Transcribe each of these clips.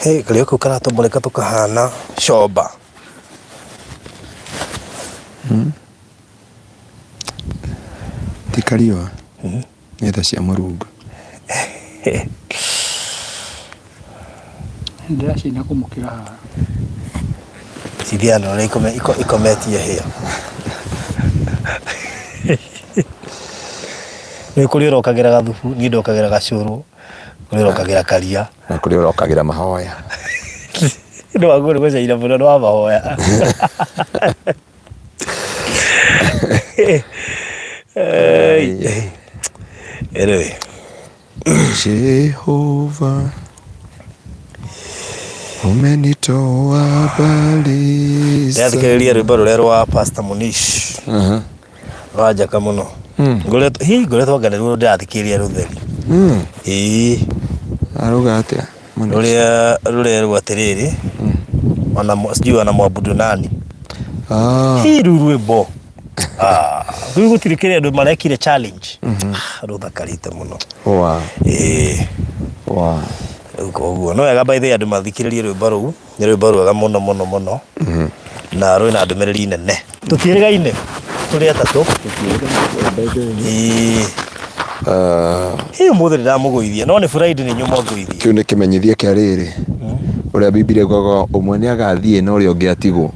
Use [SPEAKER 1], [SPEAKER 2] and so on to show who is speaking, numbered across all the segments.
[SPEAKER 1] Hey, karĩa kau karatũmũrĩka tũkahana comba.
[SPEAKER 2] Ti kariũa nĩ tha cia Mũrungu.
[SPEAKER 3] Ndĩracina kũmũkĩra haha.
[SPEAKER 1] Cithiaga na ũrĩa ikometie hĩa. Nĩ kũrĩ ũrokagĩra gathubu, niĩ ndokagĩra gacũrũ, kũrĩ ũrokagĩra karia.
[SPEAKER 2] Na kũrĩ ũrokagĩra mahoya.
[SPEAKER 1] Nĩ waguo nĩ gũcaina mũno nĩ wa mahoya. Anyway.
[SPEAKER 2] Jehova umenitoa mbali sana.
[SPEAKER 1] Ndĩrathikĩrĩria rwĩmbo rũrĩa rwa Pastor Munish. Rwanjaka mũno. Ngoretwo hi ngoretwo anga nĩruo ndĩrathikĩrĩria rũtheri. Ĩĩ.
[SPEAKER 2] Arauga atĩa? Munish?
[SPEAKER 1] Rũrĩa rũrerwo atĩrĩrĩ ona sijui wanamwabudu nani.
[SPEAKER 2] Ah.
[SPEAKER 1] Hii rĩu rwĩmbo. Ah, rĩu gũtirĩ kĩrĩa andũ marekire challenge. Ah, rũthakarĩte mũno.
[SPEAKER 2] Wow.
[SPEAKER 1] Ĩĩ.
[SPEAKER 2] Wow.
[SPEAKER 1] Rĩu koguo no wega by the way andũ mathikĩrĩrie rwĩmbo rũu nĩ rwĩmbo rwega mũno mũno mũno na rwĩna ndũmĩrĩri nene. Tũtiĩrĩgaine tũrĩ atatũ. Ĩĩ. Hĩ ũmũthĩ ndĩramũgũithia no nĩ Friday nĩ nyũma ngũithie.
[SPEAKER 2] Kĩu nĩ kĩmenyithia kĩa rĩrĩ ũrĩa Bibilia ĩugaga ũmwe nĩ agathiĩ na ũrĩa ũngĩ atigwo.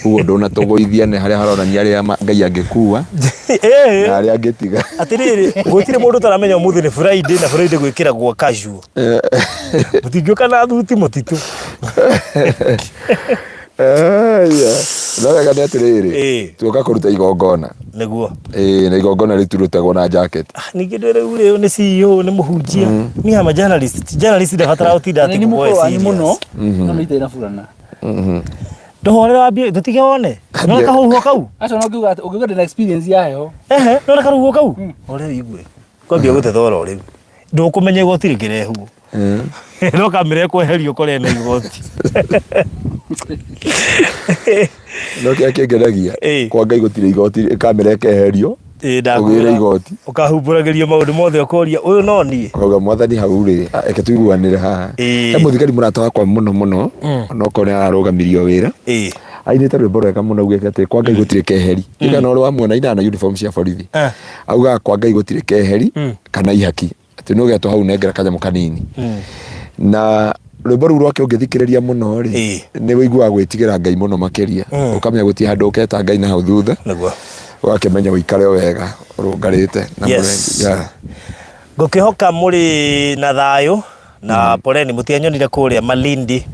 [SPEAKER 2] Ũguo ndũnatũgũithia nĩ harĩa haronania arĩa Ngai angĩkua na arĩa angĩtiga.
[SPEAKER 1] Atĩrĩrĩ, gũtirĩ mũndũ ũtaramenya ũmũthĩ nĩ Friday na Friday gwĩkĩragwo casual. Mũtingĩũka na thuti mũtitũ.
[SPEAKER 2] Aya. No wega nĩ atĩrĩrĩ,
[SPEAKER 1] Ĩĩ.
[SPEAKER 2] tuoka kũruta igongona.
[SPEAKER 1] Nĩguo.
[SPEAKER 2] Ĩĩ, na igongona rĩtirutagwo na jacket.
[SPEAKER 1] Ah, Ningĩ ndwĩ rĩu rĩ nĩ CEO nĩ mũhunjia. Me am a journalist. Journalist ndabatara gũtinda atĩ
[SPEAKER 3] Nĩ
[SPEAKER 1] ngũboe
[SPEAKER 3] mũkũrũ wanyu
[SPEAKER 1] serious.
[SPEAKER 3] mũno no nĩ itarĩ na burana.
[SPEAKER 1] Ndũhorere wambie tũtige wone. Nona kahuho kau.
[SPEAKER 3] Aca no ũngiuga atĩ ũngiuga ndĩna experience ya heho.
[SPEAKER 1] Ehe, nona kahuho kau. Ore wigue. Kwambia gũtethora o rĩu. Ndũkũmenya igoti rĩkĩrehwo. No kamera ĩkweherio ũkore na igoti.
[SPEAKER 2] No kĩrĩa kĩngenagia
[SPEAKER 1] Ĩĩ.
[SPEAKER 2] kwa Ngai gũtirĩ igoti kamera ĩkeherio
[SPEAKER 1] Ĩĩ,
[SPEAKER 2] ũgĩre
[SPEAKER 1] ndakwĩra.
[SPEAKER 2] igoti.
[SPEAKER 1] Ũkahumbũragĩrio maũndũ mothe ũkoria ũyũ no niĩ.
[SPEAKER 2] Ũkauga mwathani hau rĩ reke tũiguanĩre haha.
[SPEAKER 1] Ĩĩ.
[SPEAKER 2] He mũthigari mũrata wakwa mũno mũno onokorwo nĩ ararũgamirio wĩra.
[SPEAKER 1] Ĩĩ.
[SPEAKER 2] Ainĩte rwĩmbo rwega mũno augĩte atĩ kwa Ngai gũtirĩ keheri. Ndirikana ũrĩa wamuona ainaga na uniform cia borithi. Augaga kwa Ngai gũtirĩ keheri kana ihaki. Atĩ nĩ ũgetwo hau nengera kanyamũ kanini. Na rwĩmbo rũu rwake ũngĩthikĩrĩria mũno rĩ,
[SPEAKER 1] Ĩĩ.
[SPEAKER 2] nĩ ũiguaga gwĩtigĩra Ngai mũno makĩria. Ũkamenya gũtirĩ handũ ũketa Ngai na hau thutha.
[SPEAKER 1] Nĩguo.
[SPEAKER 2] Ũgakĩmenya ũikare o wega ũrũngarĩte na
[SPEAKER 1] Yes.
[SPEAKER 2] mũrengi. Yeah.
[SPEAKER 1] Ngũkĩhoka mũrĩ na thayũ na poleni mũtianyonire kũrĩa Malindi.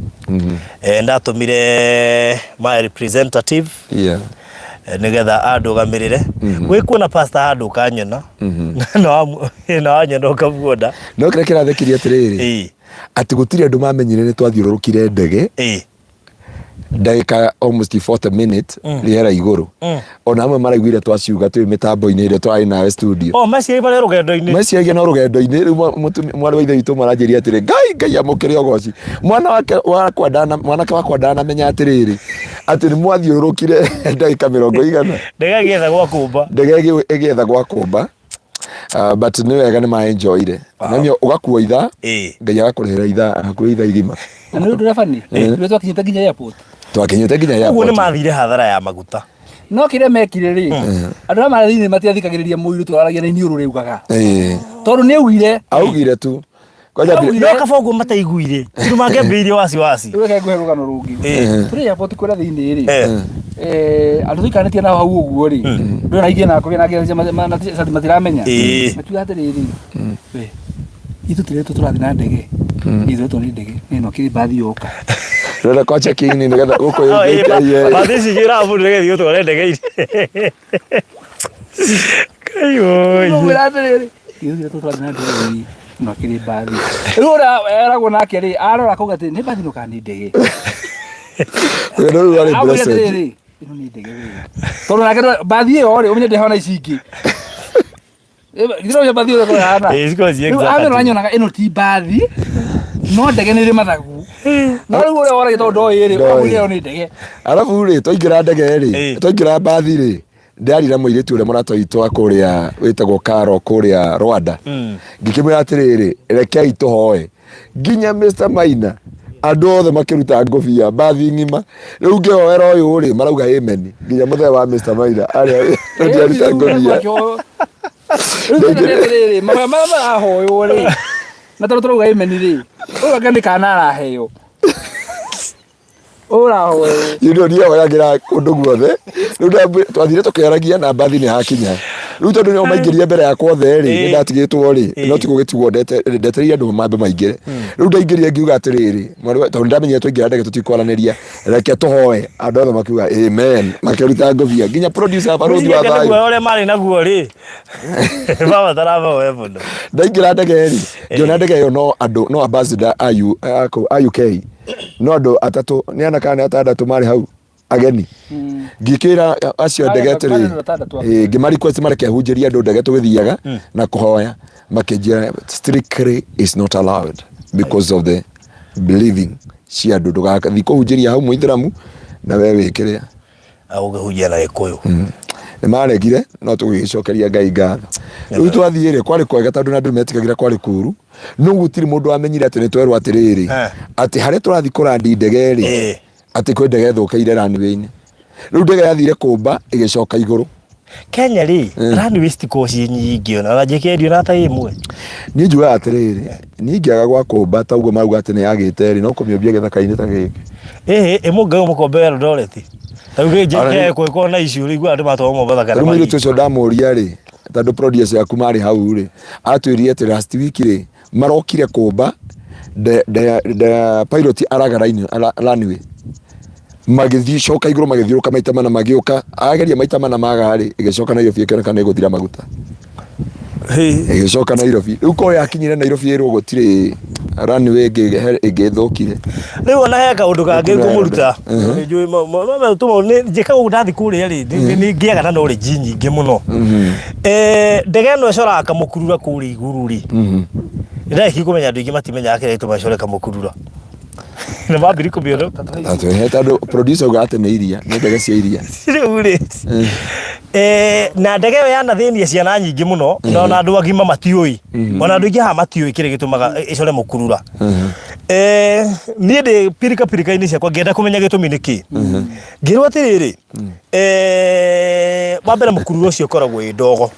[SPEAKER 1] Eh, ndatũmire my representative
[SPEAKER 2] Yeah.
[SPEAKER 1] eh, nĩgetha andũgamĩrĩre. Wĩ kuona pastor handũ ũkanyona na na wanyona ũkamuona.
[SPEAKER 2] No kĩrĩa kĩrathekirie atĩrĩrĩ,
[SPEAKER 1] Ĩĩ.
[SPEAKER 2] atĩ gũtirĩ andũ mamenyire nĩ twathiũrũrũkire ndege
[SPEAKER 1] Ĩĩ.
[SPEAKER 2] ndagĩka almost 40 minutes rĩera igũrũ. Ona amwe maraiguire twaciuga twĩ mĩtambo-inĩ ĩrĩa twarĩ nawe studio.
[SPEAKER 1] Oh, meciria marĩ rũgendo-inĩ.
[SPEAKER 2] Meciragia no rũgendo-inĩ rĩu mwarĩ wa ithe witũ maranjĩria atĩrĩ Ngai Ngai amũkĩre ũgoci mwana wake wakwa ndana mwanake wakwa ndanamenya atĩrĩrĩ atĩ nĩ mwathiũrũrũkire ndagĩka mĩrongo igana
[SPEAKER 1] Ndege ĩgĩetha gwa kũmba.
[SPEAKER 2] ndege ĩgĩetha gwa kũmba. But nĩ wega nĩ ma-enjoyire. Namio ũgakua ithaa
[SPEAKER 1] Ĩĩ.
[SPEAKER 2] Ngai agakũrĩhĩra ithaa hakuhĩ ithaa igima.
[SPEAKER 3] Na nĩ ũndũ ũrĩa funny, nĩ twakinyĩte nginya airport.
[SPEAKER 2] Twakinyĩte nginya
[SPEAKER 1] Ũguo nĩ
[SPEAKER 2] airport.
[SPEAKER 1] mathire hathara ya maguta.
[SPEAKER 3] No kĩrĩa mekire rĩ, andũ arĩa marĩ thĩinĩ matiathikagĩrĩria mũirĩtu ũraragia na iniũrũ rĩugaga.
[SPEAKER 2] Ĩĩ.
[SPEAKER 3] Tondũ nĩ augire.
[SPEAKER 2] Augire tu. Kwanja
[SPEAKER 3] Augire.
[SPEAKER 1] No kaba ũguo mataiguire. Tondũ mangĩambĩrĩirie waci waci.
[SPEAKER 3] Rĩu reke ngũhe rũgano rũngĩ.
[SPEAKER 1] Ĩĩ.
[SPEAKER 3] Tũrĩ airport kũrĩa thĩinĩ rĩ.
[SPEAKER 1] Eh.
[SPEAKER 3] Andũ tũikaranĩtie nao hau ũguo rĩ. Ndũĩ na ingĩ na kũgĩa na angĩ matiramenya.
[SPEAKER 1] Ĩĩ.
[SPEAKER 3] Makiuga atĩrĩrĩ. We, ithuĩ tũretwo tũrathiĩ na ndege. Ithuĩ tũretwo nĩ ndege. Nĩ ĩno kĩrĩ mbathi yoka.
[SPEAKER 2] Rora kwa check-in nĩgetha gũkũ
[SPEAKER 1] Oh, ĩĩ,
[SPEAKER 2] ĩĩ.
[SPEAKER 1] bathi ici igĩraga mũndũ nĩgetha igũtware ndege-inĩ. Kai oi.
[SPEAKER 3] Ngũmwĩra atĩrĩrĩ. Ithuĩ tũretwo tũrathiĩ na ndege ĩĩ, ĩno kĩrĩ mbathi. Rĩu ũrĩa eragwo nake rĩ, arora akauga atĩ nĩ mbathi ĩno kana nĩ ndege.
[SPEAKER 2] Rũgendo rũu rwarĩ
[SPEAKER 3] Amwĩra
[SPEAKER 2] blessed.
[SPEAKER 3] atĩrĩrĩ, ĩno nĩ ndege wee. Tondũ nake mbathi ĩyo rĩ, ũmenye ndĩhana ici ingĩ. Githĩ mbathi ĩyo ĩhana.
[SPEAKER 1] Ĩĩ, cikoragwo ciĩ
[SPEAKER 3] Rĩu
[SPEAKER 1] exact.
[SPEAKER 3] amĩrora nyonaga ĩno ti mbathi, no ndege nĩ ĩrĩ mathagu. No rĩu ũrĩa woragia tondũ ndoĩ rĩ,
[SPEAKER 2] Ndoĩ.
[SPEAKER 3] ũkamwĩra ĩyo nĩ ndege.
[SPEAKER 2] Arabu rĩ twaingĩra ndege rĩ
[SPEAKER 1] Ĩĩ.
[SPEAKER 2] twaingĩra mbathi rĩ ndĩrarĩ na mũirĩtu ũrĩa mũrata witũ wa kũrĩa wĩtagwo Karo kũrĩa Rwanda ngĩkĩmwĩra atĩrĩrĩ rekei tũhoe nginya Mr Maina Andũ othe makĩruta ngũbia mbathi ng'ima. Rĩu ngĩhoera ũyũ rĩ, marauga amen. Nginya mũthee wa Mr. Maina arĩa ndiaruta ngũbia.
[SPEAKER 3] Rĩu thĩna nĩ atĩrĩrĩ, mahoya marĩa marahoywo rĩ, na tondũ tũrauga amen rĩ, ũyũ anga nĩ kana araheo. Ũrahoywo.
[SPEAKER 2] You know, niĩ hoyagĩra kũndũ guothe. Rĩu twathire tũkĩaragia na mbathi nĩ hakinya. Rĩu tondũ nĩo maingĩrire mbere yakwa othe rĩ, nĩ ndatigĩtwo rĩ, no ti gũgĩtigwo ndetereire andũ mambe maingĩre. Rĩu ndaingĩrire ngiuga atĩrĩrĩ, mwarĩ wa- tondũ ndamenyire twaingĩra ndege tũtikwaranĩria, reke tũhoe. Andũ othe makiuga amen, makĩruta ngũbia. Nginya producer barũthi wa thayũ.
[SPEAKER 1] Guoya ũrĩa marĩ naguo rĩ mabatara mahoe mũno.
[SPEAKER 2] Ndaingĩra ndege rĩ, ngĩona ndege ĩyo no andũ, no ambassador a U, a kũ- a UK, no andũ atatũ, nĩ ana kana nĩ atandatũ marĩ hau ageni. Ngĩkĩra acio a ndege
[SPEAKER 3] Marĩ
[SPEAKER 2] atĩrĩ,
[SPEAKER 3] andũ atandatũ a-
[SPEAKER 2] ngĩma request mareke hunjĩrie andũ ndege tũgĩthiaga na kũhoya, makĩnjĩra strictly is not allowed because of the believing cia andũ, ndũgathiĩ kũhunjĩria hau mũithĩramu na we wĩ kĩrĩa.
[SPEAKER 1] Ũngĩhunjia na Gĩkũyũ.
[SPEAKER 2] Nĩ maregire no tũgĩgĩcokeria Ngai ngatho. Rĩu twathiĩ rĩ, kwarĩ kwega tondũ na andũ nĩ metigagĩra kwarĩ kũru, no gũtirĩ mũndũ wamenyire atĩ nĩ twerwo atĩrĩrĩ, atĩ harĩa tũrathiĩ kũrandi ndege rĩ, atĩ kwĩ ndege ĩthũkĩire runway-inĩ. Rĩu ndege yathire kũmba ĩgĩcoka igũrũ.
[SPEAKER 1] Kenya rĩ, runway citikoragwo ciĩ nyingĩ ona na JKIA ona ta ĩmwe.
[SPEAKER 2] Niĩ njugaga atĩrĩrĩ, niĩ ingĩaga gwa kũmba ta ũguo marauga atĩ nĩ yagĩte rĩ, no kũmĩũmbia gĩthaka-inĩ ta gĩkĩ.
[SPEAKER 1] Ĩhĩ, ĩ mũngĩgwa mũkombe wa Eldoret. Ta rĩu JKIA kũngĩkorwo na issue rĩ, iguaga andũ matwarwo Mombatha kana
[SPEAKER 2] Rĩu mũirĩtu
[SPEAKER 1] mathiĩ.
[SPEAKER 2] ũcio ndamũria rĩ, tondũ producer aku marĩ hau rĩ, atwĩrire atĩ last week rĩ, marokire kũmba the pilot araga runway magĩthiĩ coka igũrũ magĩthiũrũka maita mana magĩũka ageria maita mana maga rĩ ĩgĩcoka Nairobi ĩkĩoneka nĩ ĩgũthira maguta ĩgĩcoka Nairobi rĩu korwo yakinyire Nairobi ĩrwo gũtirĩ runway ĩngĩ ĩngĩ ĩthũkire.
[SPEAKER 1] Rĩu ona he kaũndũ kangĩ ngũmũruta. Nĩnjũĩ njĩkaga ũguo ndathiĩ kũrĩa rĩ, nĩ ngĩaga na knowledge nyingĩ mũno. Ndege ĩno ĩcoraga kamũkurura kũrĩa igũrũ rĩ, nĩndarĩkia kũmenya andũ aingĩ matimenyaga kĩrĩa gĩtũmaga ĩcore kamũkurura. Nĩ mambiri kũmĩona.
[SPEAKER 2] Atwĩhe tondũ producer auga atĩ nĩ iria, nĩ ndege cia iria.
[SPEAKER 1] Rĩu rĩ, na ndege ĩyo yanathĩnia ciana nyingĩ mũno, na ona andũ agima matiũĩ. Ona andũ aingĩ haha matiũĩ kĩrĩa gĩtũmaga ĩcore mũkurura. Niĩ ndĩ pirika pirika-inĩ ciakwa ngĩenda kũmenya gĩtũmi nĩ kĩ. Ngĩrwo atĩrĩrĩ, wa mbere mũkurura ũcio ũkoragwo wĩ ndogo.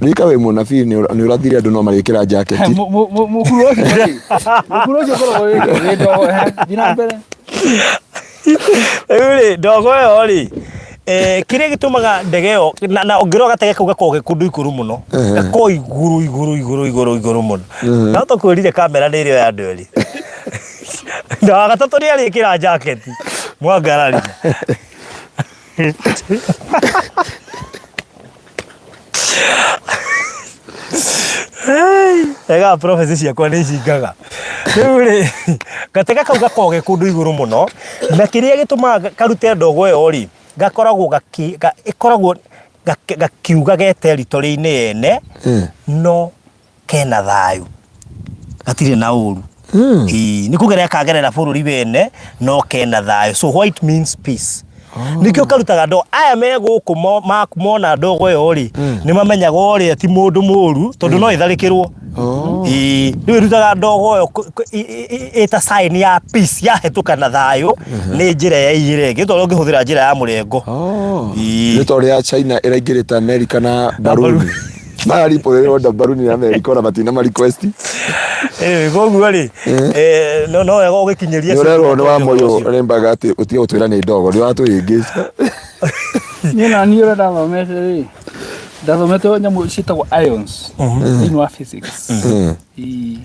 [SPEAKER 2] Rika wĩ mũnabii nĩ ũrathire andũ no marĩkĩra jaketi.
[SPEAKER 3] Mũkuru ũcio rĩ, mũkuru ũcio ũkoragwo wĩ ndogo, thiĩ na mbere.
[SPEAKER 1] Rĩu rĩ, ndogo ĩyo rĩ, kĩrĩa gĩtũmaga ndege ĩyo na ũngĩrora gatege kau gakoragwo ge kũndũ igũrũ mũno, gakoragwo igũrũ igũrũ igũrũ igũrũ igũrũ mũno. No tũkwĩrire kamera nĩ ĩrĩa ya andũ erĩ. Na wa gatatũ nĩ arĩkĩra jaketi mwangarari. Ega prophecy ciakwa nĩ cingaga. Rĩu rĩ, gatega kau gakoragwo ge kũndũ igũrũ mũno, na kĩrĩa gĩtũmaga karute ndogo ĩyo rĩ, gakoragwo gaki, ĩkoragwo gakiuga ge territory-inĩ yene, no kena thayũ gatirĩ na ũru. Ĩĩ, nĩ kũgerera kagerera bũrũri wene no kena thayũ, so white means peace. Nĩkĩo karutaga ndogo. Aya me gũkũ mona ndogo ĩyo rĩ, nĩ mamenyaga ũrĩa ti mũndũ mũru tondũ no ĩtharĩkĩrwo. Ĩĩ, rĩu ĩrutaga ndogo ĩyo ĩta sign ya peace, yahĩtũka na thayũ nĩ njĩra ya igĩrĩ ĩngĩ, tondũ ũngĩhũthĩra njĩra ya mũrengo. Ĩĩ.
[SPEAKER 2] Nĩ ta ũrĩa China ĩraingĩrĩte America na mbaruni. Mararipũrĩrwo mbaruni ya America ona matina ma request.
[SPEAKER 1] Koguo rĩ, no wega ũgĩkinyĩria
[SPEAKER 2] Nĩ ũrerwo nĩ wa moyo rĩmbaga atĩ ũtige gũtwĩra nĩ ndogo, nĩ ũratũhĩngĩca.
[SPEAKER 3] Niĩ na niĩ ũrĩa ndathomete rĩ, ndathomete nyamũ ciĩtagwo ions thĩinĩ wa physics. Ĩĩ.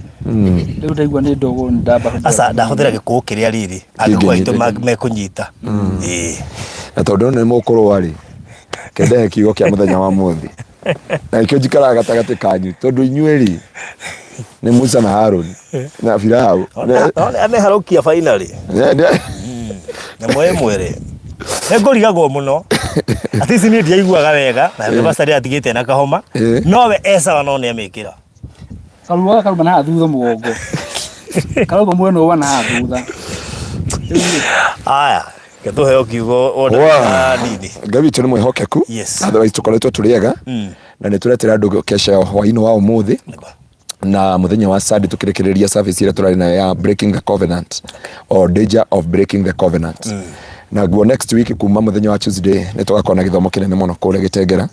[SPEAKER 3] Rĩu ndaigua nĩ ndogo nĩ ndamba.
[SPEAKER 1] Aca ndahũthĩra gĩkũũ kĩrĩa rĩrĩ angĩkorwo aitũ mekũnyita. Ĩĩ.
[SPEAKER 2] Na tondũ nĩ mũkũrũa rĩ, kendehe kiugo kĩa mũthenya wa mũthĩ. Na nĩkĩo njikaraga gatagatĩ kanyu tondũ inyuĩ rĩ nĩ Musa na Haruni na Firau.
[SPEAKER 1] Ameharũkia finally. Nyamũ ĩmwe rĩ. Nĩngũrigagwo mũno. At least niĩ ndiaiguaga wega na nĩ pastor atigĩte na kahoma. Nowe e sawa no nĩ amĩkĩra.
[SPEAKER 3] Karua gaka karuma na haha thutha mũgongo. Karauma mwena ũyũ wa na haha thutha.
[SPEAKER 1] Aya, reke tũheo kiugo wona nini.
[SPEAKER 2] Ngai witũ nĩ mwĩhokeku.
[SPEAKER 1] Yes.
[SPEAKER 2] Otherwise tũkoretwo tũrĩ ega na nĩ tũretĩra andũ kesha ya hwaĩ-inĩ wa ũmũthĩ. Na muthenya wa Sunday tukirekereria service ĩrĩa tũrarĩ nayo ya breaking the covenant or danger of breaking the covenant. Naguo next week kuma muthenya wa Tuesday nĩ tũgakorwo na gĩthomo kĩnene mũno kũrĩa Gĩtengera,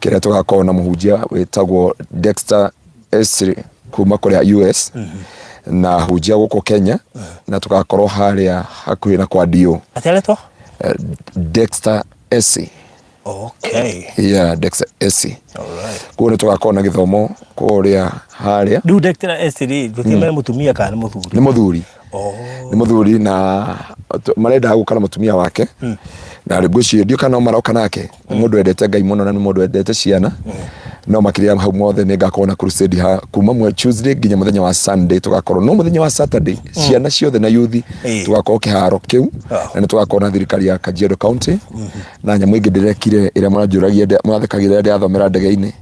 [SPEAKER 2] kĩrĩa tũgakorwo na mũhunjia wĩtagwo Dexter Esri kuma kũrĩa US na hunjia gũkũ Kenya, na tũgakorwo harĩa hakuhĩ na kwa DO.
[SPEAKER 1] Atĩ aretwo?
[SPEAKER 2] Dexter Esri. Yeah, Dexter Esri. Koguo nĩ tũgakorwo na gĩthomo kũrĩa harĩa.
[SPEAKER 1] Rĩu Dexter Esri gũtirĩ mũtumia kana nĩ mũthuri?
[SPEAKER 2] Nĩ mũthuri. Nĩ mũthuri na marendaga gũka na mũtumia wake, na ngwĩciria ndiũ kana no maroka nake. Nĩ mũndũ wendete Ngai mũno na nĩ mũndũ wendete ciana. No makĩria hau mothe nĩ ngakorwo na crusade ha kuma mwe Tuesday nginya mũthenya wa Sunday tũgakorwo, no mũthenya wa Saturday ciana ciothe na youth tũgakorwo kĩharo kĩu. Na nĩ tũgakorwo na thirikari ya Kajiado County na nyamũ ĩngĩ ndĩrekire ĩrĩa mũranjũragia, mũrathekagĩra ndĩrathomera ndege-inĩ,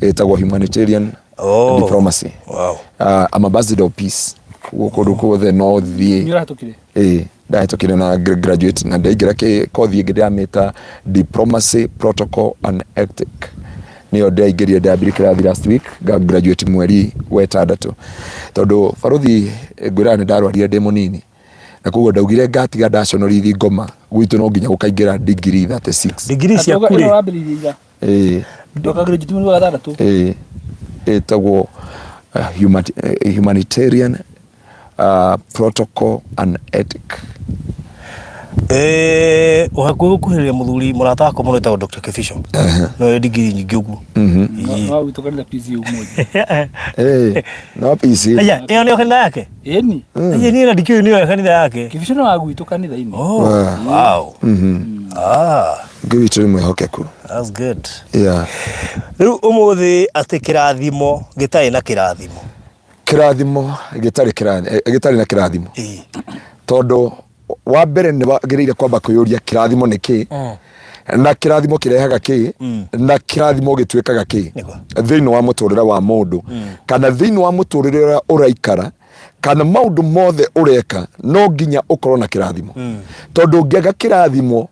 [SPEAKER 2] ĩtagwo humanitarian diplomacy. I'm ambassador of peace. Koguo kũndũ guothe no thiĩ.
[SPEAKER 3] Nĩ ũrahetũkire?
[SPEAKER 2] Ĩĩ, ndahĩtũkire na graduate na ndaingĩra kothi ĩngĩ ndĩramĩta diplomacy, protocol and ethic, nĩyo ndĩraingĩrire, ndĩrambire kĩrathi last week, nga graduate mweri wa ĩtandatũ, tondũ baruthi ngwĩraga nĩ ndarwarire ndĩ mũnini na koguo ndaugire ngatiga ndaconorithi ngoma gwitũ no nginya gũkaingĩra degree 36.
[SPEAKER 1] Degree ciaku
[SPEAKER 3] Ĩno
[SPEAKER 1] rĩ?
[SPEAKER 3] wambĩrĩirie ira?
[SPEAKER 2] Ĩĩ.
[SPEAKER 3] Ndoka graduate mweri wa gatandatũ?
[SPEAKER 2] Ĩĩ, ĩtagwo humanitarian protocol and ethic.
[SPEAKER 1] Ũhakuhĩ gũkuhĩrĩria mũthuri mũrata wakwa mũno wĩtagwo Dr. Kibisho no ĩ ndigiri nyingĩ ũguo.
[SPEAKER 3] No gwitũ kanitha PC ũmũthĩ.
[SPEAKER 2] No PC.
[SPEAKER 1] Aya, ĩyo nĩyo kanitha yake?
[SPEAKER 3] Ĩni.
[SPEAKER 1] Aya, niĩ na ndikĩũĩ nĩyo kanitha yake.
[SPEAKER 3] Kibisho no wa gwitũ kanitha-inĩ.
[SPEAKER 1] Oh, wow. Ah.
[SPEAKER 2] Ngai witũ nĩ mwĩhokeku.
[SPEAKER 1] That's good. Rĩu ũmũthĩ atĩ kĩrathimo gĩtarĩ na kĩrathimo.
[SPEAKER 2] Kĩrathimo gĩtarĩ gĩtarĩ na kĩrathimo. Tondũ wa mbere nĩ wagĩrĩire kwamba kwĩyũria kĩrathimo nĩ kĩ, na kĩrathimo kĩrehaga kĩ, na kĩrathimo gĩtuĩkaga kĩ thĩinĩ wa mũtũrĩre wa mũndũ, kana thĩinĩ wa mũtũrĩre ũrĩa ũraikara, kana maũndũ mothe ũreka no nginya ũkorwo na kĩrathimo. Tondũ ũngĩaga kĩrathimo,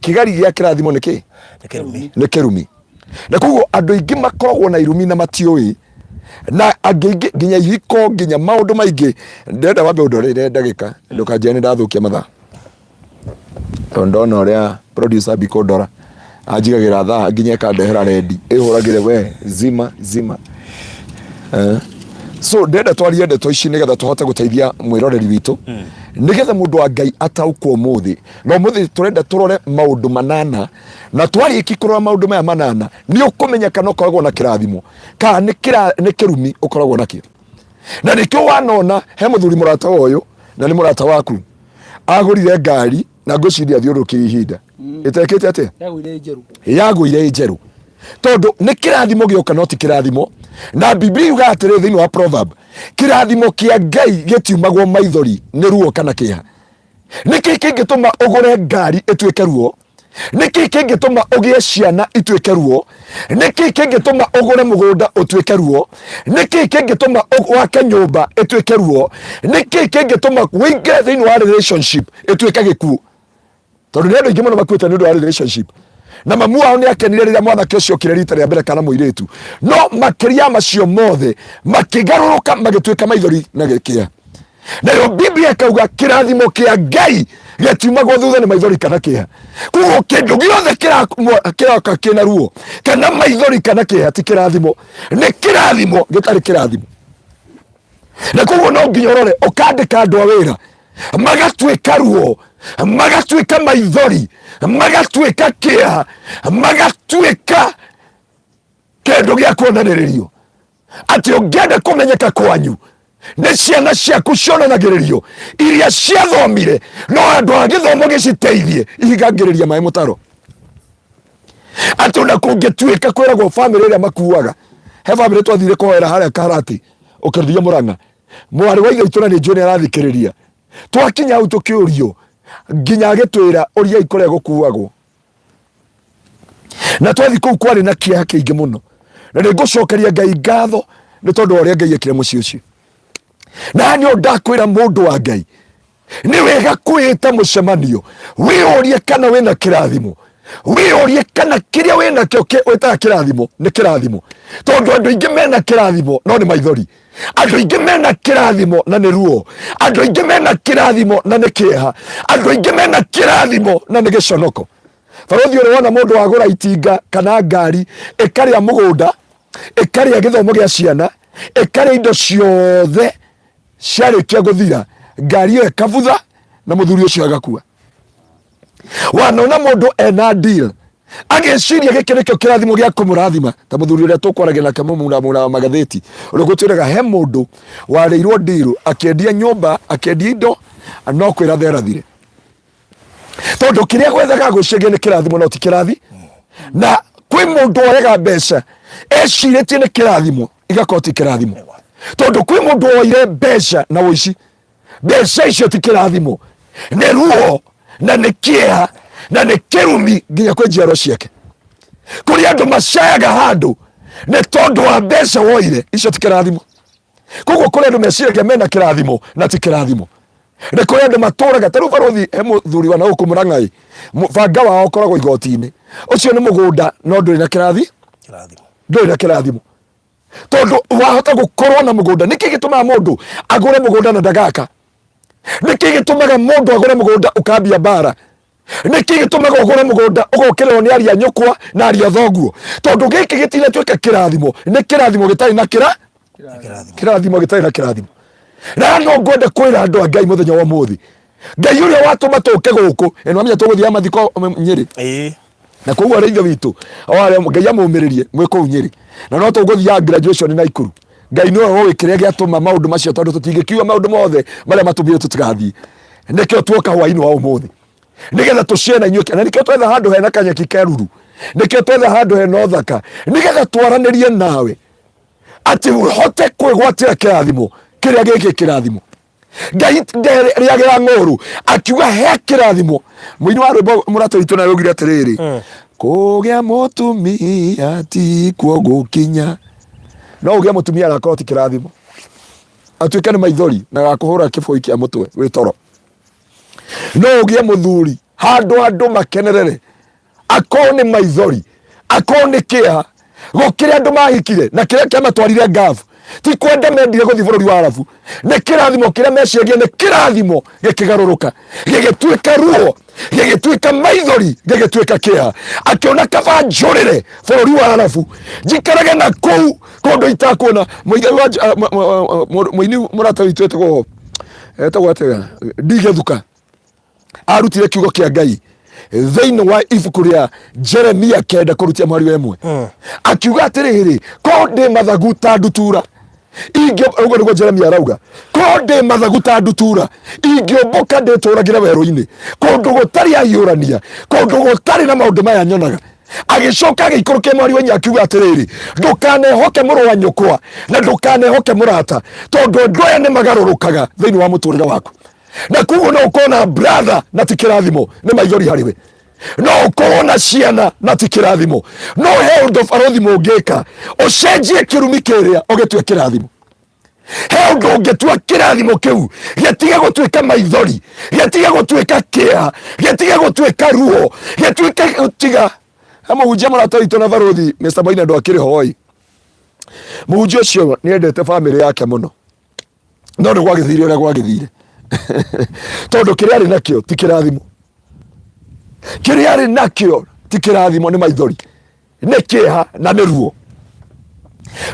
[SPEAKER 2] kĩgari gĩa kĩrathimo nĩ kĩ?
[SPEAKER 1] Nĩ kĩrumi.
[SPEAKER 2] Nĩ kĩrumi. Na koguo andũ aingĩ makoragwo na irumi na matiũĩ, na angĩ aingĩ nginya ihiko, nginya maũndũ maingĩ. Ndĩrenda wambe ũndorere ndagĩka, ndũkanjĩre nĩ ndathũkia mathaa, tondũ ndona ũrĩa producer ambi kũndora anjigagĩra thaa nginya ĩkandehera rendi ĩhũragĩre we zima zima. So ndĩrenda twarie ndeto ici nĩgetha tũhote gũteithia mwĩroreri witũ, nĩgetha mũndũ wa Ngai ataũkwo ũmũthĩ. Na ũmũthĩ tũrenda tũrore maũndũ manana, na twarĩki kũrora maũndũ maya manana nĩ ũkũmenya kana ũkoragwo na kĩrathimo kana nĩ kĩrumi ũkoragwo nakĩo. Na nĩkĩo wanona he mũthuri mũrata wa ũyũ, na nĩ mũrata waku, agũrire ngari na ngwĩciria athiũrũrũkire ihinda ĩtekĩte atĩa?
[SPEAKER 3] Yagũire njerũ.
[SPEAKER 2] Yagũire njerũ, tondũ nĩ kĩrathimo gĩoka no ti kĩrathimo. Na Biblia yugaga atĩrĩ thĩinĩ wa proverb, kĩrathimo kĩa Ngai gĩtiumagwo maithori nĩ ruo kana kĩeha. Nĩkĩ kĩngĩtũma ũgũre ngari ĩtuĩke ruo? Nĩkĩ kĩngĩtũma ũgĩe ciana ituĩke ruo? Nĩkĩ kĩngĩtũma ũgũre mũgũnda ũtuĩke ruo? Nĩkĩ kĩngĩtũma wake nyũmba ĩtuĩke ruo? Nĩkĩ kĩngĩtũma ũingĩre thĩinĩ wa relationship ĩtuĩke gĩkuũ? Tondũ nĩ andũ aingĩ mũno makuĩte nĩ ũndũ wa relationship. Na mamu wao nĩ akenire rĩrĩa mwanake ũcio okire rita rĩa mbere kana mũirĩtu, no makĩria macio mothe makĩgarũrũka magĩtuĩka maithori na gĩkĩa. Nayo Biblia ĩkauga kĩrathimo kĩa Ngai gĩtiumagwo thutha nĩ maithori kana kĩeha. Koguo kĩndũ gĩothe kĩroka kĩna ruo kana maithori kana kĩeha ti kĩrathimo, nĩ kĩrathimo gĩtarĩ kĩrathimo. Na koguo no nginya ũrore ũkandĩka andũ a wĩra magatuĩka ruo, magatuĩka maithori, magatuĩka kĩeha, magatuĩka kĩndũ gĩa kuonanĩrĩrio atĩ ũngĩenda kũmenyeka kwanyu nĩ ciana ciaku cionanagĩrĩrio iria ciathomire, no andũ a gĩthomo gĩciteithie ihingangĩrĩria maĩ mũtaro. Atĩ ona kũngĩtuĩka kwĩragwo bamĩrĩ ĩrĩa makuaga, he bamĩrĩ twathire kũhoera harĩa Karati ũkĩrũthia Mũrang'a, mwarĩ wa ithe witũ na nĩ njũĩ nĩ arathikĩrĩria, twakinya hau tũkĩũrio nginya agĩtwĩra ũriai kũrĩa gũkuagwo. Na twathi kũu kwarĩ na kĩeha kĩingĩ mũno, na nĩ ngũcokeria Ngai ngatho nĩ tondũ wa ũrĩa Ngai ekire mũciĩ ũcio. Na nĩ ndakwĩra mũndũ wa Ngai, nĩ wega kwĩĩta mũcemanio wĩyũrie kana wĩna kĩrathimo. Wĩyũrie kana kĩrĩa wĩ nakĩo wĩtaga kĩrathimo nĩ kĩrathimo, tondũ andũ aingĩ mena kĩrathimo no nĩ maithori, andũ aingĩ mena kĩrathimo na nĩ ruo, andũ aingĩ mena kĩrathimo na nĩ kĩeha, andũ aingĩ mena kĩrathimo na nĩ gĩconoko. Barothi, ũrĩ wona mũndũ wagũra itinga kana ngari ĩkarĩa mũgũnda, ĩkarĩa gĩthomo gĩa ciana, ĩkarĩa indo ciothe, ciarĩkia gũthira ngari ĩyo ĩkabutha na mũthuri ũcio agakua? Wanona mũndũ ena deal agĩciria gĩkĩ nĩkĩo kĩrathimo gĩa kũmũrathima, ta mũthuri ũrĩa tũkwaragia nake, mũmuramura wa magathĩti, ũrĩa gũtwĩraga he mũndũ warĩirwo deal, akĩendia nyũmba, akĩendia indo, no kwĩratha erathire, tondũ kĩrĩa gwethaga gwĩciria nĩ kĩrathimo no ti kĩrathi. Na kwĩ mũndũ oyaga mbeca ecirĩtie nĩ kĩrathimo, igakorwo ti kĩrathimo, tondũ kwĩ mũndũ oire mbeca na ũici, mbeca icio ti kĩrathimo, nĩ ruo na nĩ kĩeha na nĩ kĩrumi nginya kwĩ njiaro ciake. Kũrĩ andũ macayaga handũ nĩ tondũ wa mbeca woire, icio ti kĩrathimo. Koguo kũrĩ andũ meciragia mena kĩrathimo na ti kĩrathimo. Nĩ kũrĩ andũ matũraga ta rĩu barothi, he mũthuri wa na gũkũ Mũrang'ai, banga wao ũkoragwo igoti-inĩ. Ũcio nĩ mũgũnda no ndũrĩ na kĩrathi,
[SPEAKER 1] Kĩrathimo.
[SPEAKER 2] Ndũrĩ na kĩrathimo, tondũ wahota gũkorwo na mũgũnda. Nĩkĩ gĩtũmaga mũndũ agũre mũgũnda na ndagaka? Nĩkĩ gĩtũmaga mũndũ agũre mũgũnda ũkambia mbara? Nĩkĩ gĩtũmaga ũgũre mũgũnda ũgokĩrĩrwo nĩ aria nyũkwa na aria thoguo? Tondũ gĩkĩ gĩtinatuĩka kĩrathimo, nĩ kĩrathimo gĩtarĩ na kĩra
[SPEAKER 1] Kĩrathimo.
[SPEAKER 2] Kĩrathimo gĩtarĩ na kĩrathimo. Na no ngwenda kwĩra andũ a Ngai mũthenya wa ũmũthĩ, Ngai ũrĩa watũma tũke gũkũ ĩno, amenya tũgũthiaga mathiko Nyĩrĩ. Na koguo arĩa ithe witũ o arĩa Ngai amũmĩrĩrie mwĩ kũu Nyĩrĩ, na no tũgũthiaga graduation Naikuru. Ngai nĩwe ũĩ kĩrĩa gĩatũma maũndũ macio, tondũ tũtingĩkiuga maũndũ mothe marĩa matũmire tũtigathiĩ. Nĩkĩo tuoka hwainĩ wa ũmũthĩ nĩgetha tũciane na inyuĩ, na nĩkĩo twetha handũ hena kanyeki keruru, nĩkĩo twetha handũ hena ũthaka, nĩgetha twaranĩrie nawe atĩ ũhote kwĩgwatĩra kĩrathimo kĩrĩa gĩkĩ kĩrathimo. Ngai nderĩagĩra ng'ũrũ akiuga he kĩrathimo. Mũini wa rwĩmbo mũrata witũ nawe augire atĩrĩrĩ, kũgĩa mũtumia tikuo gũkinya. No ũgĩe mũtumia agakorwo ti kĩrathimo, atuĩke nĩ maithori na gakũhũra kĩbũi kĩa mũtwe wĩ toro. No ũgĩe mũthuri handũ andũ makenerere, akorwo nĩ maithori, akorwo nĩ kĩeha. Gũkĩrĩ andũ mahikire na kĩrĩa kĩamatwarire ngabu ti kwenda mendire gũthiĩ bũrũri wa Arabu, nĩ kĩrathimo kĩrĩa meciragia nĩ kĩrathimo gĩkĩgarũrũka gĩgĩtuĩka ruo, gĩgĩtuĩka maithori, gĩgĩtuĩka kĩeha. Akĩona kaba njũrĩre bũrũri wa Arabu, njikarage na kũu kũndũ itakuona. Mũigai wa mũini mũrata witũ etagwo atĩa, Ndigĩthuka, arutire kiugo kĩa Ngai thĩinĩ wa ibuku rĩa Jeremia 9 kũrutia mweri wa 1, akiuga atĩrĩrĩ, ko ndĩ mathagu ta ndutura ingĩ. Ũguo nĩguo Jeremia arauga, ko ndĩ mathagu ta ndutura ingĩũmbũka ndĩtũragĩre werũ-inĩ, kũndũ gũtarĩ ahiũrania, kũndũ gũtarĩ na maũndũ maya nyonaga. Agĩcoka agĩikũrũkia mwari wa inya akiuga atĩrĩrĩ, ndũkanehoke mũrũ wa nyũkwa na ndũkanehoke mũrata, tondũ andũ aya nĩ magarũrũkaga thĩinĩ wa mũtũrĩre waku. Na koguo no ũkorwo na brother na ti kĩrathimo, nĩ maithori harĩ we. No ũkorwo na ciana na ti kĩrathimo. No he ũndũ barothi mũngĩka ũcenjie kĩrumi kĩrĩa ũgĩtue kĩrathimo. He ũndũ ũngĩtua kĩrathimo kĩu gĩtige gũtuĩka maithori, gĩtige gũtuĩka kĩeha, gĩtige gũtuĩka ruo, gĩtuĩke gũtiga. He mũhunjia mũrata witũ na barothi Mr. Maina andũ akĩrĩ hoi. Mũhunjia ũcio nĩ endete bamĩrĩ yake mũno, no nĩ gwagĩthire ũrĩa gwagĩthire, tondũ kĩrĩa arĩ nakĩo ti kĩrathimo. Kĩrĩa arĩ nakĩo ti kĩrathimo, nĩ maithori, nĩ kĩeha na nĩ ruo.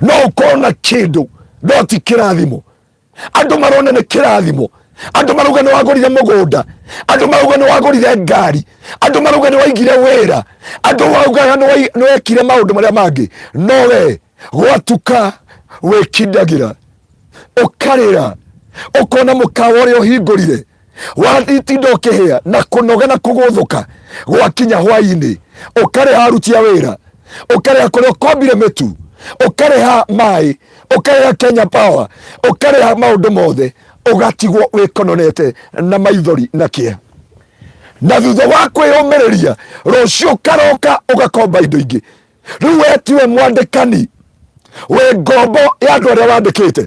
[SPEAKER 2] No ũkorwo na kĩndũ no ti kĩrathimo. Andũ marona nĩ kĩrathimo, andũ marauga nĩ wagũrire mũgũnda, andũ marauga nĩ wagũrire ngari, andũ marauga nĩ waigire wĩra, andũ maraugaga nĩ wekire maũndũ marĩa mangĩ, no we gwatuka wĩkindagĩra, ũkarĩra, ũkona mũkawa ũrĩa ũhingũrire watinda ũkĩhĩa na kũnoga na kũgũthũka. Gwakinya hwainĩ ũkarĩha aruti a wĩra, ũkarĩha kũrĩa ũkombire mĩtu, ũkarĩha maĩ, ũkarĩha Kenya Power, ũkarĩha maũndũ mothe, ũgatigwo wĩkononete na maithori na kĩeha. Na thutha wa kwĩyũmĩrĩria, rũciũ ũkaroka ũgakomba indo ingĩ. Rĩu we tiwe mwandĩkani, wĩ ngombo ya andũ arĩa wandĩkĩte,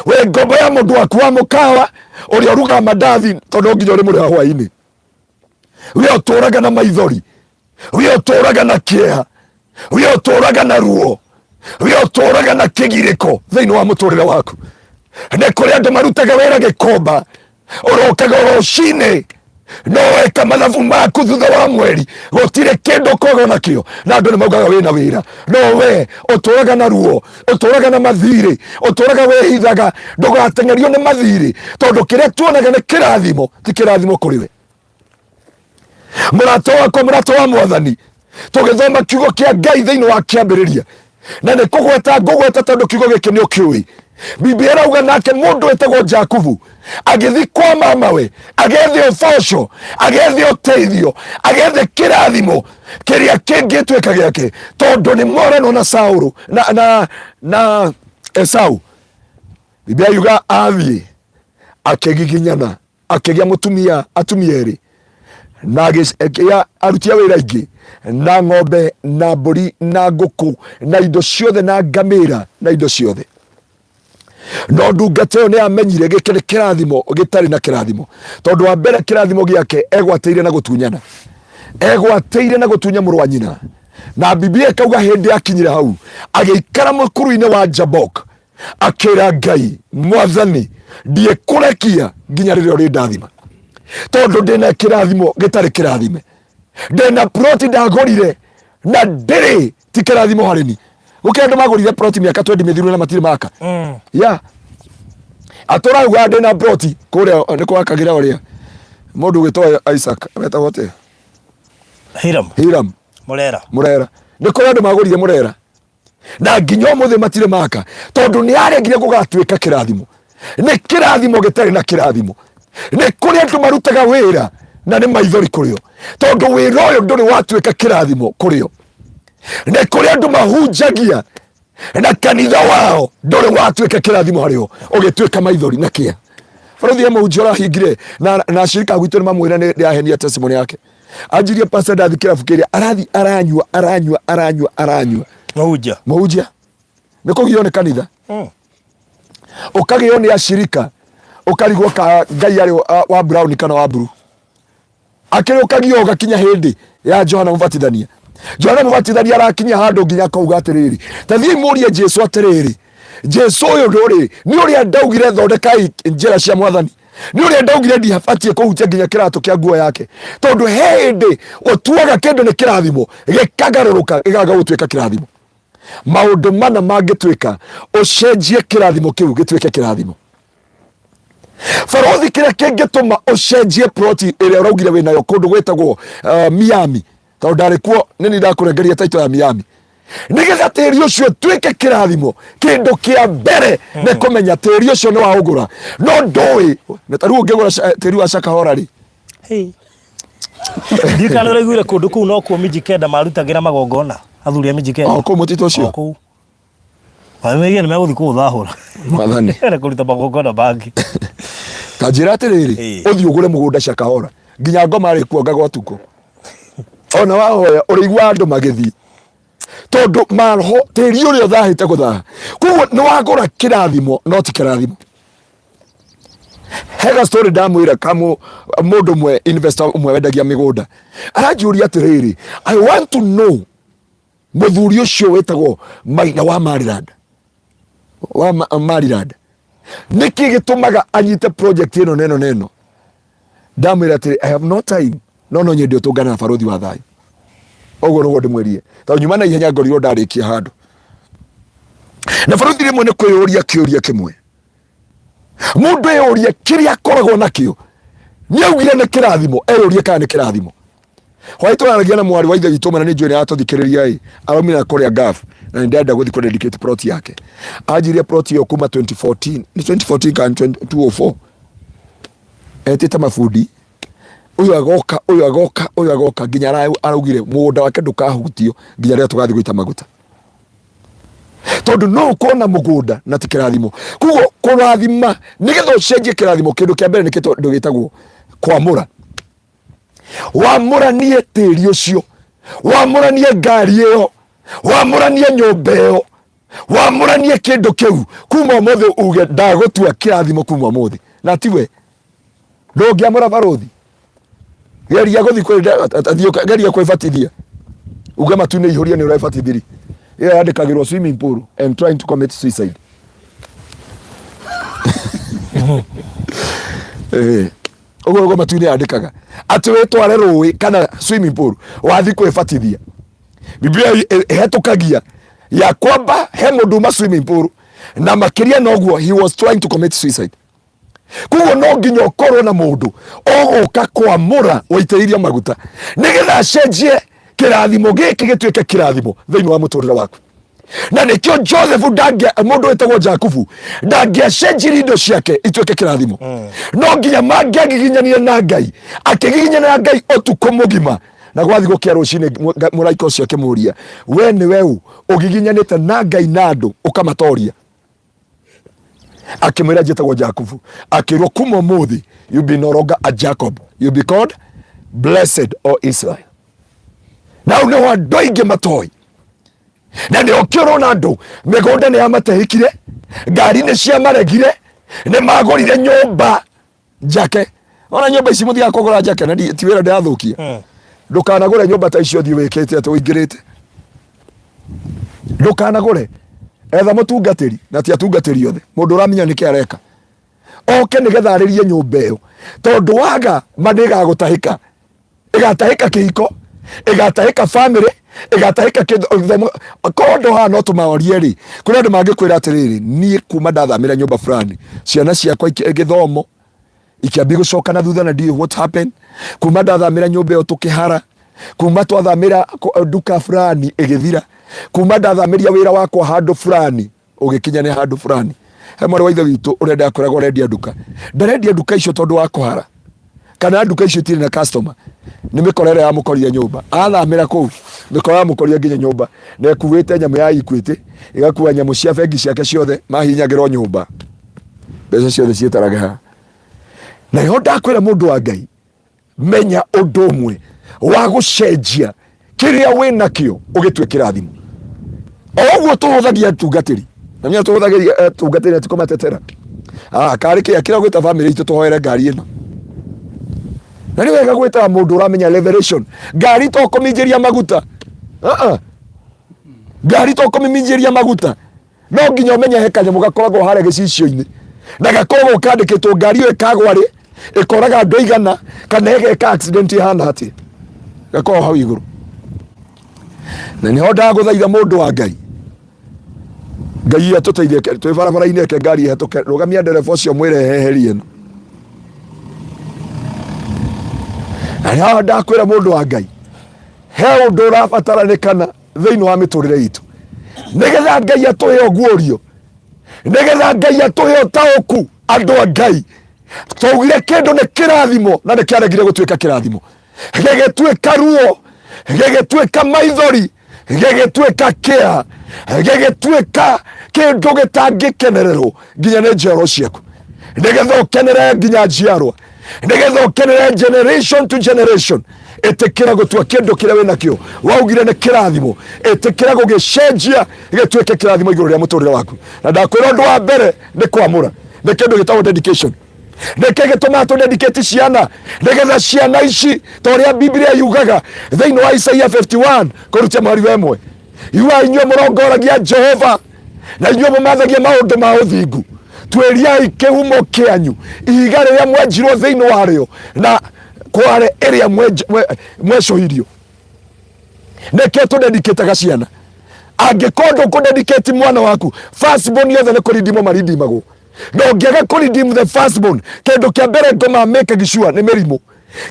[SPEAKER 2] wĩ ngombo ya mũndũ waku wa mũkawa ũrĩa ũrugaga mandathi, tondũ nginya ũrĩmũrĩha hwainĩ. We ũtũraga na maithori. We ũtũraga na kĩeha, we ũtũraga na ruo, we ũtũraga na kĩgirĩko thĩinĩ wa mũtũrĩre waku. Nĩ kũrĩ andũ marutaga wĩra gĩkomba, ũrokaga rũcinĩ no weka mathabu maku thutha wa mweri gũtirĩ kĩndũ ũkoragwo nakĩo, na andũ nĩ maugaga wĩna wĩra, no we ũtũraga na ruo, ũtũraga na mathirĩ, ũtũraga wĩhithaga ndũgateng'erio nĩ mathirĩ, tondũ kĩrĩa tuonaga nĩ kĩrathimo ti kĩrathimo kũrĩ we. Mũrata wakwa, mũrata wa Mwathani, tũgĩthoma kiugo kĩa Ngai thĩinĩ wa Kĩambĩrĩria, na nĩ kũgweta ngũgweta tondũ kiugo gĩkĩ nĩ ũkĩũĩ. Biblia ĩrauga nake mũndũ wĩtagwo Jakubu agĩthiĩ kwa mamawe agethe ũboco, agethe ũteithio, agethe kĩrathimo kĩrĩa kĩngĩtuĩka gĩake, tondũ nĩ moranwo na Saũlũ na Esau. Biblia yuga athiĩ akĩgiginyana, akĩgĩa mũtumia, atumia erĩ, na agĩgĩa aruti a wĩra aingĩ, na ng'ombe na mbũri na ngũkũ na indo ciothe na ngamĩra na indo ciothe. No ndungata ĩyo nĩ yamenyire gĩkĩ nĩ kĩrathimo gĩtarĩ na kĩrathimo, tondũ wa mbere kĩrathimo gĩake egwatĩire na gũtunyana, egwatĩire na gũtunya mũrũ wa nyina. Na Biblia ĩkauga hĩndĩ akinyire hau agĩikara mũkuru-inĩ wa Jabok, akĩra Ngai, Mwathani, ndiĩkũrekia nginya rĩrĩa ũrĩndathima, tondũ ndĩna kĩrathimo gĩtarĩ kĩrathime, ndĩna ploti ndagũrire na ndĩrĩ ti kĩrathimo harĩ ni. Gũkĩra andũ magũrire ploti mĩaka 20 mĩthiru na matirĩ maka. Ya atũrauga ndĩna ploti kũrĩa nĩ kwakagĩra ũrĩa mũndũ ũgĩtwo Isaac wetagwo atĩa?
[SPEAKER 1] Hiram.
[SPEAKER 2] Hiram.
[SPEAKER 1] Mũrera.
[SPEAKER 2] Mũrera. Nĩ kũrĩ andũ magũrire mũrera na nginya ũmũthĩ matirĩ maka, tondũ nĩ aregire gũgatuĩka kĩrathimo. Nĩ kĩrathimo gĩtarĩ na kĩrathimo. Nĩ kũrĩ andũ marutaga wĩra na nĩ maithori kũrĩ o, tondũ wĩra ũyũ ndũrĩ watuĩka kĩrathimo kũrĩ o. Nĩ kũrĩ andũ mahunjagia na kanitha wao ndũrĩ watuĩka kĩrathimo harĩ o, ũgĩtuĩka maithori na kĩeha. Bũrũthi ya mũhunjia ũrahingire na ashirika gwitũ nĩ mamwĩra nĩ ahenia testimony yake. Anjirie pastor ndathi kĩrabu kĩrĩa arathi aranyua aranyua aranyua aranyua.
[SPEAKER 1] Mũhunjia.
[SPEAKER 2] Mũhunjia. Nĩ kũgio nĩ kanitha. Ũkagĩo nĩ ashirika, ũkarigwo ka Ngai arĩ wa brown kana wa blue. Akĩrĩ ũkagio ũgakinya hĩndĩ ya Johana Mũbatithania. Johana Mũbatithania arakinya handũ nginya akauga atĩrĩrĩ, ta thiĩi mũrie Jesu atĩrĩrĩ, Jesu ũyũ ndũrĩ nĩ ũrĩa ndaugire thondekai njĩra cia Mwathani, nĩ ũrĩa ndaugire ndiabatiĩ kũhutia nginya kĩratũ kĩa nguo yake, tondũ he hĩndĩ ũtuaga kĩndũ nĩ kĩrathimo gĩkagarũrũka gĩkaga gũtuĩka kĩrathimo. Maũndũ mana mangĩtuĩka ũcenjie kĩrathimo kĩu gĩtuĩke kĩrathimo. Barothi, kĩrĩa kĩngĩtũma ũcenjie ploti ĩrĩa ũraugire wĩnayo kũndũ gwĩtagwo Miami, tondũ ndarĩ kuo nĩ niĩ ndakũrengeria taito ya Miami, nĩgetha tĩri ũcio ũtuĩke kĩrathimo, kĩndũ kĩa mbere nĩ kũmenya tĩri ũcio nĩ waũgũra, no ndũĩ na ta rĩu ũngĩgũra tĩri wa Shakahola rĩ.
[SPEAKER 1] Hey. Ndiũĩ kana ũraiguire kũndũ kũu nokuo Mijikenda marutagĩra magongona, athuri a Mijikenda.
[SPEAKER 2] O kũu mũtitũ ũcio?
[SPEAKER 1] O kũu. Mamĩria nĩ megũthiĩ kũũthahũra.
[SPEAKER 2] Mwathani.
[SPEAKER 1] Na kũruta magongona mangĩ.
[SPEAKER 2] Ta njĩra atĩrĩrĩ,
[SPEAKER 1] Ĩĩ.
[SPEAKER 2] ũthiĩ ũgũre mũgũnda Shakahola, nginya ngoma rĩ kuongaga ũtukũ. Ona wahoya ũrĩigua andũ magĩthiĩ, tondũ maroho tĩri ũrĩa ũthahĩte gũthaha. Koguo nĩ wagũra kĩrathimo no ti kĩrathimo. Hega story ndamwĩra kamũ mũndũ ũmwe investor ũmwe wendagia mĩgũnda aranjũria atĩrĩrĩ, I want to know mũthuri ũcio wĩtagwo Maina wa Maryland, wa Maryland, nĩkĩ gĩtũmaga anyite project ĩno na ĩno na ĩno. Ndamwĩra atĩrĩ, I have no time, no no nyende ũtũngane na barothi wa thayũ. Ũguo nĩguo ndĩmwĩrire, tondũ nyuma na ihenya ngorirwo ndarĩkia handũ. Na barothi rĩmwe nĩ kwĩyũria kĩũria kĩmwe, mũndũ eyũrie kĩrĩa akoragwo nakĩo, nĩ augire nĩ kĩrathimo, eyũrie kana nĩ kĩrathimo. Hwaĩ tũraragia na mwarĩ wa ithe witũ ũmwe na nĩ njũĩ nĩ aratũthikĩrĩria ĩ, araumire kũrĩa Gulf na nĩ ndĩrenda gũthiĩ kũ dedicate plot yake. Anjirie plot ĩyo kuma 2014, nĩ 2014 kana 2004, etĩte mabundi, ũyũ agoka, ũyũ agoka, ũyũ agoka, nginya araugire mũgũnda wake ndũkahutio nginya rĩrĩa tũgathiĩ gũita maguta, tondũ no ũkorwo na mũgũnda na ti kĩrathimo. Koguo kũrathima, nĩgetha ũcenjie kĩrathimo, kĩndũ kĩa mbere nĩ kĩndũ gĩtagwo kwamũra. Wamũranie tĩri ũcio, wamũranie ngari ĩyo, wamũranie nyũmba ĩyo, wamũranie kĩndũ kĩu kuma ũmũthĩ, uge ndagũtua kĩrathimo kuma ũmũthĩ. Na tiwe ndũngĩamũra barothi, geria gũthiĩ kwĩ, geria kwĩbatithia. Uge matu-inĩ ihũrie nĩ ũrebatithiri. Ĩyo yandĩkagĩrwo swimming pool and trying to commit suicide. Eh, ũguo nĩguo matu-inĩ yandĩkaga atĩ wĩtware rũĩ kana swimming pool wathi kwĩbatithia. Biblia ĩhetũkagia ya kwamba he mũndũ uma swimming pool na makĩria noguo he was trying to commit suicide. Koguo no nginya ũkorwo na mũndũ ũgũka kwamũra waitĩrĩirio maguta nĩgetha acenjie kĩrathimo gĩkĩ gĩtuĩke kĩrathimo thĩinĩ wa mũtũrĩre waku. Na nĩkĩo Joseph ndangĩa mũndũ wĩtagwo Jakubu ndangĩacenjirie indo ciake ituĩke kĩrathimo. No nginya mangĩagiginyanire na Ngai, akĩgiginyana na Ngai ũtukũ mũgima, na gwathi gũkĩa rũcinĩ mũraika ũcio akĩmũria, we nĩwe ũ ũgiginyanĩte na Ngai na andũ ũkamatoria? Akĩmwĩra njĩtagwo Jakubu. Akĩrwo kuma ũmũthĩ you be no longer a Jacob, you be called blessed o Israel. Na hau nĩho andũ aingĩ matoĩ, na nĩ ũkĩ ũrona andũ mĩgũnda nĩ yamatehĩkire, ngari nĩ ciamaregire, nĩ magũrire nyũmba njake. Ona nyũmba ici mũthiaga kũgũra njake na ti wĩra ndĩrathũkia. Ndũkanagũre nyũmba ta icio ũthiĩ wĩkĩte atĩ ũingĩrĩte. Ndũkanagũre. Etha mũtungatĩri, na ti atungatĩri othe, mũndũ ũramenya nĩkĩ areka, oke nĩgetha arĩrie nyũmba ĩyo, tondũ waga ma nĩ ĩgagũtahĩka. Ĩgatahĩka kĩhiko, ĩgatahĩka family, ĩgatahĩka gĩthomo. Korwo andũ haha no tũmaorie rĩ, kũrĩ andũ mangĩkwĩra atĩrĩrĩ, niĩ kuma ndathamĩra nyũmba fulani, ciana ciakwa gĩthomo ikĩambia gũcoka na thutha na ndiũĩ what happened. Kuma ndathamĩra nyũmba ĩyo tũkĩhara, kuma twathamĩra nduka fulani ĩgĩthira, kuma ndathamĩria wĩra wakwa handũ fulani ũgĩkinya nĩ handũ fulani. He mwarĩ wa ithe witũ ũrĩa ndakoragwo arendia nduka, ndarendia nduka icio tondũ wa kũhara kana nduka icio itirĩ na customer, nĩ mĩkora ĩrĩa yamũkorire nyũmba. Athamĩra kũu mĩkora yamũkorire nginya nyũmba, na ĩkuĩte nyamũ ya Equity, ĩgakua nyamũ cia bengi ciake ciothe, mahinyagĩrwo nyũmba, mbeca ciothe ciĩtarage haha. Na nĩho ndakwĩra mũndũ wa Ngai, menya ũndũ ũmwe wa gũcenjia kĩrĩa wĩ nakĩo ũgĩtue kĩrathimo. O ũguo tũhũthagia atungatĩri, na menya tũhũthagĩria atungatĩri na ti kũmatetera. Ah, karĩ kĩa kĩrĩa gwĩta famĩlĩ itũ tũhoere ngari ĩno. Na nĩ wega gwĩtaga mũndũ ũramenya revelation. Ngari to kũminjĩria maguta. Ah, ah. Ngari to kũminjĩria maguta. No nginya ũmenye he kanyamũ gakoragwo harĩa gĩcicio-inĩ, na gakoragwo kandĩkĩtwo ngari ĩyo ĩkagwa rĩ, ĩkoraga andũ aigana, kana ĩgeka accident ĩhana atĩa. Gakoragwo hau igũrũ. Na nĩho ndagũthaitha mũndũ wa Ngai, Ngai atũteithie twĩ barabara-inĩ, eke ngari ĩhetũke, rũgamia ndereba ũcio mwĩre heherie ĩno. Na nĩho ndakwĩra mũndũ wa Ngai, he ũndũ ũrabataranĩkana thĩinĩ wa mĩtũrĩre itũ nĩgetha Ngai atũhe ũguũrio, nĩgetha Ngai atũhe ũtaũku. Andũ a Ngai, twaugire kĩndũ nĩ kĩrathimo na nĩ kĩaregire gũtuĩka kĩrathimo, gĩgĩtuĩka ruo, gĩgĩtuĩka maithori, gĩgĩtuĩka kĩa, gĩgĩtuĩka kĩndũ gĩtangĩkenererwo nginya nĩ njiarwa ciaku. Nĩgetha ũkenere nginya njiarwa, nĩgetha ũkenere generation to generation, ĩtĩkĩra gũtua kĩndũ kĩrĩa wĩnakĩo waugire nĩ kĩrathimo, ĩtĩkĩra gũgĩcenjia gĩtuĩke kĩrathimo igũrũ rĩa mũtũrĩre waku. Na ndakwĩra ũndũ wa mbere nĩ kwamũra, nĩ kĩndũ gĩtagwo dedication. Nĩkĩ gĩtũmaga tũ dedicate ciana? Nĩgetha ciana ici, ta ũrĩa Biblia yugaga thĩinĩ wa Isaia 51 kũrutia mweri wa ĩmwe, yugaga inyuĩ mũrongoragia Jehova na inyuĩ mũmathagia maũndũ ma ũthingu, tuĩriai kĩhumo kĩanyu, ihiga rĩrĩa mwenjirwo thĩinĩ warĩo na kware ĩrĩa mwecũhirio. Nĩkĩo tũdedicataga ciana. Angĩkorwo ndũkũdedicate mwana waku, firstborn yothe nĩ kũrindimwo marindimagwo. Na ũngĩaga kũredeem the firstborn, kĩndũ kĩa mbere ngoma make sure nĩ mĩrimũ.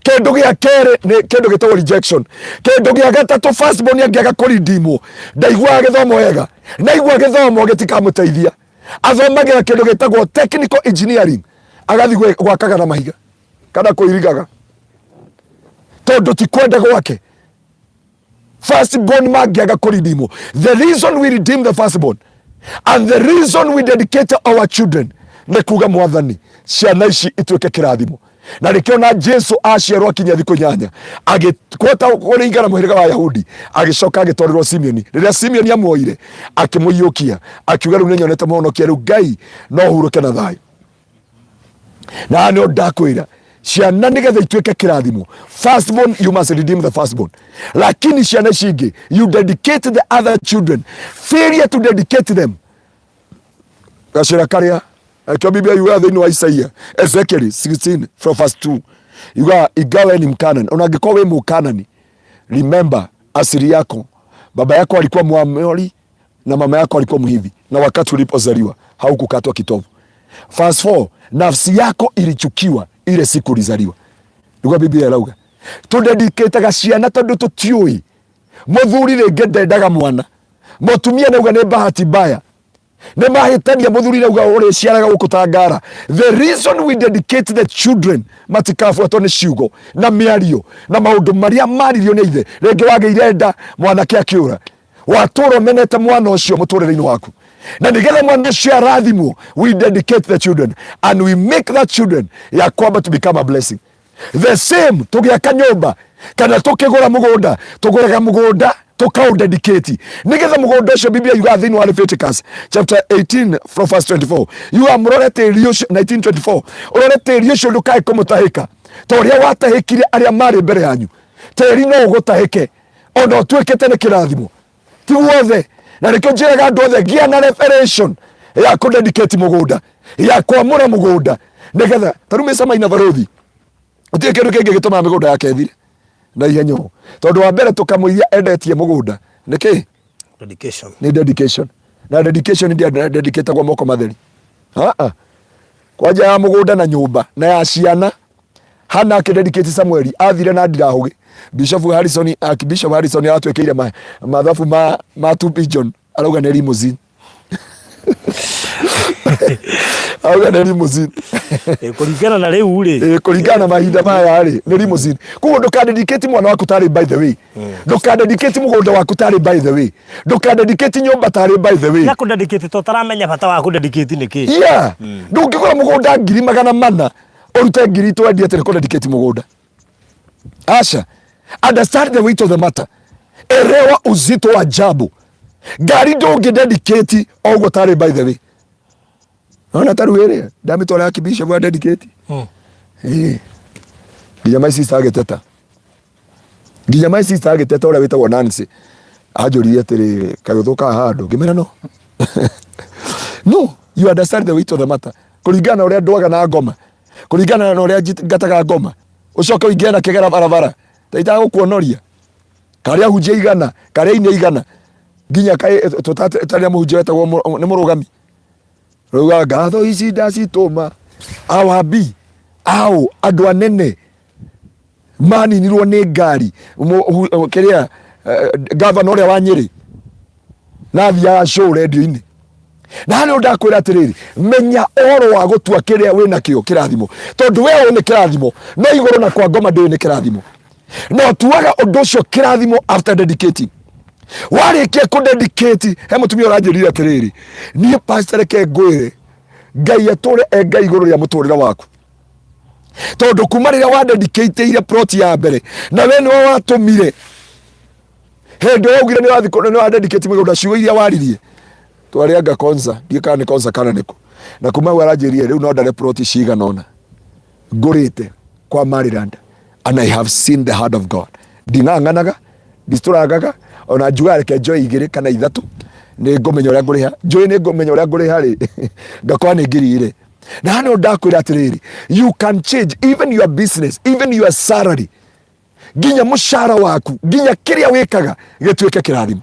[SPEAKER 2] Kĩndũ gĩa kerĩ nĩ kĩndũ gĩtagwo rejection. Kĩndũ gĩa gatatũ, firstborn angĩaga kũredeemwo, ndaiguaga gĩthomo wega, naigua gĩthomo gĩtikamũteithia. Athomagĩra kĩndũ gĩtagwo technical engineering, agathiĩ gwakaga na mahiga kana kũirigaga, tondũ ti kwenda gwake. Firstborn mangĩaga kũredeemwo, the reason we redeem the firstborn and the reason we dedicate our children nĩ kuga mwathani ciana ici ituĩke kĩrathimo. Na nĩkĩo na Jesu aciarwo akinyia thikũ 8 agĩkwata kũringana mũhĩrĩga wa Yahudi, agĩcoka agĩtwarĩrwo Simeoni. Rĩrĩa Simeoni amuoire akĩmũiyũkia, akiuga rĩu nĩnyonete mũhonokia, rĩu Ngai no hurũke na thayũ. Na nĩ ndakwĩra Ciana nĩgetha ituĩke kĩrathimo, firstborn, you must redeem the firstborn, lakini ciana ici ingĩ, you dedicate the other children. Failure to dedicate them, gacĩra karĩa akĩo Biblia yugaga thĩinĩ wa Isaia, Ezekiel 16 from verse 2, yugaga ingawa we ni Mkanani, ona angĩkorwo wĩ Mũkanani, remember asili yako, baba yako alikuwa Mwamori na mama yako alikuwa Mhivi, na wakati ulipozaliwa haukukatwa kitovu. Verse 4, nafsi yako ilichukiwa ile siku ulizaliwa. Niguo Biblia ĩrauga. Tũdedicataga ciana tondũ tũtiũĩ. Mũthuri rĩngĩ ndendaga mwana, mũtumia nĩauga nĩ bahati mbaya, nĩ mahĩtania, mũthuri rauga ũrĩciaraga gũkũ ta ngara. The reason we dedicate the children, matikabuatwo nĩ ciugo na mĩario na maũndũ marĩa maririo nĩ ithe. Rĩngĩ wagĩire nda, mwanake akĩũra, watũra ũmenete mwana ũcio mũtũrĩre-inĩ waku, na nĩgetha mwana ũcio arathimwo, we dedicate the children and we make that children ya kwamba to become a blessing. The same tũgĩaka nyũmba kana tũkĩgũra mũgũnda, tũgũraga mũgũnda tũkaũdedicate nĩgetha mũgũnda ũcio, Biblia yugaga thĩinĩ wa Leviticus chapter 18 from verse 24, yugaga mũrore tĩri ũcio, 1924, ũrore tĩri ũcio ndũkae kũmũtahĩka ta ũrĩa watahĩkire arĩa marĩ mbere yanyu. Tĩri no ũgũtahĩke ona ũtuĩkĩte nĩ kĩrathimo, ti guothe. Na nĩkĩo njĩraga andũ othe, gĩa na revelation ya kũdedicate mũgũnda, ya kwamũra mũgũnda, nĩgetha ta rĩu mĩcemaina barũthi gũtirĩ kĩndũ kĩngĩ gĩtũmaga mĩgũnda yake ĩthire na ihenya ũũ, tondũ wa mbere tũkamũiria endetie mũgũnda nĩkĩ?
[SPEAKER 1] Dedication.
[SPEAKER 2] Nĩ dedication, na dedication ndĩadedicatagwo moko matheri. Ah, kwanja ya mũgũnda na nyũmba na ya ciana. Hana akĩdedicate Samueli athire na ndirahũgĩ. Bishop Harrison, Archbishop Harrison aratwĩkĩire mathabu ma 2 billion, arauga nĩ limousine, auga nĩ limousine.
[SPEAKER 1] Kũringana na rĩu rĩ.
[SPEAKER 2] Kũringana na mahinda maya rĩ, nĩ limousine. Koguo ndũkadedicate mwana waku tarĩ by the way, ndũkadedicate mũgũnda waku tarĩ by the way, ndũkadedicate nyũmba tarĩ by the way.
[SPEAKER 1] Na kũdedicate to taramenya bata wa kũdedicate nĩ kĩ.
[SPEAKER 2] Yeah, ndũngĩgũra mũgũnda 400,000 ũrute ngiri twendie atĩ nĩ kũdedicate mũgũnda. Aca, understand the weight of the matter, elewa uzito wa jambo. Ngari ndũngĩ dedicate o ũguo tarĩ by the way. Ona ta rĩu ĩrĩa ndamĩtwara ya kibishop wa dedicate. Ĩĩ. Nginya my sister agĩteta, nginya my sister agĩteta, ũrĩa wĩtagwo Nancy, anjũririe atĩrĩ, kaĩ ũthũkaga handũ? Ngĩmwĩra, no no, you understand the weight of the matter, kũringana na ũrĩa ndwaga na ngoma, kũringana na ũrĩa ngataga ngoma, ũcoke ũingĩre na kĩgera barabara ta itagũkuonoria karĩa hunjia 100, karĩa inia 100, nginya kaĩ tũtarĩa mũhunjia wetagwo nĩ mũrũgami rauga ngatho ici ndacitũma awabi au andũ anene maninirwo nĩ ngari. Kĩrĩa gavana ũrĩa wa Nyĩrĩ na athiaga show rendio-inĩ na harĩa ndakwĩra atĩrĩrĩ, menya ũhoro wa gũtua kĩrĩa wĩ nakĩo kĩrathimo, tondũ we ũyũ nĩ kĩrathimo, no igũrũ na kwa ngoma ndĩũĩ nĩ kĩrathimo, no tuaga ũndũ ũcio kĩrathimo after dedicating, warĩkia kũ dedicate. He mũtumia ũranjĩrire atĩrĩrĩ, niĩ pastor, reke ngwĩre, Ngai atũre e Ngai igũrũ rĩa mũtũrĩre waku, tondũ kuma rĩrĩa wadedicateire plot ya mbere na we nĩwe watũmire hĩndĩ ĩyo waugire nĩ wathi nĩ wadedicate mĩgũnda, ciugo iria waririe twarĩanga konza, ndiĩ kana nĩ konza kana nĩkũ, na kuma hau aranjĩrire rĩu no ndare plot cigana ũna ngũrĩte kwa Maryland, and I have seen the hand of God. Nding'ang'anaga, nditũrangaga, ona njugaga reke njoe igĩrĩ kana ithatũ, nĩ ngũmenya ũrĩa ngũrĩha. Njũĩ nĩ ngũmenya ũrĩa ngũrĩha rĩ, ngakora nĩ 2,000. Na hano ndakwĩra atĩrĩrĩ, you can change even your business, even your salary, nginya mũcara waku, nginya kĩrĩa wĩkaga gĩtuĩke kĩrathimo.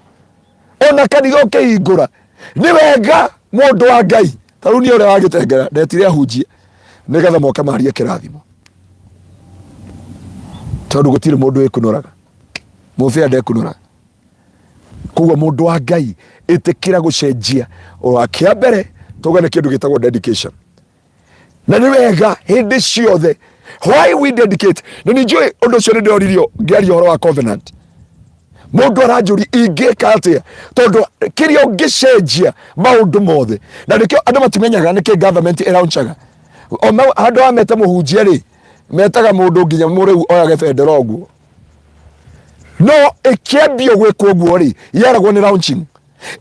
[SPEAKER 2] Ona kanitha ũkĩhingũra, nĩ wega mũndũ wa Ngai ta rĩu niĩ ũrĩa wagĩtengera ndetire ahunjie nĩgetha moke marie kĩrathimo, tondũ gũtirĩ mũndũ wĩkunoraga, mũbĩa ndekunoraga. Koguo mũndũ wa Ngai, ĩtĩkĩra gũcenjia. Wa kĩa mbere tuga nĩ kĩndũ gĩtagwo dedication, na nĩ wega hĩndĩ ciothe. Why we dedicate? Na nĩ njũĩ ũndũ ũcio nĩ ndĩroririo ngĩaria ũhoro wa covenant. Mũndũ aranjũria ingĩka atĩa, tondũ kĩrĩa ũngĩcenjia maũndũ mothe, na nĩkĩo andũ matimenyaga nĩkĩ government ĩraunchaga o handũ ha mete mũhunjia rĩ, metaga mũndũ nginya mũrĩu oyage bendera ũguo. No ĩkĩambio gwĩkwo ũguo rĩ, yeragwo nĩ launching,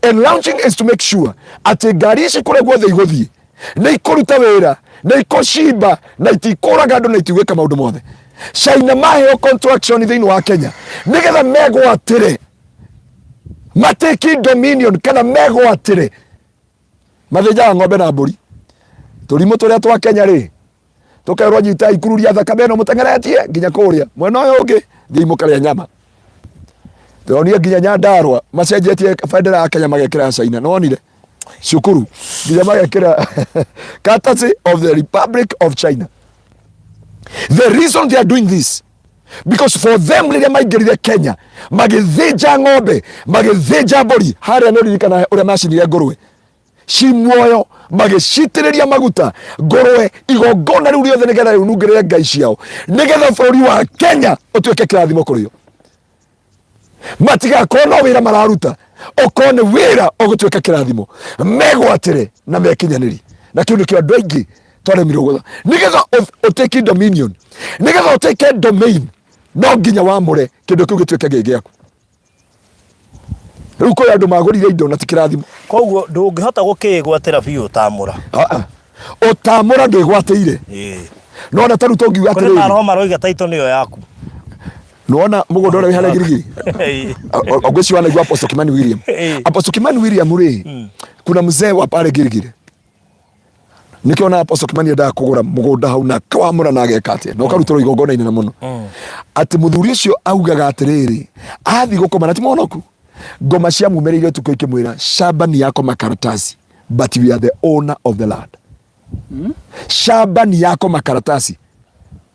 [SPEAKER 2] and launching is to make sure atĩ ngari ici kũrĩa guothe igũthiĩ nĩ ikũruta wĩra. Na ikũcimba na itikũraga andũ na itigwĩka maũndũ mothe. China maheo contraction thĩinĩ wa Kenya nĩgetha megwatĩre mateki dominion kana megwatĩre mathĩnjaga ng'ombe na mbũri. Tũrimũ tũrĩa twa Kenya rĩ, tũkerwo nyitai ikururia thakame ĩno mũteng'eretie nginya kũrĩa mwena ũyũ ũngĩ, thiĩi mũkarĩa nyama. Ndĩronire nginya Nyandarua macenjetie bendera ya Kenya magekĩra ya China. Nĩwonire cukuru nginya magekĩra courtesy of the Republic of China. The reason they are doing this, because for them rĩrĩa maingĩrire Kenya magĩthĩnja ng'ombe, magĩthĩnja mbũri harĩa, nĩ ũririkana ũrĩa macinire ngũrwe ci muoyo, magĩcitĩrĩria maguta ngũrwe, igongona rĩu rĩothe nĩgetha rĩnungĩrĩre ngai ciao, nĩgetha bũrũri wa Kenya ũtuĩke kĩrathimo kũrĩ o, matigakorwo no wĩra mararuta, okorwo nĩ wĩra ũgũtuĩka kĩrathimo, megwatĩre na mekinyanĩri. Na kĩu nĩkĩo andũ aingĩ twaremirwo gwetha. Nĩgetha ũtake dominion, nĩgetha ũtake domain, no nginya wamũre kĩndũ kĩu gĩtuĩke gĩ gĩaku. Rĩu kũrĩ andũ magũrire indo na ti kĩrathimo.
[SPEAKER 1] Koguo ndũngĩhota gũkĩĩgwatĩra biũ ũtamũra.
[SPEAKER 2] Ah, ah. Ũtamũra ndwĩgwatĩire. Nona ta rĩu tũngiuga
[SPEAKER 1] Kũrĩ
[SPEAKER 2] atĩrĩrĩ,
[SPEAKER 1] maroho maroiga taito nĩyo yaku.
[SPEAKER 2] Nĩwona mũgũnda ũrĩa wĩ harĩa Girigiri? Ogweci wanaigua Apostle Kimani William. Apostle Kimani William rĩ, kuna mzee wa pale Girigiri, nikio na Apostle Kimani endaga kũgũra mũgũnda hau na akawamũra na ageka atĩa na ũkarutĩrwo igongona inene mũno, atĩ mũthuri ũcio augaga atĩrĩrĩ, athiĩ gũkoma na ti mũhonoku, ngoma ciamumĩrĩire ũtukũ ikĩmwĩra, "Shamba ni yako makaratasi, but we are the owner of the land. Shamba ni yako makaratasi."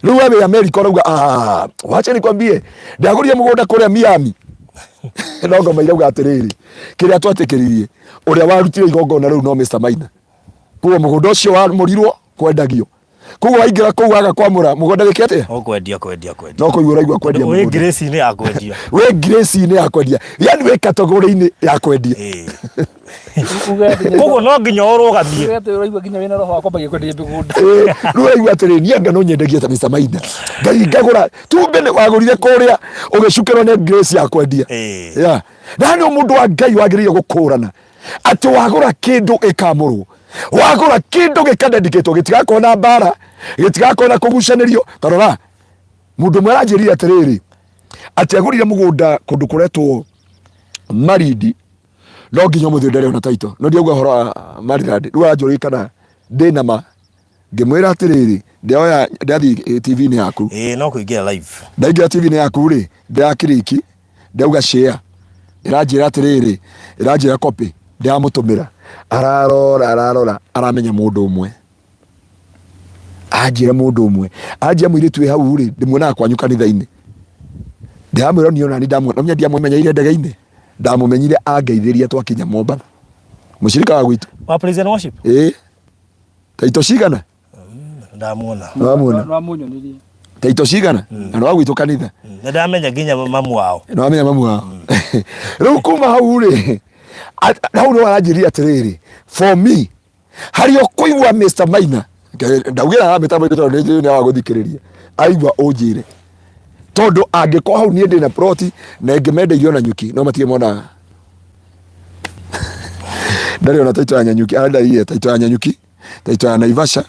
[SPEAKER 2] Rĩu we wĩ Amerika ũrauga, "Ah, wacha nikwambie, ndagũrire mũgũnda kũrĩa Miami." No ngoma irauga atĩrĩrĩ, kĩrĩa twatĩkĩririe, ũrĩa warutire igongona rĩu no Mr. Maina, koguo mũgũnda ũcio wamũrirwo kwendagio. Koguo waingĩra kũu waga kwamũra mũgũnda wĩke atĩa?
[SPEAKER 1] Ũkwendia, kwendia, kwendia.
[SPEAKER 2] No kũigua ũraigua kwendia
[SPEAKER 1] Wĩ
[SPEAKER 2] mũgũnda.
[SPEAKER 1] grace-inĩ ya kwendia.
[SPEAKER 2] Wĩ grace-inĩ ya kwendia, yani wĩ category-inĩ ya kwendia.
[SPEAKER 1] Koguo no nginya ũrũgamie.
[SPEAKER 3] Uge atĩ ũraigua nginya wĩna roho wa kwambagia kwendia mĩgũnda.
[SPEAKER 2] Rĩu ũraigua atĩrĩ, niĩ anga no nyendagie ta Mr. Maina, ngai ngagũra tumbe nĩ wagũrire kũrĩa ũgĩcukĩrwo nĩ grace ya kwendia. Yeah. Na nĩ mũndũ wa Ngai wagĩrĩire gũkũrana atĩ wagũra kĩndũ gĩkamũrwo, wagũra kĩndũ gĩkadedicatwo, gĩtigakorwo na mbara, gĩtigakorwo na kũgucanĩrio. Tarora, mũndũ ũmwe aranjĩrire atĩrĩrĩ, atĩ agũrire mũgũnda kũndũ kũretwo Marindi, no nginya ũmũthĩ ndarĩ ona taito, no ndiauga ũhoro wa Maryland. Rĩu aranjũria kana ndĩna ma, ngĩmwĩra atĩrĩrĩ, ndĩoya ndathiĩ TV-inĩ yaku.
[SPEAKER 1] Ĩĩ, no kũingĩra live.
[SPEAKER 2] Ndaingĩra TV-inĩ yaku rĩ, ndĩrakiriki, ndauga share, ĩranjĩra atĩrĩrĩ, ĩranjĩra copy, ndĩramũtũmĩra, ararora ararora, aramenya mũndũ ũmwe, anjĩra mũndũ ũmwe, anjĩra mũirĩtu wĩ hau rĩ, ndĩmuonaga kwanyu kanitha-inĩ. Ndĩramwĩra niĩ onani ndamuona, nomenya ndiamũmenyeire ndege-inĩ, ndamũmenyire angeithĩria twakinya Mombatha, mũcirika wa gwitũ.
[SPEAKER 1] Wa praise and worship.
[SPEAKER 2] Ĩĩ, taito cigana?
[SPEAKER 1] Ndamuona.
[SPEAKER 2] Nĩwamuona?
[SPEAKER 3] Nĩwamunyonirie.
[SPEAKER 2] Taito cigana na nĩ wa gwitũ kanitha.
[SPEAKER 1] Nĩ ndamenya nginya mamu wao.
[SPEAKER 2] Nĩ wamenya mamu wao. Rĩu kuma hau rĩ, hau nĩ waranjĩrire atĩrĩrĩ, for me harĩ ũkũigua Mr. Maina, ndaugĩra haha mĩtambo tondũ nĩ njũĩ nĩ wa gũthikĩrĩria, aigua ũnjĩre, tondũ angĩkorwo hau niĩ ndĩna ploti na ĩngĩmendeirio na nyuki no matige mona ndarĩ ona taito ya Nyanyuki, arendaire taito ya Nyanyuki, taito ya Naivasha,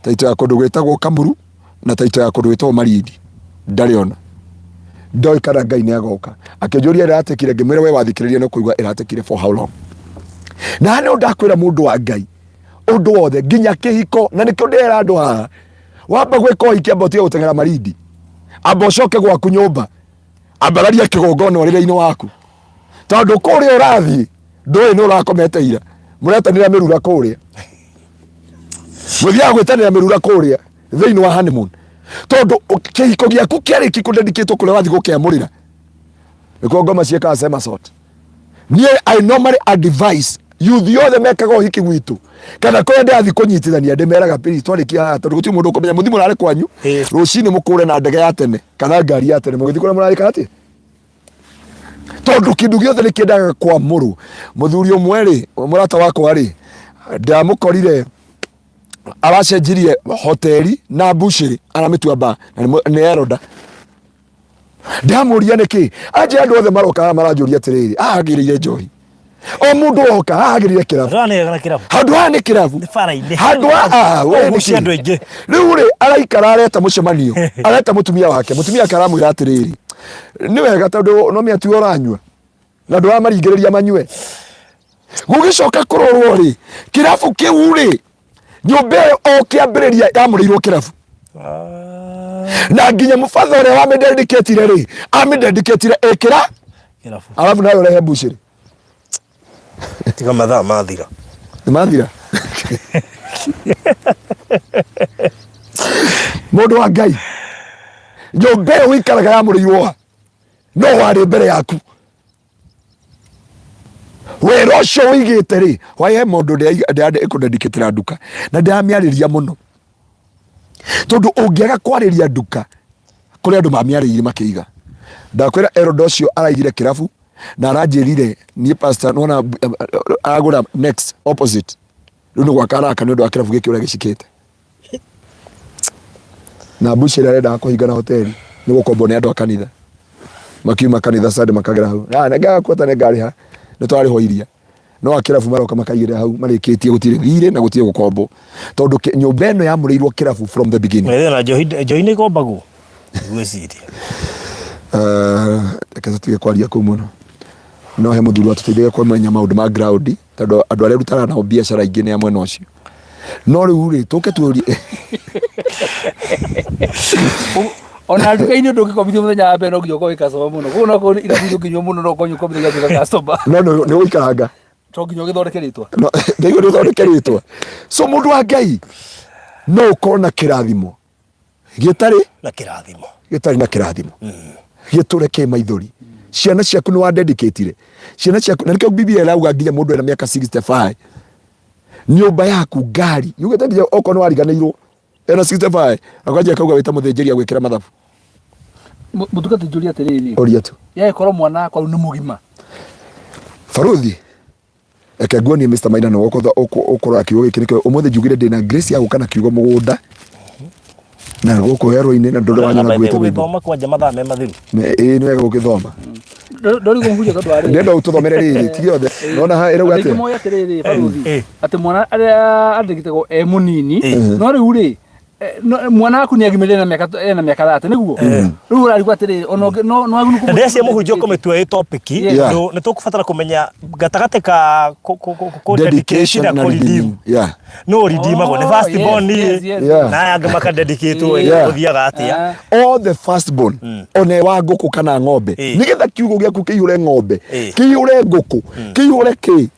[SPEAKER 2] taito ya kũndũ gwĩtagwo Kamuru na taito ya kũndũ gwĩtagwo Malindi, ndarĩ ona. Ndoĩ kana Ngai nĩ agoka. Akĩnjũria ĩratekire, ngĩmwĩra we wathikĩrĩria no kũigua ĩratekire for how long. Na nĩ ndakwĩra mũndũ wa Ngai, ũndũ wothe nginya kĩhiko, na nĩkĩo ndĩrera andũ haha, wamba gwĩka ũhiki, amba ũtige gũteng'era Malindi, amba ũcoke gwaku nyũmba, ambararia kĩgongona ũrĩrĩ-inĩ waku, tondũ kũrĩa ũrathiĩ ndũĩ nĩ ũrakomete ira. Mũretanĩra mĩrura kũrĩa, mũthiaga gwĩtanĩra mĩrura kũrĩa thĩinĩ wa honeymoon, tondũ kĩhiko gĩaku kĩarĩki kũdedicatwo kũrĩa wathiĩ gũkĩamũrĩra, nĩkuo ngoma ciĩkaga somersault. Niĩ I normally advise youth yothe mekaga ũhiki gwitũ kana kũrĩa ndĩrathiĩ kũnyitithania, ndĩmeraga, "Please, twarĩkia haha, tondũ gũtirĩ mũndũ ũkũmenya, mũthiĩ mũrare kwanyu, rũcinĩ mũkũre na ndege ya tene kana ngari ya tene, mũgĩthiĩ kũrĩa mũrarĩka atĩa," tondũ kĩndũ gĩothe nĩ kĩendaga kwamũrwo. Mũthuri ũmwe rĩ, mũrata wakwa rĩ, ndamũkorire aracenjirie hoteli na mbucĩrĩ, aramĩtua bar, na nĩ eroda. Ndamũria nĩkĩ, anjĩra andũ othe maroka haha maranjũria atĩrĩrĩ, agĩrĩire njohi. O mũndũ woka haha agĩrire kĩrabu.
[SPEAKER 1] Handũ haha nĩ na kĩrabu.
[SPEAKER 2] Handũ haha nĩ kĩrabu.
[SPEAKER 1] Nĩ bara-inĩ.
[SPEAKER 2] Handũ haha we nĩ
[SPEAKER 1] Ũgucia
[SPEAKER 2] kĩ?
[SPEAKER 1] andũ aingĩ.
[SPEAKER 2] Rĩu rĩ, araikara areta mũcemanio, areta mũtumia wake, mũtumia wake aramwĩra atĩrĩrĩ, nĩ wega tondũ no mĩatue ũranyua na ndũramaringĩrĩria manyue. Gũgĩcoka kũrorwo rĩ, kĩrabu kĩu rĩ, nyũmba ĩyo o kĩambĩrĩria yamũrĩirwo kĩrabu. Na nginya mũbatha ũrĩa wamĩndendikĩtire rĩ, amĩndendikĩtire ĩkĩra
[SPEAKER 1] Kĩrabu.
[SPEAKER 2] Alafu nawe ũrehe mbucĩrĩ.
[SPEAKER 1] Tiga mathaa mathira.
[SPEAKER 2] Nĩ mathira. Mũndũ wa Ngai, nyũmba ĩyo ũikaraga yamũrĩirwo ha? No warĩ mbere yaku. Wĩra ũcio ũigĩte rĩ, why he mũndũ ndĩrakũndendikĩtĩra nduka na ndĩramĩarĩria mũno. Tondũ ũngĩaga kwarĩria nduka, kũrĩ andũ mamĩarĩirie makĩiga. Ndakwĩra Erodo ũcio araigire kĩrabu na aranjĩrire niĩ pastor nona aragũra next opposite. Rĩu nĩ gwaka araka nĩ ũndũ wa kĩrabu gĩkĩ ũrĩa gĩcikĩte. Na mbuci ĩrĩa arendaga kũhinga na hoteli nĩ gũkombwo nĩ andũ a kanitha. Makiuma kanitha Sunday makagera hau. Na nĩngaga kuota nĩngarĩha nĩ twarĩhwo iria. No a kĩrabu maroka makaigĩrĩra hau marĩkĩtie gũtirĩ thirĩ na gũtirĩ gũkombwo. Tondũ nyũmba ĩno yamũrĩirwo kĩrabu from the beginning.
[SPEAKER 1] Ĩyo na njohi njohi nĩ ĩkombagwo. Ngwĩciria.
[SPEAKER 2] Reke tũtige kwaria kũu mũno. No he mũthuri watũteithagia kũmenya maũndũ ma ground tondũ andũ arĩa rutaga nao biacara aingĩ nĩ a mwena ũcio. No rĩu rĩ tũke tuorie
[SPEAKER 3] Ona nduka-inĩ ndũngĩkombithio mũthenya wa mbere no nginya ũkorwo wĩ customer mũno. Koguo no korwo irabu ndũngĩnyua mũno no ũkorwo ũkombithagia gũtuĩka customer.
[SPEAKER 2] No nĩ ũgũikaranga.
[SPEAKER 3] To nginya ũgĩthondeke rĩtwa.
[SPEAKER 2] No, nĩguo nĩ ũthondeke rĩtwa. So mũndũ wa Ngai no ũkorwo na kĩrathimo gĩtarĩ
[SPEAKER 1] Na kĩrathimo.
[SPEAKER 2] Gĩtarĩ na kĩrathimo, gĩtũre kĩ maithori. Ciana ciaku nĩ wadedicatire ciana ciaku, na nĩkĩo Biblia ĩrauga nginya mũndũ ena mĩaka 65 nyũmba yaku, ngari yugĩte nginya okorwo nĩ wariganĩirwo ena 65 akanjia akauga wĩta mũthĩnjĩri agwĩkĩra mathabu.
[SPEAKER 3] Mũtungati, njũrie atĩrĩrĩ.
[SPEAKER 2] Ũria tu.
[SPEAKER 3] Yagĩkorwo mwana wakwa rĩu nĩ mũgima.
[SPEAKER 2] Baruthi, reke nguonie Mr. Maina no ũkũrora ũkũrora kiugo gĩkĩ nĩkĩo ũmũthĩ njugire ndĩna grace ya gũka na kiugo mũgũnda na gũkũ werũ-inĩ na ndũrĩ wanyona nguĩte rwĩmbo.
[SPEAKER 1] Ũgĩthoma kwanja mathaa me mathiru.
[SPEAKER 2] Ĩĩ, nĩ wega gũgĩthoma.
[SPEAKER 3] Ndorigwo mũhunjia tondũ wa rĩrĩ.
[SPEAKER 2] Ndĩrenda ũtũthomere rĩrĩ ti gĩothe nona ha ĩrauga
[SPEAKER 3] Andũ aingĩ
[SPEAKER 2] atĩa.
[SPEAKER 3] moĩ atĩrĩrĩ baruthi, atĩ mwana arĩa andĩkĩtagwo e mũnini, no rĩu rĩ mwana waku nĩ agimarire na mĩaka ena mĩaka 30 nĩguo rĩu ũrarigwo atĩrĩrĩ ona no no wagĩrĩirwo
[SPEAKER 1] Na ndĩreciria mũhunjia ũkũmĩtua ĩ topic.
[SPEAKER 2] Yeah.
[SPEAKER 1] Tondũ nĩ tũkũbatara kũmenya gatagatĩ ka kũ dedication na
[SPEAKER 2] na
[SPEAKER 1] kũ redeem.
[SPEAKER 2] redeem. Yeah.
[SPEAKER 1] No redeemagwo nĩ first born
[SPEAKER 2] Yeah.
[SPEAKER 1] na aya angĩ makadedicatwo.
[SPEAKER 2] Yeah.
[SPEAKER 1] Gũthiaga atĩa?
[SPEAKER 2] All the firstborn, one wa ngũkũ kana ng'ombe, nĩgetha kiugo gĩaku kĩihũre ng'ombe, kĩihũre ngũkũ, kĩihũre kĩ,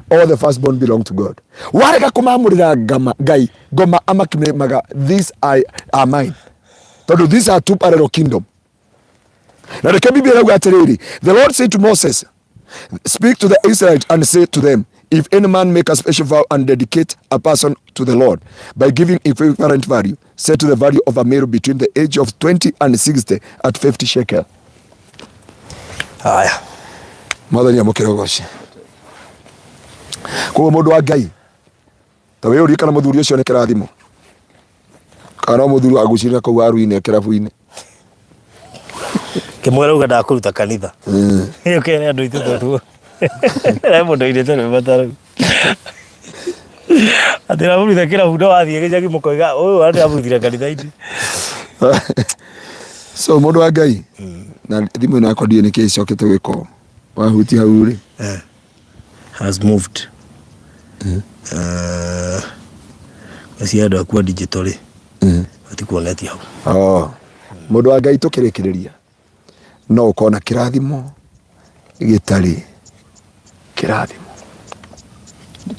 [SPEAKER 2] all the firstborn belong to God. Warega kũmamũrĩra ngama Ngai ngoma amakimemaga, these are mine, tondũ these are two parallel kingdom. Na reke Biblia ĩrauga atĩrĩrĩ, the Lord said to Moses, "Speak to the Israelites and say to them, if any man make a special vow and dedicate a person to the Lord by giving equivalent value, set to the value of a male between the age of 20 and 60 at 50 shekel."
[SPEAKER 1] Haya.
[SPEAKER 2] Mwathani amũkĩre ũgoci. Koguo mũndũ wa Ngai, ta wĩyũrie kana mũthuri ũcio nĩ kĩrathimo kana no mũthuri agucirĩra kũu waru-inĩ kĩrabu-inĩ.
[SPEAKER 1] Kĩmwe rauga ndakũruta kanitha. Ĩyo kene andũ aitũ tondũ he mũndũ oinĩte rwĩmbo ta rũu. Atĩ ramũruta kĩrabu no wathiĩ gĩcagi mũkoiga ũyũ andamũrutire kanitha-inĩ.
[SPEAKER 2] So mũndũ wa Ngai, na thimũ ĩno yakwa ndiũĩ nĩkĩ ĩcokete gwĩka ũũ. Wahutia hau rĩ,
[SPEAKER 1] Has moved. Acio andũ akua digital rĩ matikuonetie hau.
[SPEAKER 2] Oh. Mũndũ wa Ngai, tũkĩrĩkĩrĩria, no ũkorwo na kĩrathimo gĩtarĩ kĩrathimo.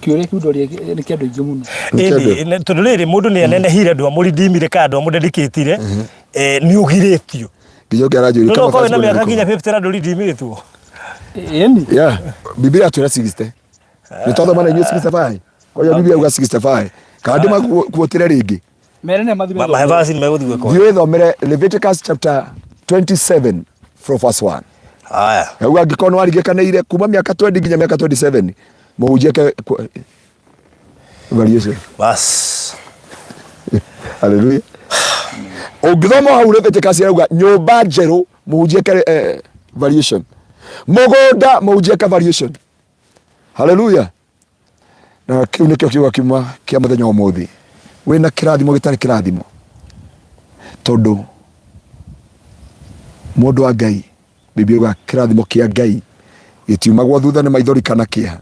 [SPEAKER 3] Kĩũria kĩu ndoria nĩ kĩa andũ aingĩ mũno.
[SPEAKER 2] Nĩ kĩa andũ.
[SPEAKER 1] Ĩndĩ, tondũ rĩrĩ mũndũ nĩ anenehire andũ amũridimire kana andũ amũdedicatire, nĩ ũgirĩtio.
[SPEAKER 2] Nginya ũngĩ aranjũria
[SPEAKER 1] No
[SPEAKER 2] kama
[SPEAKER 1] ũkorwo wĩna
[SPEAKER 2] firstborn
[SPEAKER 1] mĩaka
[SPEAKER 2] nĩ
[SPEAKER 1] nginya 50 na ndũridimĩtwo.
[SPEAKER 3] Ĩni.
[SPEAKER 2] Yeah, Biblia atwĩra 60. Nĩ twathoma na inyuĩ 65. Kwa Biblia uga 65. Kana ndĩmakuotĩre rĩngĩ.
[SPEAKER 3] Mere nĩ mathime.
[SPEAKER 1] Mahevasi nĩ megũthiĩ gwĩka.
[SPEAKER 2] Thiĩ wĩthomere Leviticus chapter 27 from verse 1.
[SPEAKER 1] Haya.
[SPEAKER 2] Yauga angĩkorwo nĩ warigĩkanĩire kuma mĩaka 20 nginya mĩaka 27 mũhunjie ke variation.
[SPEAKER 1] Bas.
[SPEAKER 2] Hallelujah. Ũngĩthoma hau Leviticus yauga nyũmba njerũ mũhunjie ke variation. Mũgũnda mũhunjie ke variation. Haleluya. Na kĩu nĩkĩo kiugo kiuma kĩa mũthenya wa ũmũthĩ. Wĩna kĩrathimo gĩtarĩ kĩrathimo, tondũ mũndũ wa Ngai, Biblia yugaga kĩrathimo kĩa Ngai gĩtiumagwo thutha nĩ maithori kana kĩeha.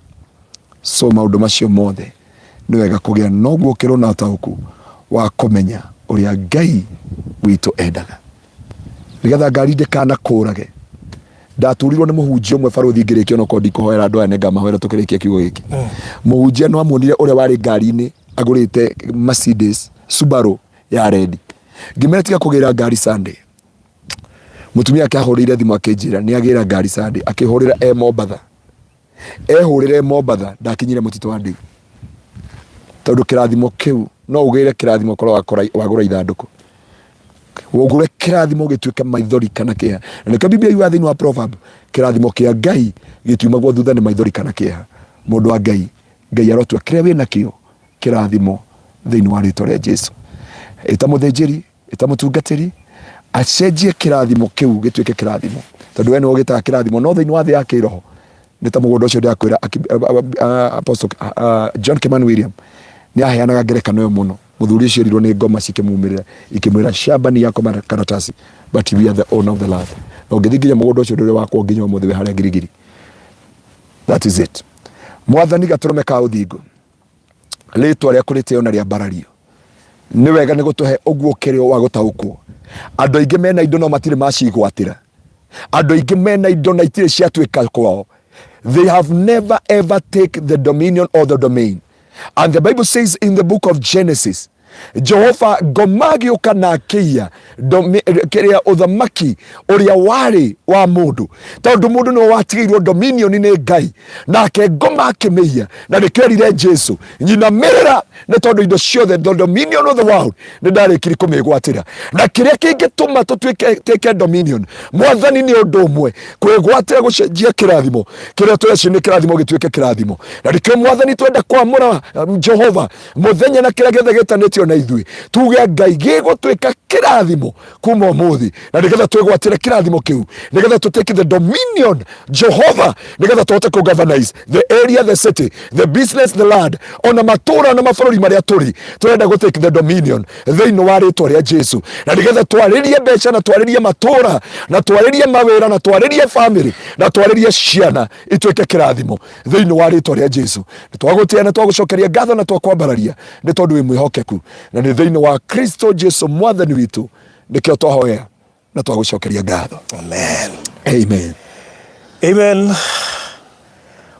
[SPEAKER 2] So maũndũ macio mothe nĩ wega kũgĩa noguo ũkĩrwo na ũtaũku wa kũmenya ũrĩa Ngai witũ endaga, nĩgetha ngari ndĩkanakũrage. Ndaturirwo nĩ mũhunjia ũmwe barũthi ngĩrĩkia, onokorwo ndikũhoera andũ aya, nĩngamahoera tũkĩrĩkia kiugo gĩkĩ. Mũhunjia no amuonire ũrĩa warĩ ngari-inĩ agũrĩte Mercedes Subaru ya rendi. Ngĩmera tiga kũgĩra ngari Sunday. Mũtumia ake ahũrĩire thimũ akĩnjĩra nĩ agĩra ngari Sunday, akĩhũrĩra e Mombatha. Ehũrĩre Mombatha, ndakinyire mũtitũ wa Ndĩu. Tondũ kĩrathimo kĩu no ũgĩre kĩrathimo korwo wagũra ithandũkũ. Ũgũre kĩrathimo gĩtuĩke maithori kana kĩeha. Na nĩkĩo Biblia yugaga thĩinĩ wa Proverb, kĩrathimo kĩa Ngai gĩtiumagwo thutha nĩ maithori kana kĩeha. Mũndũ wa Ngai, Ngai arotua kĩrĩa wĩnakĩo kĩrathimo thĩinĩ wa rĩtwa rĩa Jesu. Ĩta mũthĩnjĩri, ĩta mũtungatĩri, acenjie kĩrathimo kĩu gĩtuĩke kĩrathimo, tondũ we nĩwe ũgĩtaga kĩrathimo, no thĩinĩ wa thĩ ya kĩroho nĩ ta mũgũnda ũcio ndĩrakwĩra. Apostle John Kimani William nĩ aheanaga ngerekano ĩyo mũno. Mũthuri ũcio erirwo nĩ ngoma cikĩmumĩrĩra ikĩmwĩra, "Shamba ni yako makaratasi, but we are the owner of the land." Na ũngĩthiĩ nginya mũgũnda ũcio ndũrĩ wakwo nginya ũmũthĩ, wĩ harĩa Girigiri. That is it. Mwathani, gatũrũme ka ũthingu, rĩtwa rĩaku rĩtĩo na rĩambarario. Nĩ wega nĩ gũtũhe ũguo ũkĩrĩ wa gũtaũkwo. Andũ aingĩ mena indo no matirĩ macigwatĩra. Andũ aingĩ mena indo na itirĩ ciatuĩka kwao. They have never ever take the dominion or the domain. And the Bible says in the book of Genesis, Jehova ngoma agĩũka na akĩiya kĩrĩa ũthamaki ũrĩa warĩ wa mũndũ, tondũ mũndũ nĩwe watigĩirwo dominion nĩ Ngai, nake ngoma akĩmĩiya. Na nĩkĩo erire Jesu, "Nyinamĩrĩra, nĩ tondũ indo ciothe, the dominion of the world, nĩ ndarĩkiri kũmĩgwatĩra." Na kĩrĩa kĩngĩtũma tũtuĩke take dominion, Mwathani, nĩ ũndũ ũmwe, kwĩgwatĩra, gũcenjia kĩrathimo kĩrĩa tũreci nĩ kĩrathimo gĩtuĩke kĩrathimo. Na nĩkĩo, Mwathani, twenda kwamũra Jehova mũthenya na kĩrĩa gĩothe gĩtanĩtio na ithuĩ, tuge Ngai gĩgũtuĩka kĩrathimo kuma ũmũthĩ, na nĩgetha twĩgwatĩre kĩrathimo kĩu, nĩgetha tũ take the dominion, Jehova, nĩgetha tũhote kũ governize the area, the city, the business, the land, ona matũra na mabũrũri marĩa tũrĩ. Tũrenda gũ take the dominion thĩinĩ wa rĩtwa rĩa Jesu, na nĩgetha twarĩrie mbeca, na twarĩrie matũra, na twarĩrie mawĩra, na twarĩrie family, na twarĩrie ciana ituĩke kĩrathimo thĩinĩ wa rĩtwa rĩa Jesu. Nĩ twagũtĩa na twagũcokeria ngatho na twakwambararia, nĩ tondũ wĩ mwĩhokeku, na nĩ thĩinĩ wa Kristo Jesu Mwathani witũ nĩkĩo twahoya na twagũcokeria ngatho.
[SPEAKER 1] Amen.
[SPEAKER 2] Amen.
[SPEAKER 1] Amen.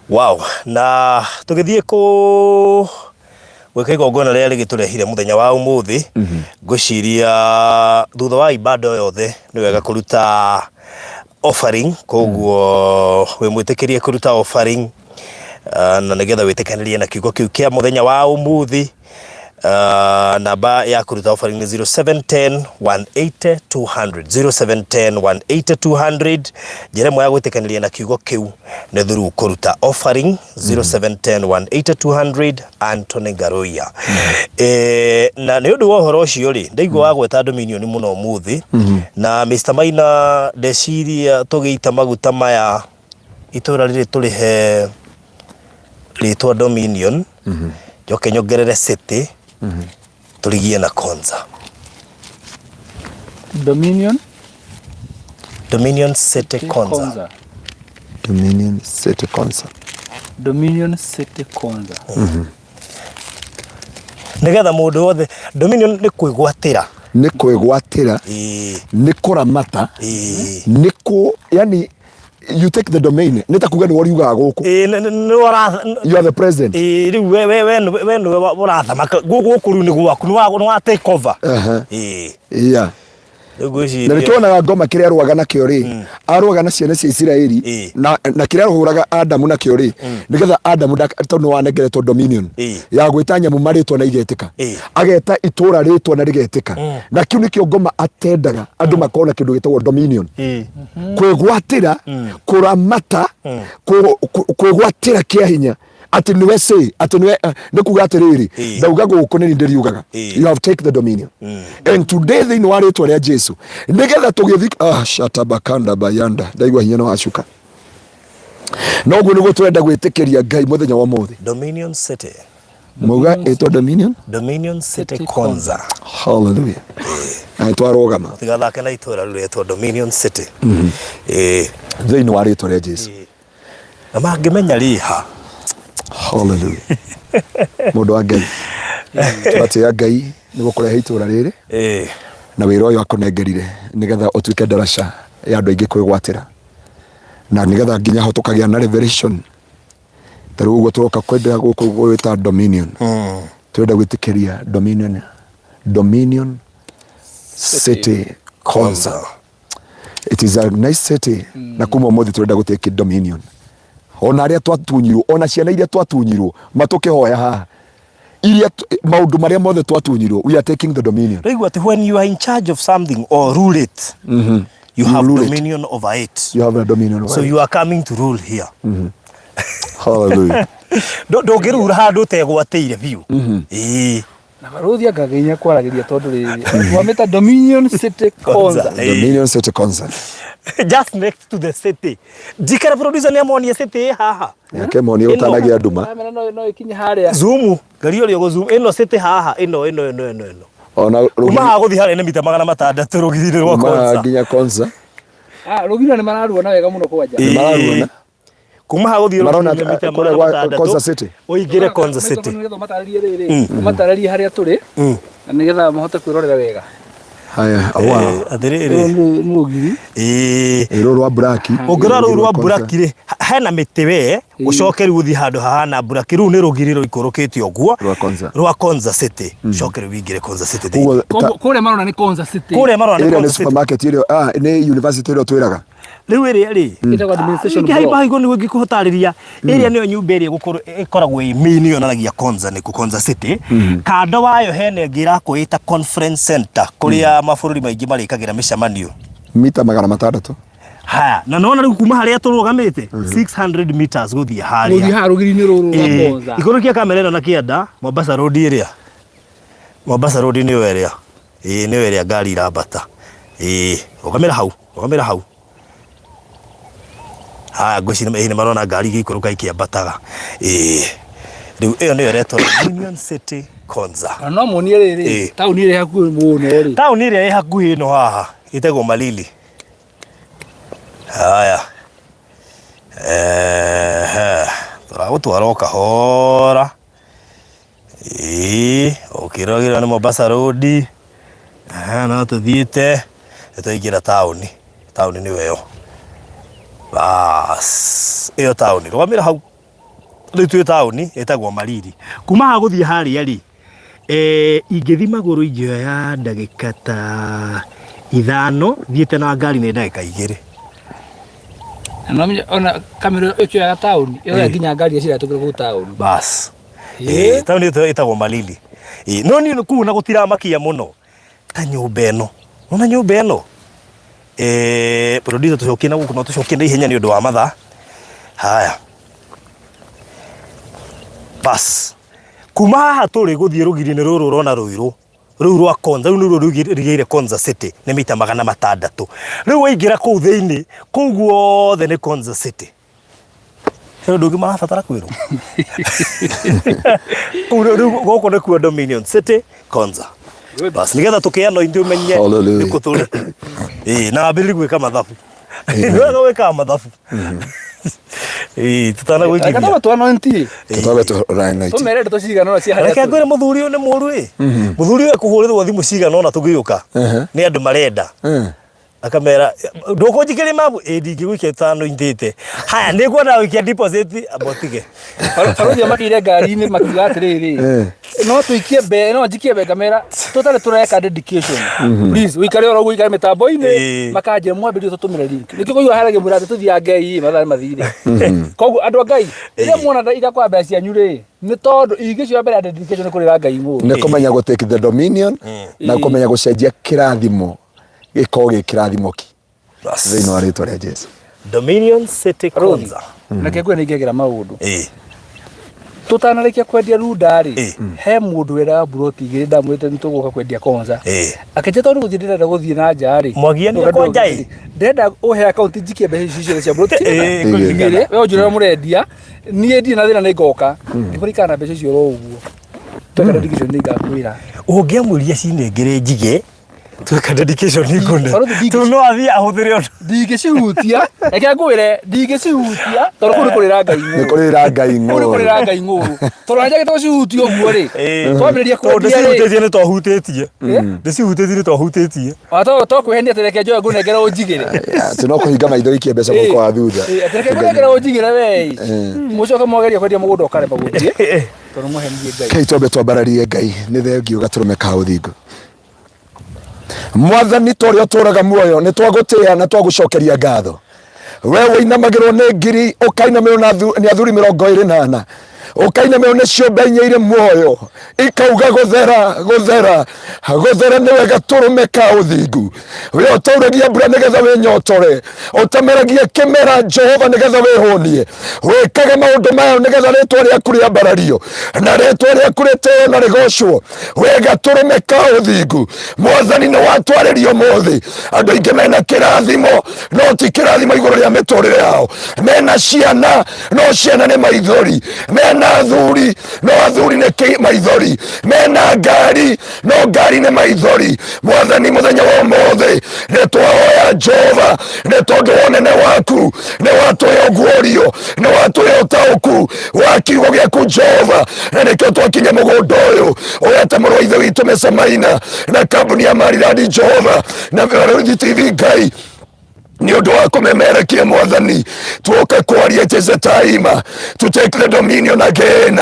[SPEAKER 1] Wow. Na tũgĩthiĩ kũ gwĩka igongona rĩrĩa rĩgĩtũrehire mũthenya wa ũmũthĩ, ngwĩciria thutha wa ibada yothe nĩ wega kũruta offering. Koguo wĩ mwĩtĩkĩrie kũruta offering, na nĩgetha wĩtĩkanĩrie na kiugo kĩu kĩa mũthenya wa ũmũthĩ. Namba ya kũruta offering nĩ 0710 180 200, 0710 180 200. Njĩra ĩmwe ya gwĩtĩkanĩria na kiugo kĩu nĩ through kũruta offering, 0710 180 200, Anthony Ngaruiya. Na nĩ ũndũ wa ũhoro ũcio rĩ, ndaigua wagweta Dominion mũno ũmũthĩ na Mr. Maina, ndeciria tũgĩita maguta maya itũra rĩrĩ tũrĩhe rĩtwa Dominion, njoke nyongerere City, tũrigie na Konza.
[SPEAKER 3] Dominion.
[SPEAKER 1] Dominion City Konza.
[SPEAKER 3] Konza.
[SPEAKER 2] Dominion City Concert.
[SPEAKER 3] Dominion City Konza.
[SPEAKER 1] Nĩgetha mũndũ wothe, Dominion nĩ kwĩgwatĩra.
[SPEAKER 2] Nĩ kwĩgwatĩra. Nĩ kũramata. Nĩ kũ yani you take the domain, nĩ ta kuga nĩ woriugaga gũkũ.
[SPEAKER 1] Ĩĩ, nĩ
[SPEAKER 2] You are the president.
[SPEAKER 1] Ĩĩ, rĩu we nĩwe ũrathamaka gũkũ, rĩu nĩ gwaku, nĩ wa take over. Rĩu
[SPEAKER 2] Na
[SPEAKER 1] ngwĩciria
[SPEAKER 2] nĩkĩo wonaga ngoma kĩrĩa arũaga nakĩo rĩ, arũaga na ciana cia Isiraeli, na kĩrĩa arũhũraga Adamu nakĩo rĩ, nĩgetha Adamu tondũ nĩ wanengeretwo dominion ya gwĩta nyamũ marĩtwa na igetĩka, ageta itũra rĩtwa na rĩgetĩka. Na kĩu nĩkĩo ngoma atendaga andũ makorwo na kĩndũ gĩtagwo dominion, kwĩgwatĩra, kũramata, kwĩgwatĩra kĩa hinya atĩ nĩwe say, atĩ nĩwe, nĩ kuga atĩrĩrĩ, ndauga gũkũ nĩ niĩ ndĩriugaga. You have take the dominion. And today, thĩinĩ wa rĩtwa rĩa Jesu, nĩgetha tũgĩthi, ah, shatabakanda bayanda, ndaigua hinya no wacuka. Noguo nĩguo tũrenda gwĩtĩkĩria Ngai mũthenya wa ũmũthĩ.
[SPEAKER 1] Dominion City.
[SPEAKER 2] Mauga ĩtwo Dominion?
[SPEAKER 1] Dominion City Konza.
[SPEAKER 2] Hallelujah. Na nĩtwarũgama.
[SPEAKER 1] Mũtigathake na itũra rĩu rĩetwo Dominion City. Ĩĩ.
[SPEAKER 2] Thĩinĩ wa rĩtwa rĩa Jesu.
[SPEAKER 1] Na mangĩmenya rĩha.
[SPEAKER 2] Hallelujah. Mũndũ wa Ngai. Tũratĩĩa Ngai nĩ gũkũrehe itũra rĩrĩ.
[SPEAKER 1] Ĩĩ.
[SPEAKER 2] Na wĩra ũyũ akũnengerire nĩgetha ũtuĩke ndaraca ya andũ aingĩ kwĩgwatĩra. Na nĩgetha nginya ho tũkagĩa na revelation. Ta rĩu ũguo tũroka kwenda gũkũ gwĩta Dominion. Tũrenda gwĩtĩkĩria Dominion. Dominion City Konza. It is a nice city. Na kuma ũmũthĩ tũrenda gũtake dominion. Ona arĩa twatunyirwo, ona ciana iria twatunyirwo, matũkĩhoya haha. Iria maũndũ marĩa mothe twatunyirwo, we are taking the dominion.
[SPEAKER 1] Rĩu atĩ when you are in charge of something or rule it, you
[SPEAKER 2] You
[SPEAKER 1] have
[SPEAKER 2] rule it.
[SPEAKER 1] dominion over it.
[SPEAKER 2] You have a dominion over
[SPEAKER 1] So
[SPEAKER 2] it.
[SPEAKER 1] you are coming to rule here.
[SPEAKER 2] Hallelujah.
[SPEAKER 1] Ndũngĩrura handũ ũtegwatĩire biũ. Ĩĩ.
[SPEAKER 3] Na barũthi anga Ngai nĩakwaragĩria tondũ rĩrĩ wamĩta Dominion City Konza.
[SPEAKER 1] Konza.
[SPEAKER 2] Dominion City Konza.
[SPEAKER 1] Just next to the city. Njikara producer nĩ amonie city ĩ haha.
[SPEAKER 2] Yake monie
[SPEAKER 1] Ĩno.
[SPEAKER 2] ũtanagia nduma.
[SPEAKER 3] Kamera no no ĩkinye harĩa.
[SPEAKER 1] Zoom, ngaria ũrĩa ũgũ zoom. Ĩno city haha, ĩno ĩno ĩno ĩno ĩno.
[SPEAKER 2] Ona
[SPEAKER 1] Kuma haha gũthiĩ harĩa nĩ mita 600 rũgiri-inĩ rwa
[SPEAKER 2] Kuma
[SPEAKER 1] Konza.
[SPEAKER 2] nginya Konza.
[SPEAKER 3] Ah, rũgiri nĩ mararuona wega mũno kwanja.
[SPEAKER 2] Nĩ mararuona.
[SPEAKER 1] Kuma haha gũthiĩ
[SPEAKER 2] Marona
[SPEAKER 1] rũgiri-inĩ mita
[SPEAKER 2] kũrĩa
[SPEAKER 1] magana
[SPEAKER 2] gwa
[SPEAKER 1] matandatũ,
[SPEAKER 2] Konza City.
[SPEAKER 1] Ũingĩre Konza City.
[SPEAKER 3] Nĩgetha ũmatarĩrie rĩrĩ, ũmatarĩrie harĩa tũrĩ na nĩgetha mahote kwĩrorera wega.
[SPEAKER 2] Haya, wow.
[SPEAKER 1] Atĩrĩrĩ.
[SPEAKER 3] Rũrũ nĩ rũgiri.
[SPEAKER 1] Ĩĩ.
[SPEAKER 2] Rũrũ rwa Braki.
[SPEAKER 1] Ũngĩrora rũu rwa Braki rĩ, hena mĩtĩ we, ũcoke rĩu ũthiĩ handũ hahana Braki, rũu nĩ rũgiri rũikũrũkĩte ũguo
[SPEAKER 2] Rwa Konza.
[SPEAKER 1] rwa Konza City. Ũcoke rĩu ũingĩre Konza City thĩinĩ.
[SPEAKER 2] Koguo ta-
[SPEAKER 3] Koguo kũrĩa marona nĩ Konza City.
[SPEAKER 1] Kũrĩa marona nĩ
[SPEAKER 2] ĩrĩa nĩ
[SPEAKER 1] Konza City.
[SPEAKER 2] supermarket ĩrĩa ah, nĩ university ĩrĩa twĩraga.
[SPEAKER 1] Rĩu ĩrĩa rĩ,
[SPEAKER 3] Ĩtagwo administration
[SPEAKER 1] ingĩhaimba
[SPEAKER 3] block.
[SPEAKER 1] igũrũ nĩguo ingĩkũtarĩria ĩrĩa nĩyo nyũmba ĩrĩa ĩgũkorwo ĩkoragwo ĩ main yonanagia Konza nĩkũ Konza City. Kando wayo hena ĩngĩ ĩrakwo ĩta conference center kũrĩa mabũrũri maingĩ marĩkagĩra mĩcemanio.
[SPEAKER 2] Mita 600.
[SPEAKER 1] Haya, na nona rĩu kuma harĩa tũrũgamĩte 600 meters gũthiĩ harĩa.
[SPEAKER 3] Gũthiĩ haha rũgiri-inĩ rũrũ rwa
[SPEAKER 1] Ĩĩ,
[SPEAKER 3] Konza.
[SPEAKER 1] Ikũrũkia kamera ĩno na kĩanda Mombasa Road ĩrĩa. Mombasa Road nĩyo ĩrĩa. Ĩĩ nĩyo ĩrĩa ngari irambata. Ĩĩ, rũgamĩra hau, rũgamĩra hau. Haya ngwĩciria ĩĩ nĩ marona ngari igĩikũrũka ikĩambataga. Ĩĩ. Rĩu ĩyo nĩyo ĩretwo Union City Konza.
[SPEAKER 3] Na no muonie rĩrĩ,
[SPEAKER 1] Ĩĩ.
[SPEAKER 3] taũni ĩrĩa ĩ hakuhĩ mũno rĩ.
[SPEAKER 1] Taũni ĩrĩa ĩ hakuhĩ ĩno haha ĩtagwo Malili. Haya. Ehe. Tũragũtwara o kahora. Ĩĩ, ũkĩroragĩrwo nĩ Mombasa Road. Aha, no tũthiĩte nĩ twaingĩra taũni. Taũni nĩyo ĩyo. Bas, ĩyo taũni. Rũgamĩra hau. Rĩu twĩ taũni ĩtagwo Malili. Kuma haha gũthiĩ harĩa rĩ, eh, ingĩthiĩ magũrũ ingĩoya ndagĩka ta 5, thiĩte na ngari nĩ ndagĩka 2.
[SPEAKER 3] Na no menye ona kamera ĩkĩoyaga taũni, ĩroya nginya ngari iria ciratũmĩrwo kũu taũni.
[SPEAKER 1] Bas.
[SPEAKER 3] Ĩĩ.
[SPEAKER 1] Ĩĩ, taũni ĩyo ĩtagwo Malili. Ĩĩ, no niĩ kũu na gũtiramakia mũno ta nyũmba ĩno. Nĩwona nyũmba ĩno? Eh, producer tũcokie na gũkũ no tũcokie na ihenya nĩ ũndũ wa mathaa. Haya. Bas. Kuma haha tũrĩ gũthiĩ rũgiri-inĩ rũrũ ũrona rũirũ. Rũu rwa Konza, rũu nĩruo rũigĩire Konza City nĩ mita 600. Rĩu waingĩra kũu thĩinĩ, kũu guothe nĩ Konza City. He ũndũ ũngĩ marabatara kwĩrwo? Kũu rĩu gũkũ nĩkuo Dominion City Konza. Bas, nĩgetha tũkĩanointe ũmenye
[SPEAKER 2] Hallelujah.
[SPEAKER 1] nĩkũ tũrĩ. Ĩĩ, na wambĩrĩrie gwĩka mathabu. Nĩ wega gwĩkaga mathabu. Ĩĩ, tũtanagũikithia.
[SPEAKER 3] Reke twambe tũanointi.
[SPEAKER 2] Tũtwabe tũranaiti.
[SPEAKER 3] Tũmere ndeto cigana ũna cia harĩa
[SPEAKER 1] Reke
[SPEAKER 3] tũrĩ.
[SPEAKER 1] ngwĩre mũthuri ũyũ nĩ mũru ĩ. Mũthuri ũyũ ekũhũrĩrwo thimũ cigana ũna tũgĩũka. Nĩ andũ marenda. Akamera ndũkũnjikĩria mabu ĩ ndingĩgũikia ĩtanointĩte. Haya nĩ ngwenda gũikia deposit amba ũtige.
[SPEAKER 3] Barũthi makĩire ngari-inĩ makiuga atĩrĩrĩ, no tũikie mbe no njikie mbe ngamera tũtarĩ tũreka dedication. Please ũikare oro ũguo ũikare mĩtambo-inĩ makanjĩra mwambĩrĩrie tũtũmĩre link. Nĩkĩo kũigua haragia mwĩra atĩ tũthiĩ Ngai mathaa nĩ mathire. Koguo andũ a Ngai rĩrĩa muona irakwa mbeca cianyu rĩ nĩ tondũ ingĩcio mbere ya dedication nĩ kũrĩra Ngai mũru.
[SPEAKER 2] Nĩ kũmenya gũ take the dominion na kũmenya gũcenjia kĩrathimo gĩkorwo gĩ kĩrathimo ki thĩinĩ wa rĩtwa rĩa Jesu.
[SPEAKER 1] Dominion City
[SPEAKER 3] Barũthi,
[SPEAKER 1] Konza.
[SPEAKER 3] reke ngwĩre nĩ ingĩgera maũndũ.
[SPEAKER 1] Ĩĩ.
[SPEAKER 3] Tũtanarĩkia kwendia runda rĩ, he mũndũ wendaga mburoti igĩrĩ, ndamwĩrĩte nĩ tũgũka kwendia konza. Akĩnjĩra tondũ gũthiĩ ndĩrenda gũthiĩ na nja rĩ.
[SPEAKER 1] Mwagianire kwanja ĩ?
[SPEAKER 3] Ndĩrenda ũhe akaunti njikie mbeca ici ciothe cia mburoti
[SPEAKER 1] Igĩrĩ.
[SPEAKER 3] igĩrĩ, we ũnjĩre ũrĩa mũrendia, niĩ ndirĩ na thĩna nĩ ngoka. Ngĩmũrikana na mbeca icio oro ũguo. Tweka dedication nĩ ngakwĩra.
[SPEAKER 1] Ũngĩamwĩrire cinengere njige tweka dedication ngũne.
[SPEAKER 3] Barũthi
[SPEAKER 1] Tondũ no athiĩ ahũthĩre ũndũ.
[SPEAKER 3] Ndingĩcihutia, reke ngwĩre, ndingĩcihutia tondũ kũu nĩ kũrĩra Ngai
[SPEAKER 2] Nĩ
[SPEAKER 3] ng'ũũrũ.
[SPEAKER 2] kũrĩra Ngai
[SPEAKER 3] Kũu nĩ
[SPEAKER 2] ng'ũũrũ.
[SPEAKER 3] kũrĩra Ngai ng'ũũrũ. Tondũ na njagĩte gũcihutia ũguo rĩ, twambĩrĩria
[SPEAKER 1] Tondũ
[SPEAKER 3] kwendia rĩ,
[SPEAKER 1] ndĩcihutĩtie nĩ twahutĩtie. Ndĩcihutĩtie nĩ twahutĩtie.
[SPEAKER 3] to kwĩhenia atĩ reke njoe ngũnengere ũnjigĩre.
[SPEAKER 2] Atĩ no kũhinga maitho ikie mbeca mũhuko wa thutha.
[SPEAKER 3] Atĩ reke ngũnengere ũnjigĩre we. Mũcoke mwageria kwendia mũgũnda ũkarema gũthiĩ tondũ mũhenirie Ngai.
[SPEAKER 2] Kei twambe twambararie Ngai nĩ thengio gatũrũme ka ũthingu. Mwathani ta ũrĩa ũtũũraga muoyo nĩ twagũtĩĩa na twagũcokeria ngatho. We ũinamagĩrwo nĩ ngiri ũkainamĩrwo nĩ athuri 24 ũkainamĩrwo nĩ ciũmbe inya irĩ muoyo ikauga gũthera gũthera gũthera nĩwe gatũrũme ka ũthingu. We ũtauragia mbura nĩgetha wĩnyotore, ũtameragia kĩmera Jehova nĩgetha wĩhũnie. Wĩkage maũndũ mayo nĩgetha rĩtwa rĩaku rĩambarario na rĩtwa rĩaku rĩtĩo na rĩgocwo. We gatũrũme ka ũthingu, Mwathani nĩ watwarĩria ũmũthĩ. Andũ aingĩ mena kĩrathimo no ti kĩrathimo igũrũ rĩa mĩtũrĩre yao. Mena ciana no ciana nĩ maithori, mena athuri no athuri nĩ maithori, mena ngari no ngari nĩ maithori. Mwathani mũthenya wa ũmũthĩ nĩ twahoya Jehova, nĩ tondũ wa ũnene waku nĩ watũhe ũguũrio, nĩ watũhe ũtaũku wa kiugo gĩaku Jehova, na nĩkĩo twakinya mũgũnda ũyũ ũreta mũrũ wa ithe witũ Mr. na kambuni ya Maridadi Jehova na Barũthi TV Ngai nĩ ũndũ wa kũmemerekia Mwathani, tuoka kwaria it is a time to take the dominion again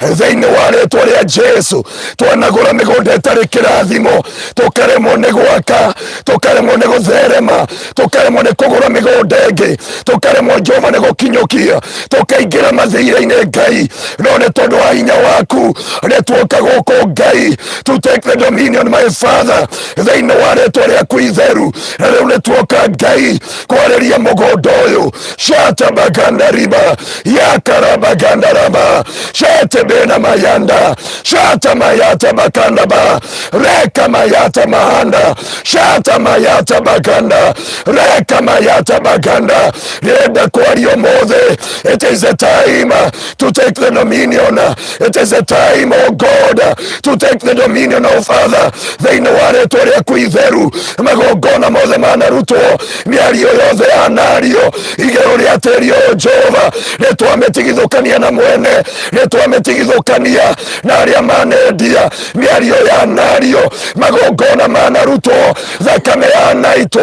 [SPEAKER 2] thĩinĩ wa rĩtwa rĩa Jesu. Twanagũra mĩgũnda ĩtarĩ kĩrathimo, tũkaremwo nĩ gwaka, tũkaremwo nĩ gũtherema, tũkaremwo nĩ kũgũra mĩgũnda ĩngĩ, tũkaremwo Jehova nĩ gũkinyũkia, tũkaingĩra mathĩira-inĩ Ngai, no nĩ tondũ wa hinya waku nĩ tuoka gũkũ Ngai to take the dominion my father thĩinĩ wa rĩtwa rĩaku itheru. Na rĩu nĩ tuoka Ngai kwarĩria mũgũnda ũyũ shatabaganda riba yakarabaganda raba shatebena mayanda shatamayata bakanda ba reka mayata mahanda shatamayata bakanda reka mayata bakanda. Rĩenda kwaria ũmũthĩ, it is a time to take the dominion, it is a time oh God to take the dominion oh Father thĩinĩ wa rĩtwa rĩaku itheru. Magongona mothe manarutwo, mĩario yothe yanario igũrũ rĩa tĩri ũyũ Jehova, nĩ twamĩtigithũkania na mwene, nĩ twamĩtigithũkania na arĩa manendia. Mĩario yanario, magongona manarutwo, thakame yanaitwo,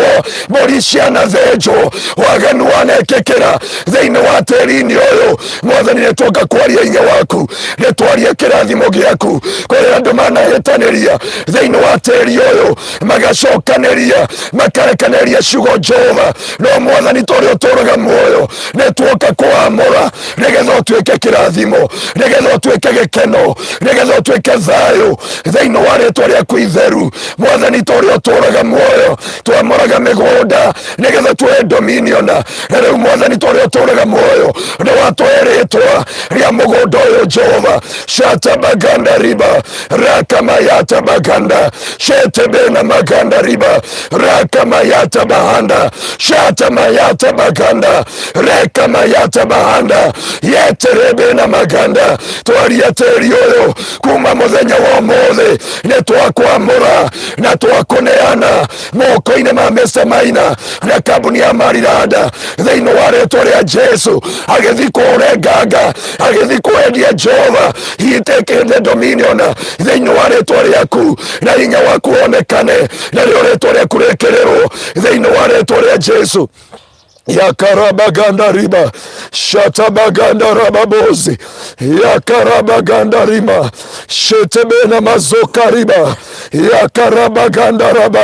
[SPEAKER 2] mbũri cianathĩnjwo, waganu wanekĩkĩra thĩinĩ wa tĩri-inĩ ũyũ. Mwathani nĩ tuoka kwaria hinya waku, nĩ twarie kĩrathimo gĩaku kũrĩ andũ manahĩtanĩria thĩinĩ wa tĩri ũyũ, magacokanĩria makarekanĩria ciugo Jehova. No Mwathani tũrĩa ũtũraga muoyo, nĩ tuoka kũamũra nĩgetha ũtuĩke kĩrathimo, nĩgetha ũtuĩke gĩkeno, nĩgetha ũtuĩke thayũ thĩinĩ wa rĩtwa rĩaku itheru. Mwathani tũrĩa ũtũraga muoyo, twamũraga mĩgũnda nĩgetha tuoe dominion. Na rĩu Mwathani tũrĩa ũtũraga muoyo, nĩ watũhe rĩtwa rĩa mũgũnda ũyũ Jehova shatabaganda riba rakamayata baganda shetebena maganda riba rakamayata bahanda shatamayata baganda rekamayata bahanda yeterebena maganda. Twaria tĩri ũyũ kuma mũthenya wa ũmũthĩ, nĩ twakwamũra na twakũneana moko-inĩ ma Mr. Maina na kambuni ya Mariranda thĩinĩ wa rĩtwa rĩa Jesu. Agĩthiĩ kũrenganga, agĩthiĩ kwendia Jehova, he take the dominion thĩinĩ wa rĩtwa rĩaku, na hinya waku wonekane, na rĩo rĩtwa rĩaku rĩkĩrĩrwo thĩinĩ wa rĩtwa rĩa Jesu. Yakarabaganda riba shatabaganda rababozi yakarabaganda rima shetebena mazoka riba. Yakarabagandaraba.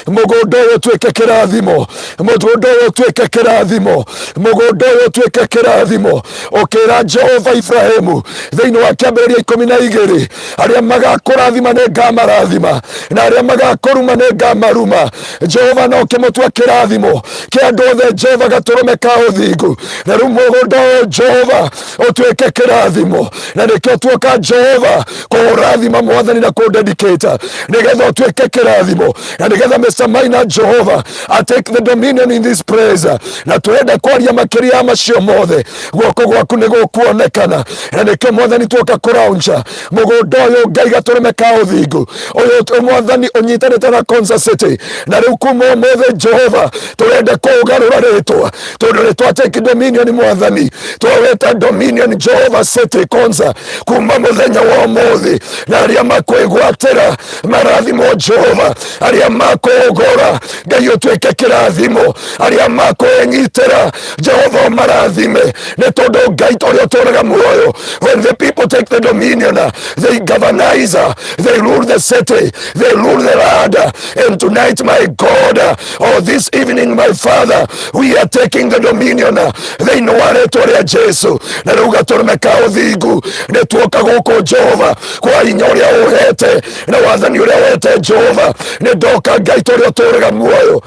[SPEAKER 2] Mũgũnda ũyũ ũtuĩke kĩrathimo, mũgũnda ũyũ ũtuĩke kĩrathimo, mũgũnda ũyũ ũtuĩke kĩrathimo. Ũkĩra Jehova Ibrahimu thĩinĩ wa kĩambĩrĩria 12, arĩa magakũrathima nĩ ngamarathima, na arĩa magakũruma nĩ ngamaruma. Jehova no kĩmũtua kĩrathimo kĩa andũ othe, Jehova gatũrũme ka ũthingu. Na rĩu mũgũnda ũyũ Jehova ũtuĩke kĩrathimo, na nĩkĩo tuoka Jehova kũũrathima mwathani na kũndedicate nĩgetha ũtuĩke kĩrathimo, na nĩgetha Mr. Maina Jehova I take the dominion in this place. Na tũrenda kwaria makĩria ya macio mothe, guoko gwaku nĩ gũkuonekana, na nĩkĩo mwathani tuoka kũraunja mũgũnda ũyũ Ngai gatũrũme ka ũthingu ũyũ mwathani ũnyitanĩte na Konza City. Na rĩu kuma ũmũthĩ Jehova tũrenda kũũgarũra rĩtwa, tondũ nĩ twa take dominion mwathani, twaweta dominion Jehova City Konza kuma mũthenya wa ũmũthĩ, na arĩa makwĩgwatĩra marathimo Jehova, arĩa makũũgũra Ngai ũtuĩke kĩrathimo, arĩa makwĩnyitĩra Jehova ũmarathime, nĩ tondũ Ngai ũrĩa ũtũũraga muoyo, when the people take the dominion, they governize, they rule the city, they rule the land. And tonight, my God, or this evening, my Father, we are taking the dominion thĩinĩ wa rĩtwa rĩa Jesu. Na rĩu gatũrũme ka ũthingu nĩ tuoka gũkũ Jehova kwa hinya ũrĩa ũhete na wathani ũrĩa ũhete Jehova, nĩ ndoka Ngai tũrĩa ũtũũraga muoyo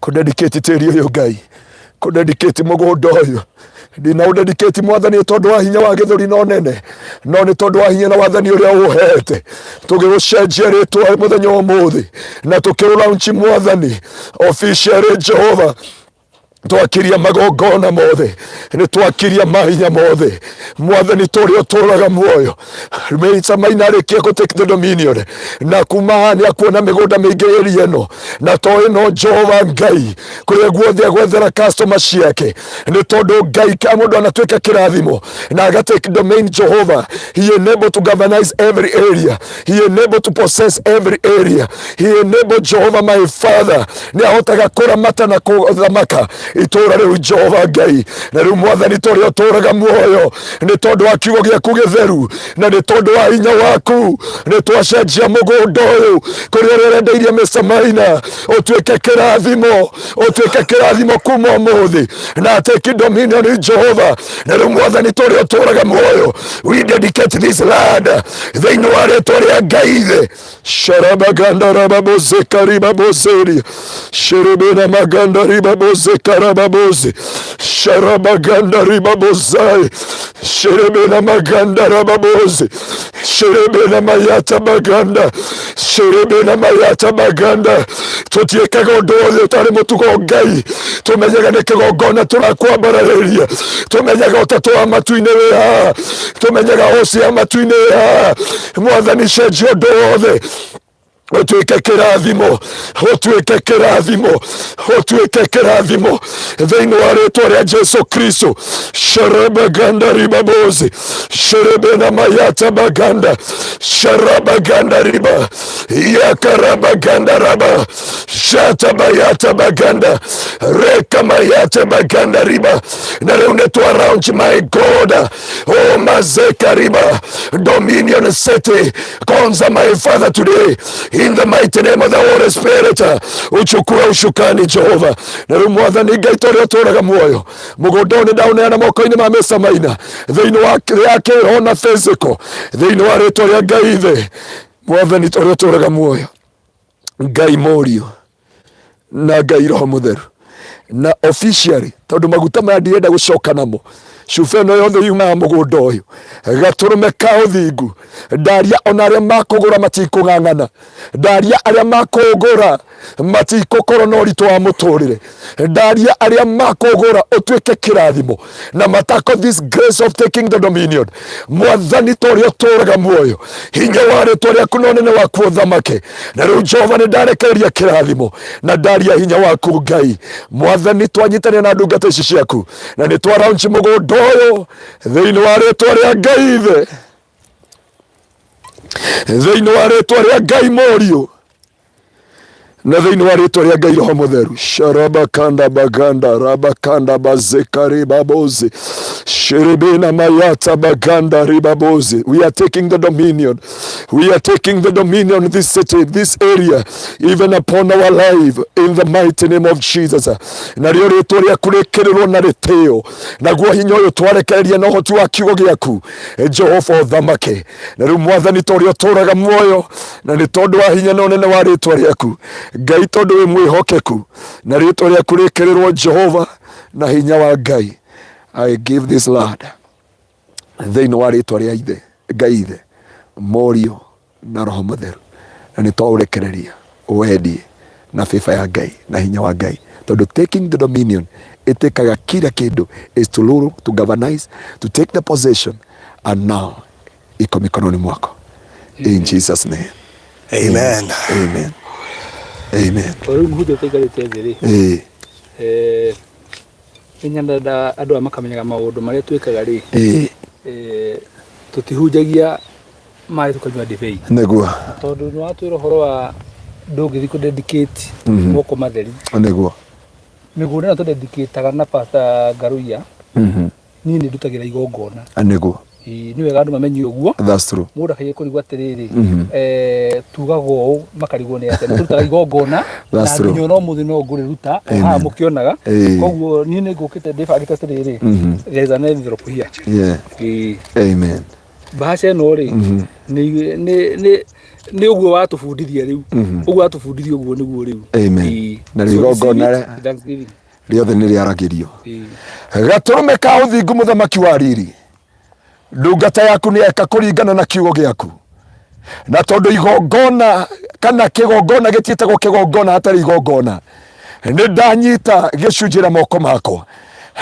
[SPEAKER 2] kũdedicate tĩri ũyũ Ngai, kũdedicate mũgũnda ũyũ ndina ũdedicate mwathani tondũ wa hinya wa gĩthũri no nene, no nĩ tondũ wa hinya na wathani ũrĩa ũhete. Tũgĩgũcenjia rĩtwa mũthenya wa ũmũthĩ na tũkĩũlaunch mwathani officially Jehova. Twakiria magongona mothe, nĩ twakiria mahinya mothe mwathani tũrĩa ũtũũraga muoyo. Mr. Maina arĩkia kũ take the dominion, na kuma haha nĩ akuona mĩgũnda mĩingĩ area ĩno, na to ĩno Jehova Ngai, kũrĩa guothe agwethera customer ciake, nĩ tondũ Ngai ka mũndũ anatuĩka kĩrathimo na aga take domain Jehova. He enable to governize every area, he enable to possess every area, he enable Jehova my Father, nĩ ahotaga kũramata na kũthamaka itũũra rĩu Jehova Ngai. Na rĩu mwathani tũrĩa ũtũũraga muoyo, nĩ tondũ wa kiugo gĩaku gĩtheru na nĩ tondũ wa hinya waku, nĩ twacenjia mũgũnda ũyũ kũrĩa ũrĩa ũrendeirie Mr. Maina ũtuĩke kĩrathimo, ũtuĩke kĩrathimo kuma ũmũthĩ, na take dominion Jehova. Na rĩu mwathani tũrĩa ũtũũraga muoyo, we dedicate this land thĩinĩ wa rĩtwa rĩa Ngai ithe. Sharabaganda rababoze karibabozeria sherebena maganda ribaboze karababoze sharabaganda ribabozai sherebena maganda rababoze sherebena mayata baganda sherebena mayata baganda. Tũtiĩkaga ũndũ wothe ũtarĩ mũtugo Ngai, tũmenyaga nĩ kĩgongona tũrakwambararĩria, tũmenyaga ũtatũ wa matu-inĩ wĩ haha, tũmenyaga hoci ya matu-inĩ wĩ haha. Mwathani cenjia ũndũ wothe ũtuĩke kĩrathimo, ũtuĩke kĩrathimo, ũtuĩke kĩrathimo thĩinĩ wa rĩtwa rĩa Jesu Kristo. Sharabaganda ribabozi sherebena mayata baganda sharabaganda riba yakarabaganda raba shata bayata baganda reka mayata baganda riba. Na rĩu nĩ twa launch my God, oh mazeka riba dominion city Konza my Father today in the mighty name of the Holy Spirit. Uchukue ushukani Jehova. Na rĩu mwathani Ngai tũrĩa ũtũũraga muoyo, mũgũnda ũyũ nĩ ndaũneana moko-inĩ ma Mr. Maina thĩinĩ wa ya kĩroho na physical, thĩinĩ wa rĩtwa rĩa Ngai ithe mwathani ũrĩa ũtũũraga muoyo, Ngai Mũriũ na Ngai Roho Mũtheru. Na officially tondũ maguta maya ndirenda gũcoka namo, cuba ĩno yothe yumaga mũgũnda ũyũ, gatũrũme ka ũthingu. Ndaria ona arĩa makũgũra matikũng'ang'ana, ndaria arĩa makũgũra matikũkorwo na ũritũ wa mũtũrĩre, ndaria arĩa makũgũra ũtuĩke kĩrathimo na matako this grace of taking the dominion. Mwathani tũrĩa ũtũũraga muoyo, hinya wa rĩtwa rĩaku na ũnene waku ũthamake. Na rĩu Jehova nĩ ndarekereria kĩrathimo na ndaria hinya waku Ngai mwathani, twanyitanĩra na ndungata ici ciaku na nĩ twa launch mũgũnda ũyũ thĩinĩ wa rĩtwa rĩa Ngai ithe, thĩinĩ wa rĩtwa rĩa Ngai Mũriũ Na thĩinĩ wa rĩtwa rĩa Ngai Roho Mũtheru, sharabakanda baganda rabakanda bazeka ribabozi shiribina mayata baganda ribabozi. We are taking the dominion. We are taking the dominion this city, this area, even upon our life, in the mighty name of Jesus. Narĩo rĩtwa rĩaku rĩkĩrĩrwo na rĩtĩo, naguo hinya ũyũ twarekereria na ũhoti wa kiugo gĩaku, Jehova ũthamake. Na rĩu Mwathani, ta ũrĩa ũtũũraga muoyo, na nĩ tondũ wa hinya na ũnene wa rĩtwa rĩaku, Ngai, tondũ wĩ mwĩhokeku, na rĩtwa rĩaku rĩkĩrĩrwo Jehova na hinya wa Ngai, I give this lad thĩinĩ wa rĩtwa rĩa ithe Ngai ithe Mũriũ na Roho Mũtheru, na nĩ twaũrekereria wendie na favor ya Ngai na hinya wa Ngai, tondũ taking the dominion ĩtĩkaga kila kĩndũ, is to rule, to governize, to take the possession, and now iko mikononi mwako in Jesus name.
[SPEAKER 1] Amen.
[SPEAKER 2] Amen. Amen.
[SPEAKER 3] O rĩu mũhunjia ũtaikarĩte thĩ rĩ, nĩ nyendaga andũ aya makamenyaga maũndũ marĩa twĩkaga rĩ, tũtihunjagia maĩ tũkanyua ndibei.
[SPEAKER 2] Nĩguo.
[SPEAKER 3] Tondũ nĩ watwĩra ũhoro wa ndũngĩthiĩ kũ dedicate moko matheri.
[SPEAKER 2] Nĩguo.
[SPEAKER 3] Mĩgũnda ĩno tũdedicataga na Pastor Ngaruiya, niĩ nĩ ndutagĩra igongona.
[SPEAKER 2] Nĩguo.
[SPEAKER 3] Ĩĩ, nĩ wega andũ mamenye ũguo.
[SPEAKER 2] That's true.
[SPEAKER 3] Mũndũ akageria kũrigwo atĩrĩrĩ, tugaga ũũ makarigwo nĩ atĩa. Nĩ tũrutaga igongona
[SPEAKER 2] That's
[SPEAKER 3] na
[SPEAKER 2] true.
[SPEAKER 3] nginya ona ũmũthĩ no ngũrĩruta o haha mũkĩonaga. Koguo niĩ nĩ ngũkĩte ndĩbangĩte atĩrĩrĩ, there is an envelope here. Ĩĩ.
[SPEAKER 2] Amen.
[SPEAKER 3] Bahasha ĩno rĩ, nĩ ũguo watũbundithia rĩu. Ũguo watũbundithia ũguo nĩguo rĩu.
[SPEAKER 2] Amen.
[SPEAKER 3] Ĩĩ.
[SPEAKER 2] Na rĩu
[SPEAKER 3] So receive
[SPEAKER 2] igongona
[SPEAKER 3] it with thanksgiving.
[SPEAKER 2] Rĩothe nĩ rĩaragĩrio.
[SPEAKER 3] Ĩĩ.
[SPEAKER 2] Gatũrũme ka ũthingu, mũthamaki wa riri, ndungata yaku nĩ eka kũringana na kiugo gĩaku, na tondũ igongona kana kĩgongona gĩtiĩtagwo kĩgongona hatarĩ igongona, nĩ ndanyita gĩcunjĩ na moko makwa,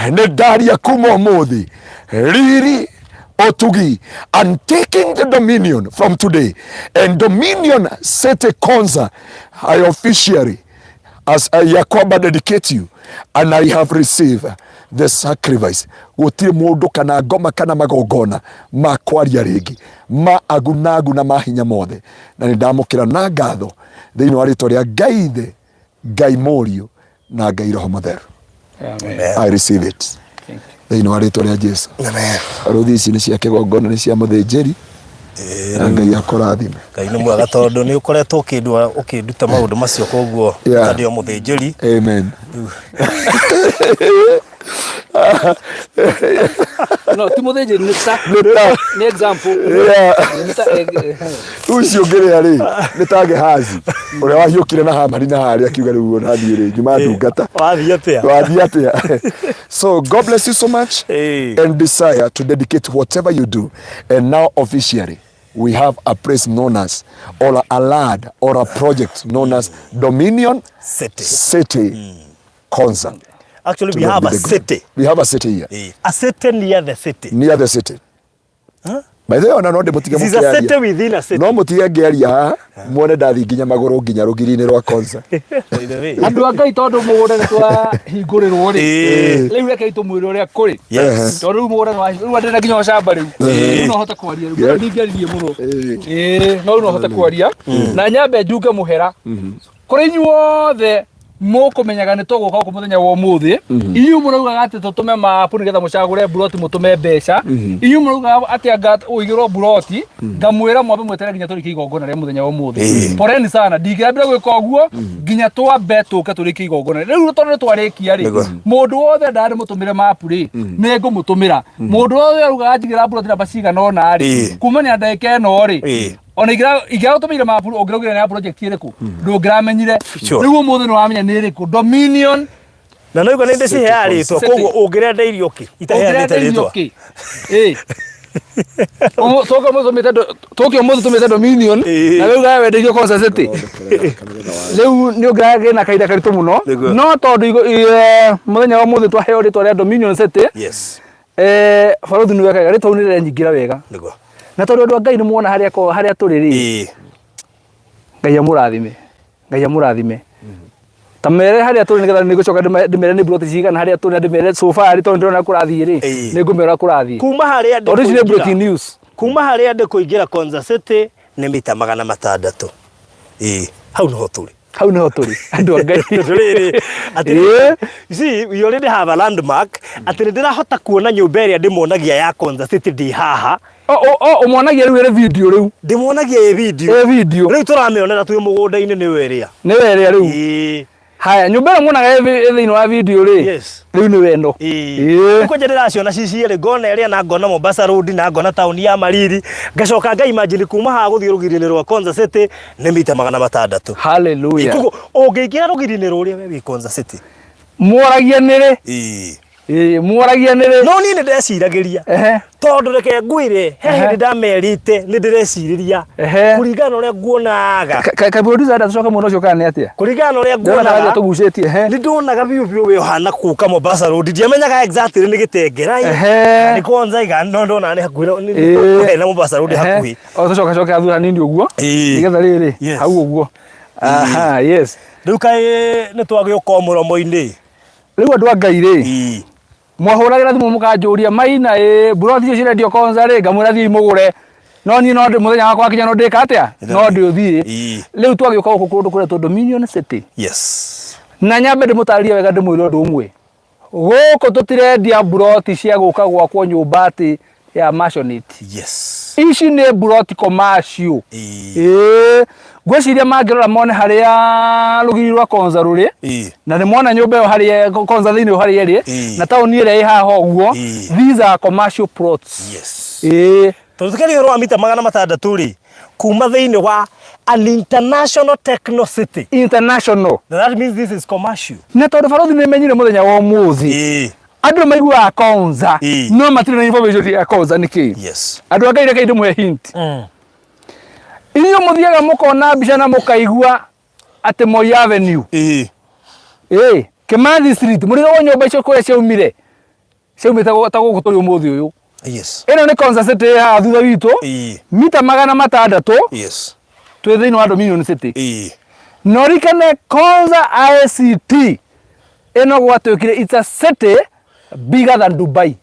[SPEAKER 2] nĩ ndaria kuma ũmũthĩ riri ũtugi and taking the dominion from today, and Dominion City Konza, I officially as I yakwamba dedicate you, and I have received the sacrifice. Gũtirĩ mũndũ kana ngoma kana magongona ma kwaria rĩngĩ ma agunagu na mahinya mothe, na nĩ ndamũkĩra na ngatho thĩinĩ wa rĩtwa rĩa Ngai Ithe, Ngai Mũriũ na Ngai Roho Mũtheru.
[SPEAKER 3] Amen.
[SPEAKER 2] I receive it
[SPEAKER 3] Thank you.
[SPEAKER 2] thĩinĩ wa rĩtwa rĩa Jesu.
[SPEAKER 1] Amen.
[SPEAKER 2] Rũthi ici nĩ cia kĩgongona, nĩ cia mũthĩnjĩri, na Ngai akũrathime.
[SPEAKER 1] Ngai nĩ mwega tondũ nĩ ũkoretwo ũkĩnduta maũndũ macio, koguo ta ndĩ o mũthĩnjĩri.
[SPEAKER 2] Amen.
[SPEAKER 3] No, ti mũthĩnjĩri, nĩ ta
[SPEAKER 2] Nĩ ta
[SPEAKER 3] nĩ example. Nĩ ta
[SPEAKER 2] Ũcio ũngĩrĩa rĩ, nĩ ta Gehazi ũrĩa wahiũkire na Hamani na harĩa akiuga rĩu ona niĩ rĩ nyuma ndungata.
[SPEAKER 1] Wathiĩ atĩa?
[SPEAKER 2] Wathiĩ atĩa? So God bless you so much and desire to dedicate whatever you do, and now officially we have a place known as, or a land or a project known as Dominion
[SPEAKER 1] City.
[SPEAKER 2] City Konza.
[SPEAKER 1] Actually,
[SPEAKER 2] To
[SPEAKER 1] we
[SPEAKER 2] God
[SPEAKER 1] have
[SPEAKER 2] be
[SPEAKER 1] a
[SPEAKER 2] the glory.
[SPEAKER 1] city.
[SPEAKER 2] We have a city here.
[SPEAKER 1] A city near the city.
[SPEAKER 2] Near the city. By the way, ona no ndĩmũtige
[SPEAKER 1] It is a
[SPEAKER 2] mũkĩaria.
[SPEAKER 1] city within a city.
[SPEAKER 2] No mũtige ngĩaria haha muone ndathiĩ nginya magũrũ nginya rũgiri-inĩ rwa Konza.
[SPEAKER 1] By the way.
[SPEAKER 3] Andũ a Ngai, tondũ mũgũnda nĩ twahingũrĩrwo rĩ, rĩu rekei tũmwĩre ũrĩa kũrĩ. Tondũ rĩu mũgũnda nĩ rĩu andĩ na nginya ũcamba rĩu. Rĩu no hote kwaria rĩu. Ndingĩaririe mũno. Ĩĩ, no rĩu no hote kwaria. Na nyambe njunge mũhera. Kũrĩ inyuothe mũkũmenyaga nĩ tũgũka gũkũ mũthenya wa ũmũthĩ, inyuĩ mũraugaga atĩ tũtũme mapu nĩgetha mũcagũre mburoti mũtũme mbeca, inyuĩ mũraugaga atĩ anga ũigĩrwo mburoti, ngamwĩra mwambe mweterere nginya tũrĩkie igongona rĩa mũthenya wa ũmũthĩ. Poleni sana, ndingĩambĩra gwĩka ũguo nginya twambe tũke tũrĩkie igongona rĩu. Tondũ nĩ twarĩkia rĩ, mũndũ wothe ndarĩ mũtũmĩre mapu rĩ, nĩ ngũmũtũmĩra. Mũndũ wothe augaga njigĩra mburoti namba cigana ũna rĩ, kumania na ndagĩka ĩno rĩ, ona ingĩragũtũmĩire mapu ũngĩraugire nĩ ya project ĩrĩkũ, ndũngĩramenyire. Rĩu ũmũthĩ nĩ wamenya nĩ ĩrĩkũ, Dominion.
[SPEAKER 1] Na no igua nĩ ndĩciheaga rĩtwa,
[SPEAKER 3] City.
[SPEAKER 1] koguo ũngĩrenda irio kĩ itaheanĩte
[SPEAKER 3] Ũngĩrenda irio
[SPEAKER 1] rĩtwa?
[SPEAKER 3] kĩ? Ĩ. Tũke ũmũthĩ tũmĩte Dominion, na rĩu gae wendeirio Konza City. Rĩu nĩ ũngĩragĩ na kahinda karitũ mũno. No tondũ mũthenya wa ũmũthĩ twaheo rĩtwa rĩa Dominion City, barũthi nĩ wekaga rĩtwa nĩ rĩrenyingĩra wega. Na tondũ andũ a Ngai nĩ muona harĩa harĩa tũrĩ rĩ, Ngai amũrathime. Ngai amũrathime. Ta mere harĩa tũrĩ nĩgetha nĩ ngũcoka ndĩmere nĩ mburoti cigana harĩa tũrĩ na ndĩmere so far tondũ ndĩrona kũrathiĩ rĩ, nĩ ngũmera kũrathiĩ.
[SPEAKER 1] Kuma harĩa ndĩ
[SPEAKER 3] Tondũ ici nĩ
[SPEAKER 1] kũingĩra-
[SPEAKER 3] breaking news.
[SPEAKER 1] Kuma harĩa ndĩ kũingĩra Konza City nĩ mita 600. Ĩĩ, hau nĩho tũrĩ.
[SPEAKER 3] Hau niho tũrĩ, andũ a Ngai.
[SPEAKER 1] Tondũ rĩrĩ, atĩ you see, we already have a landmark, atĩ nĩ ndĩrahota kuona nyũmba ĩrĩa ndĩmonagia ya Konza City ndĩ haha.
[SPEAKER 3] O o o ũmonagia rĩu ĩrĩ video rĩu.
[SPEAKER 1] Ndĩmonagia ĩ video.
[SPEAKER 3] Ĩ video.
[SPEAKER 1] Rĩu tũramĩonera twĩ mũgũnda-inĩ nĩyo ĩrĩa.
[SPEAKER 3] Nĩyo ĩrĩa rĩu.
[SPEAKER 1] Ĩĩ.
[SPEAKER 3] Haya, nyũmba ĩno muonaga ĩ thĩinĩ wa video rĩ.
[SPEAKER 1] Yes.
[SPEAKER 3] Rĩu nĩyo ĩno.
[SPEAKER 1] Ĩĩ. Kwanja ndĩraciona ci cierĩ, ngona ĩrĩa na ngona Mombasa Road na ngona taũni ya Mariri, ngacoka nga imagine kuma haha gũthiĩ rũgiri-inĩ rwa Konza City nĩ mita 600.
[SPEAKER 3] Hallelujah.
[SPEAKER 1] Koguo ũngĩingĩra rũgiri-inĩ rũrĩa we wĩ Konza City.
[SPEAKER 3] Mworagia nĩrĩ?
[SPEAKER 1] Ĩĩ.
[SPEAKER 3] Ĩĩ, mworagia nĩrĩ?
[SPEAKER 1] No niĩ nĩ ndeciragĩria.
[SPEAKER 3] Ehe.
[SPEAKER 1] Tondũ reke ngwĩre, he
[SPEAKER 3] Ehe.
[SPEAKER 1] hĩndĩ ndamerĩte nĩ ndĩrecirĩria
[SPEAKER 3] Ehe.
[SPEAKER 1] kũringana na ũrĩa nguonaga.
[SPEAKER 3] Ka ka producer enda tũcoke mwena ũcio kana nĩ atĩa?
[SPEAKER 1] Kũringana na ũrĩa
[SPEAKER 3] Ndĩrona karĩa
[SPEAKER 1] nguonaga.
[SPEAKER 3] tũgucĩtie. Ehe.
[SPEAKER 1] Nĩ ndonaga biũ biũ we ũhana kũka Mombasa Road. Ndiamenyaga exactly nĩ Gĩtengera ĩ.
[SPEAKER 3] Ehe.
[SPEAKER 1] Nĩ Konza ĩ kana no ndonaga nĩ hakuhĩ na- nĩ-
[SPEAKER 3] Ĩĩ.
[SPEAKER 1] nĩ na Mombasa Road
[SPEAKER 3] Ehe.
[SPEAKER 1] hakuhĩ.
[SPEAKER 3] O tũcoke coke thutha hanini ũguo.
[SPEAKER 1] Ĩĩ.
[SPEAKER 3] Nĩgetha rĩrĩ
[SPEAKER 1] Yes.
[SPEAKER 3] hau ũguo. Aha, yes.
[SPEAKER 1] Rĩu kaĩ nĩ twagĩũka o mũromo-inĩ.
[SPEAKER 3] Rĩu andũ a Ngai rĩ.
[SPEAKER 1] Ĩĩ.
[SPEAKER 3] Mwahũragĩra thimũ mũkanjũria Maina ĩ mburoti icio cirendio Konza rĩ, ngamwĩra thiĩi mũgũre. No niĩ no mũthenya wakwa wakinya no ndĩka atĩa? No ndĩũthiĩ.
[SPEAKER 1] Ĩĩ.
[SPEAKER 3] Rĩu twagĩũka gũkũ kũndũ kũretwo Dominion City.
[SPEAKER 1] Yes.
[SPEAKER 3] Na nyambe ndĩmũtarĩrie wega ndĩmwĩre ũndũ ũmwe. Gũkũ tũtirendia mburoti cia gũka gwakwo nyũmba atĩ ya maisonette.
[SPEAKER 1] Yes.
[SPEAKER 3] Ici nĩ mburoti commercial.
[SPEAKER 1] Ĩĩ.
[SPEAKER 3] Ĩĩ. Ngwĩciria mangĩrora mone harĩa rũgiri rwa Konza rũrĩ
[SPEAKER 1] Ĩĩ.
[SPEAKER 3] na nĩ mona nyũmba ĩyo harĩa Konza thĩinĩ harĩa ĩrĩ
[SPEAKER 1] Ĩĩ.
[SPEAKER 3] na taũni ĩrĩa ĩ haha ũguo.
[SPEAKER 1] Ĩĩ.
[SPEAKER 3] These are commercial plots.
[SPEAKER 1] Yes.
[SPEAKER 3] Ĩĩ.
[SPEAKER 1] Tondũ tũkĩaria ũhoro wa mita 600 rĩ, kuma thĩinĩ wa an international techno city.
[SPEAKER 3] International.
[SPEAKER 1] That means this is commercial.
[SPEAKER 3] Na tondũ barothi nĩ menyire mũthenya wa ũmũthĩ.
[SPEAKER 1] Ĩĩ.
[SPEAKER 3] Andũ maiguaga Konza
[SPEAKER 1] Ĩĩ.
[SPEAKER 3] no matirĩ na information ya Konza nĩ kĩĩ.
[SPEAKER 1] Yes.
[SPEAKER 3] Andũ a Ngai reke ndĩmũhe hint. Inyuĩ mũthiaga mũkona mbica na mũkaigua atĩ Moi Avenue.
[SPEAKER 1] Ĩĩ.
[SPEAKER 3] Ĩĩ, Kimathi Street, mũrigagwo nyũmba icio kũrĩa ciaumire. Ciaumĩte ta gũkũ tũrĩ ũmũthĩ ũyũ.
[SPEAKER 1] Yes.
[SPEAKER 3] Ĩno nĩ Konza City ĩ haha thutha witũ.
[SPEAKER 1] Ĩĩ.
[SPEAKER 3] Mita 600
[SPEAKER 1] Yes.
[SPEAKER 3] twĩ thĩinĩ wa Dominion City.
[SPEAKER 1] Ĩĩ.
[SPEAKER 3] Na ũririkane Konza ICT ĩno gwatuĩkire it's a city bigger than Dubai.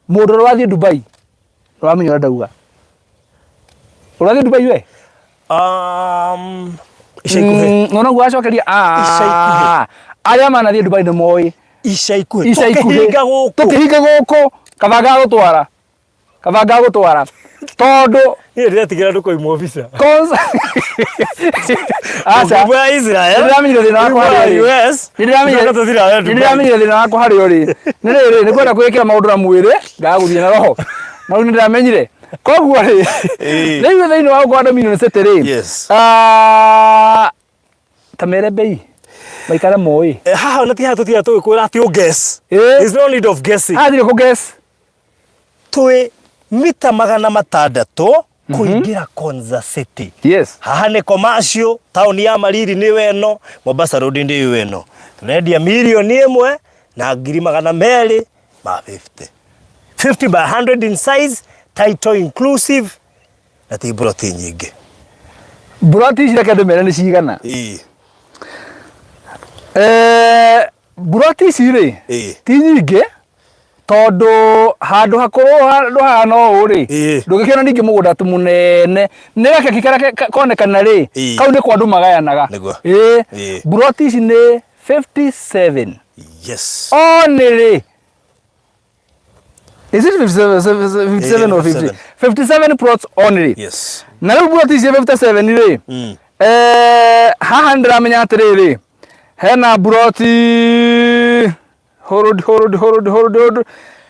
[SPEAKER 3] Mũndũ ũrĩa wathiĩ Dubai ũramenya ũrĩa ndauga. Ũrathiĩ Dubai we?
[SPEAKER 1] Ica ikuhĩ.
[SPEAKER 3] Nona guo acokeria
[SPEAKER 1] Ica ikuhĩ.
[SPEAKER 3] Arĩa manathiĩ Dubai nĩ moĩ.
[SPEAKER 1] Ica ikuhĩ.
[SPEAKER 3] Ica ikuhĩ.
[SPEAKER 1] Tũkĩhinga gũkũ.
[SPEAKER 3] Tũkĩhinga gũkũ. Kaba ngagũtwara. Kaba ngagũtwara. Tondũ
[SPEAKER 1] Niĩ ndĩretigĩra ndũkoimwo visa.
[SPEAKER 3] Konza Aca.
[SPEAKER 1] Ũngiuma Israel.
[SPEAKER 3] Nĩndĩramenyire thĩna wakwa
[SPEAKER 1] ũngiuma
[SPEAKER 3] harĩa ũrĩ.
[SPEAKER 1] US.
[SPEAKER 3] Nĩndĩramenyire
[SPEAKER 1] ũcoke tũthiĩ nawe Dubai.
[SPEAKER 3] nĩndĩramenyire thĩna wakwa harĩa ũrĩ. Nĩ rĩrĩ, nĩ kwenda kwĩkĩra maũndũ na mwĩrĩ, ngaga gũthiĩ na roho. Na rĩu nĩndĩramenyire. Koguo rĩ,
[SPEAKER 1] Ĩĩ.
[SPEAKER 3] rĩu thĩinĩ wa gũkũ Dominion City rĩ,
[SPEAKER 1] Yes.
[SPEAKER 3] ta mere mbei maikare moĩ.
[SPEAKER 1] Haha ona ti haha tũthiaga tũgĩkwĩra atĩ ũ guess.
[SPEAKER 3] Ĩĩ.
[SPEAKER 1] There's no need of guessing.
[SPEAKER 3] Haha ndirĩ kũ guess.
[SPEAKER 1] Twĩ mita 600 kũingĩra Konza City.
[SPEAKER 3] Yes.
[SPEAKER 1] Haha nĩ commercial, taũni ya Mariri nĩyo ĩno, Mombasa Road nĩyo ĩno. Tũrendia 1 na 250,000. 50 by 100 in size, title inclusive, na ti mburoti nyingĩ.
[SPEAKER 3] Mburoti ici reke ndĩmere nĩ cigana.
[SPEAKER 1] Ĩĩ.
[SPEAKER 3] Mburoti ici rĩ,
[SPEAKER 1] Ĩĩ.
[SPEAKER 3] ti nyingĩ tondũ handũ hakũrũ handũ hahana ũũ rĩ,
[SPEAKER 1] Ĩĩ.
[SPEAKER 3] ndũngĩkĩona ningĩ mũgũnda atĩ mũnene. Nĩ gakeki karĩa konekana rĩ,
[SPEAKER 1] Ĩĩ.
[SPEAKER 3] kau nĩ kwa andũ magayanaga.
[SPEAKER 1] Nĩguo.
[SPEAKER 3] Ĩĩ.
[SPEAKER 1] Ĩĩ.
[SPEAKER 3] Mburoti ici nĩ 57.
[SPEAKER 1] Yes.
[SPEAKER 3] Only. Is it 57, 57 or 50? 57 plots only.
[SPEAKER 1] Yes.
[SPEAKER 3] Na rĩu plot ici 57 rĩ, haha nĩndĩramenya atĩrĩrĩ, hena ploti hold hold hold hold hold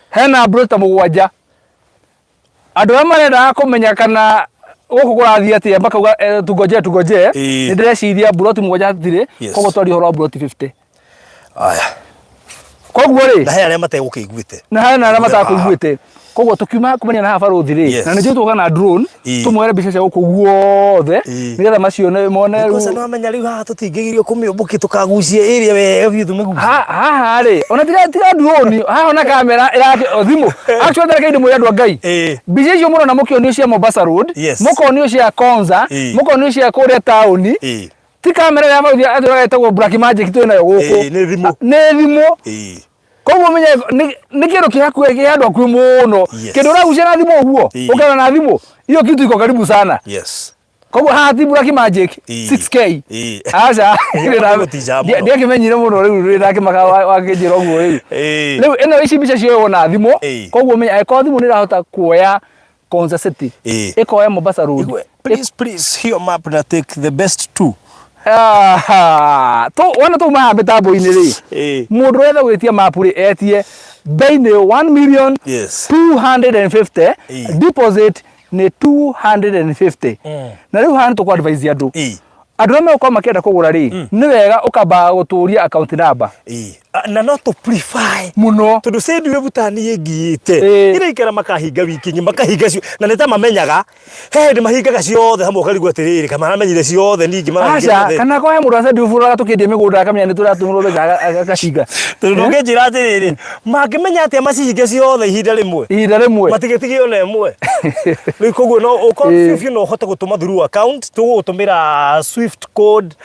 [SPEAKER 3] hena ploti ta mũgwanja. Andũ arĩa marendaga kũmenya kana gũkũ kũrathiĩ atĩa makauga tungojee tungojee,
[SPEAKER 1] Ĩĩ.
[SPEAKER 3] nĩndĩreciria ploti mũgwanja hatirĩ,
[SPEAKER 1] Yes.
[SPEAKER 3] koguo twaria ũhoro wa ploti 50.
[SPEAKER 1] Aya.
[SPEAKER 3] Koguo rĩ,
[SPEAKER 1] Na he arĩa mategũkĩiguĩte.
[SPEAKER 3] Na hena arĩa matakũiguĩte. Koguo tũkiuma kumania na haha barũthi rĩ,
[SPEAKER 1] Yes.
[SPEAKER 3] na nĩnjũĩ tũgoka na drone,
[SPEAKER 1] Ĩĩ.
[SPEAKER 3] tũmoere mbica cia gũkũ guothe,
[SPEAKER 1] Ĩĩ.
[SPEAKER 3] nĩgetha macione mone rĩu.
[SPEAKER 1] Kwanza nĩwamenya rĩu haha tũtingĩgirio kũmĩũmbũkia tũkagucie area wega biũ tũmĩgucie.
[SPEAKER 3] Haha rĩ, ona tiga drone, haha ona kamera ĩrakĩ, o thimũ. Actually reke ndĩmwĩre andũ a Ngai.
[SPEAKER 1] Ĩĩ.
[SPEAKER 3] Mbica icio mũrona mũkĩonio cia Mombasa Road,
[SPEAKER 1] Yes.
[SPEAKER 3] mũkonio cia Konza,
[SPEAKER 1] Ĩĩ.
[SPEAKER 3] mũkonio cia kũrĩa taũni.
[SPEAKER 1] Ĩĩ.
[SPEAKER 3] Ti kamera ya barũthi atũraga ĩtagwo Black Magic twĩ nayo gũkũ.
[SPEAKER 1] Ĩĩ, nĩ thimũ.
[SPEAKER 3] Nĩ thimũ.
[SPEAKER 1] Ĩĩ.
[SPEAKER 3] Koguo menye nĩ kĩndũ kĩ hakuhĩ kĩ handũ hakuhĩ mũno.
[SPEAKER 1] Yes.
[SPEAKER 3] Kĩndũ ũragucia na thimũ ũguo,
[SPEAKER 1] Ĩĩ.
[SPEAKER 3] ũkona na thimũ, hiyo kitu iko karibu sana.
[SPEAKER 1] Yes.
[SPEAKER 3] Koguo haha ti Black Magic 6K. Aca.
[SPEAKER 1] Gũtinja mũno.
[SPEAKER 3] Ndiakĩmenyire mũno rĩu rĩ ndakĩmaka wakĩnjĩra ũguo rĩu. Rĩu ĩno ici mbica cioywo na thimũ. Koguo menya angĩkorwo thimũ nĩ ĩrahota kuoya Konza City. Ĩkoya Mombasa Road.
[SPEAKER 1] Please, please, hiyo map na take the best two.
[SPEAKER 3] Ah, tu wona tuma haha mĩtambo-inĩ rĩ mũndũ ũrenda gwĩtia mapu rĩ etie bei nĩ 1 million 250 deposit nĩ 250 na rĩu haha nĩ tũkũ advise andũ andũ arĩa megũkorwo makĩenda kũgũra rĩ nĩ wega ũkamba gũtũria account number.
[SPEAKER 1] Ah, na no tũ prefer
[SPEAKER 3] mũno
[SPEAKER 1] tondũ sendi we butani ĩngiĩte iraikara makahinga wiki ng'ima makahinga cio na nĩ ta mamenyaga he hĩndĩ mahingaga ciothe hamwe ũkarigwo atĩrĩrĩ kana maramenyire ciothe ningĩ marahinga
[SPEAKER 3] aca
[SPEAKER 1] ciothe
[SPEAKER 3] kana kwa he mũndũ acendi ũbũraga tũkĩendia mĩgũnda akamenya nĩ tũratũmĩrwo mbeca agacinga.
[SPEAKER 1] Tondũ ndũngĩnjĩra atĩrĩrĩ mangĩmenya atĩa macihinge ciothe ihinda rĩmwe
[SPEAKER 3] ihinda rĩmwe
[SPEAKER 1] matigĩtige ona ĩmwe. Rĩu koguo no ũkorwo biũ biũ no ũhote gũtũma through account tũgũgũtũmĩra swift code,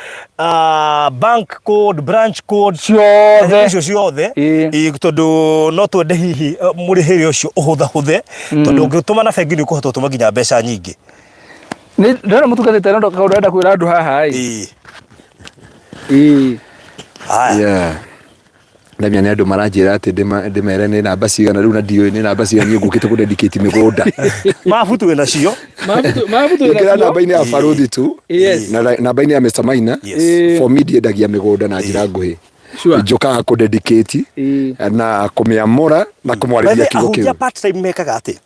[SPEAKER 1] bank code, branch code
[SPEAKER 3] ciothe
[SPEAKER 1] icio ciothe. Ĩĩ, tondũ no twende hihi mũrĩhĩre ũcio ũhũthahũthe tondũ ũngĩtũma na bengi nĩ ũkũhota gũtũma nginya mbeca nyingĩ.
[SPEAKER 3] Nĩ ndĩrona mũtungatĩte no kaũndũ ndĩrenda kwĩra andũ haha ĩ. Ĩĩ.
[SPEAKER 1] Haya.
[SPEAKER 2] Yeah. Ndamenya nĩ andũ maranjĩra atĩ ndĩmere nĩ namba cigana rĩu na ndiũĩ nĩ namba cigana niĩ ngũkĩte kũ dedicate mĩgũnda.
[SPEAKER 1] Mabu twĩ nacio.
[SPEAKER 3] Mabu twĩ
[SPEAKER 2] Ingĩra
[SPEAKER 3] nacio.
[SPEAKER 2] namba-inĩ ya Barũthi tu
[SPEAKER 3] Yes.
[SPEAKER 2] na namba-inĩ ya Mr Maina. For me ndiendagia mĩgũnda na njĩra nguhĩ. Njũkaga kũ dedicate na kũmĩamũra na kũmwarĩria
[SPEAKER 1] By the way,
[SPEAKER 2] kiugo
[SPEAKER 1] ahunjia
[SPEAKER 2] kĩu.
[SPEAKER 1] part time mekaga atĩa?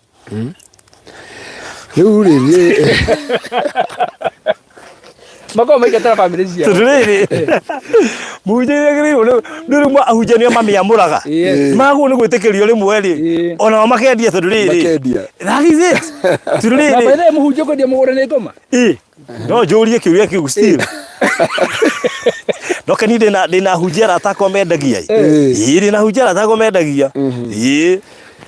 [SPEAKER 2] Rĩu rĩ niĩ
[SPEAKER 3] Makoragwo maikĩte na bamĩrĩ ciao.
[SPEAKER 1] Tondũ rĩrĩ mũhunjia nĩ agĩrĩirwo nĩ rĩmwe ahunjia nĩo mamĩamũraga. Magwo nĩ gwĩtĩkĩrio rĩmwe rĩ onao makendia tondũ rĩrĩ
[SPEAKER 2] Makendia.
[SPEAKER 1] That is it. Tondũ
[SPEAKER 3] Na
[SPEAKER 1] rĩrĩ
[SPEAKER 3] by the way mũhunjia kwendia mũgũnda nĩ ngoma.
[SPEAKER 1] Ĩ, no njũrie kĩũria kĩu still. No keni ndĩna ndĩna ahunjia arata akwa mendagia ĩ. Ĩ, ndĩna ahunjia arata akwa mendagia. Ĩ.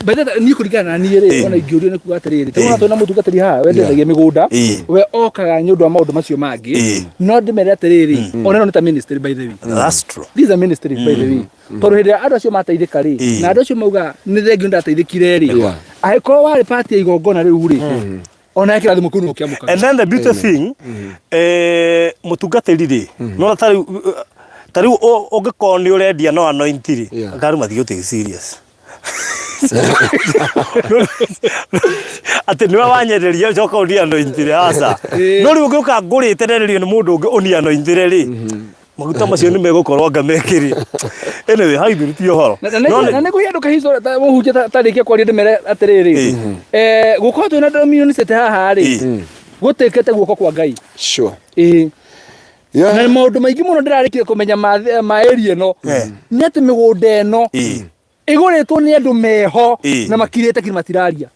[SPEAKER 3] By the way, niĩ kũringana na niĩ rĩ ona ingĩũrio nĩ kuga atĩrĩrĩ tondũ twĩna mũtungatĩri haha wendendagia mĩgũnda we okaga nĩ ũndũ wa maũndũ macio mangĩ no ndĩmere atĩrĩrĩ ona ĩno nĩ ta ministry by the way.
[SPEAKER 1] That's true.
[SPEAKER 3] This is a ministry by the way tondũ hĩndĩ ĩrĩa andũ acio mateithĩka rĩ na andũ acio mauga nĩ thengiũ nĩndateithĩkire rĩ angĩkorwo warĩ part ya igongona rĩu rĩ ona kĩrathimo kĩu no kĩamũkagĩra.
[SPEAKER 1] And then the beauty thing, mũtungatĩri rĩ, nona ta rĩu ta rĩu ũngĩkorwo nĩ ũrendia no anoint rĩ, anga andũ matigĩ take serious. Atĩ nĩwe wanyenderia coka ũni anointire aca. No rĩu ũngĩũka ngũrĩte ndenderio nĩ mũndũ ũngĩ ũni anointire rĩ, maguta macio nĩ megũkorwo anga mekĩrĩ. Anyway, hau ithuĩ ti ũhoro.
[SPEAKER 3] Na nĩ kũhe andũ kahico mũhunjia tarĩkia kwaria ndĩmere atĩrĩrĩ, gũkorwo twĩna Dominion City haha rĩ, gũtĩkĩte guoko kwa Ngai. Ĩĩ. Na maũndũ maingĩ mũno ndĩrarĩkia kũmenya ma area ĩno nĩ atĩ mĩgũnda ĩno ĩgũrĩtwo nĩ andũ meho na makirĩte ki matiraria.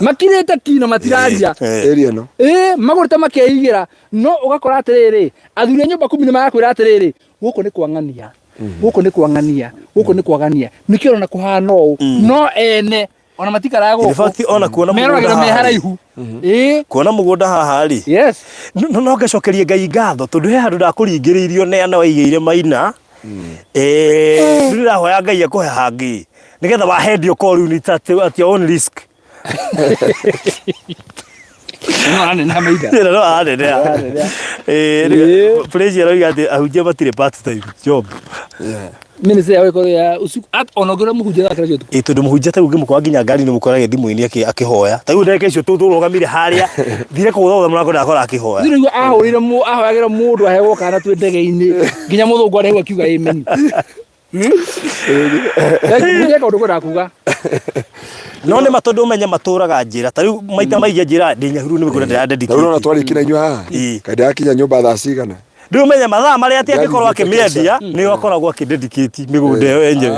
[SPEAKER 3] Makirĩte ki na matiraria.
[SPEAKER 2] Area ĩno.
[SPEAKER 3] Ĩĩ, magũrĩte makeigĩra no ũgakora atĩrĩrĩ, athuri a nyũmba kumi nĩ marakwĩra atĩrĩrĩ, gũkũ nĩ kwa ng'ania, gũkũ nĩ kwa ng'ania, gũkũ nĩ kwa ng'ania. Nĩkĩo ũrona kũhana ũũ. No ene ona matikaraga
[SPEAKER 1] In
[SPEAKER 3] gũkũ.
[SPEAKER 1] fact, ona kuona mũgũnda
[SPEAKER 3] Meroragĩra me
[SPEAKER 1] haha rĩ.
[SPEAKER 3] haraihu. Ĩĩ.
[SPEAKER 1] Kuona mũgũnda haha rĩ.
[SPEAKER 3] Yes.
[SPEAKER 1] No no ngacokerie Ngai ngatho tondũ he handũ ndakũringĩrĩirio neana waigĩire maina. Eh, rĩu ndĩrahoya Ngai akũhe hangĩ nĩgetha wahendio korwo rĩu nĩ at your own risk.
[SPEAKER 3] No aranene maitha.
[SPEAKER 1] Ĩno no aranenea. Eh, rĩu Praise aroiga atĩ ahunjia matirĩ part time job.
[SPEAKER 3] Ministry yao ĩkorwo ya usiku ona ũngĩona mũhunjia thaa kenda cia ũtukũ.
[SPEAKER 1] Ĩ tondũ mũhunjia ta rĩu ũngĩmũkora nginya ngari-inĩ mũkorage thimũ-inĩ akĩhoya. Ta rĩu ndagĩka icio tũrũgamire harĩa thire kũgũtha mũrango ndakora akĩhoya.
[SPEAKER 3] Thirĩ nĩguo ahũrire ahoyagĩra mũndũ ahegwo kana twĩ ndege-inĩ nginya mũthũngũ arehwo akiuga amen. Mũhunjia kaũndũ kwendaga kuga.
[SPEAKER 1] No nĩ ma tondũ ũmenye matũraga njĩra. Ta rĩu maita maingĩ njĩra ndĩ Nyahururu nĩ mĩgũnda ndĩra
[SPEAKER 2] Na rĩu ũrona
[SPEAKER 1] dedicate.
[SPEAKER 2] twarĩkia na inyuĩ haha
[SPEAKER 1] Ĩĩ.
[SPEAKER 2] kaĩ ndĩrakinya nyũmba thaa cigana.
[SPEAKER 1] Rĩu ũmenye mathaa marĩa atĩ angĩkorwo
[SPEAKER 2] Ndĩrathiĩ
[SPEAKER 1] akĩmĩendia nĩo akoragwo akĩ dedicate mĩgũnda ĩyo yenyewe.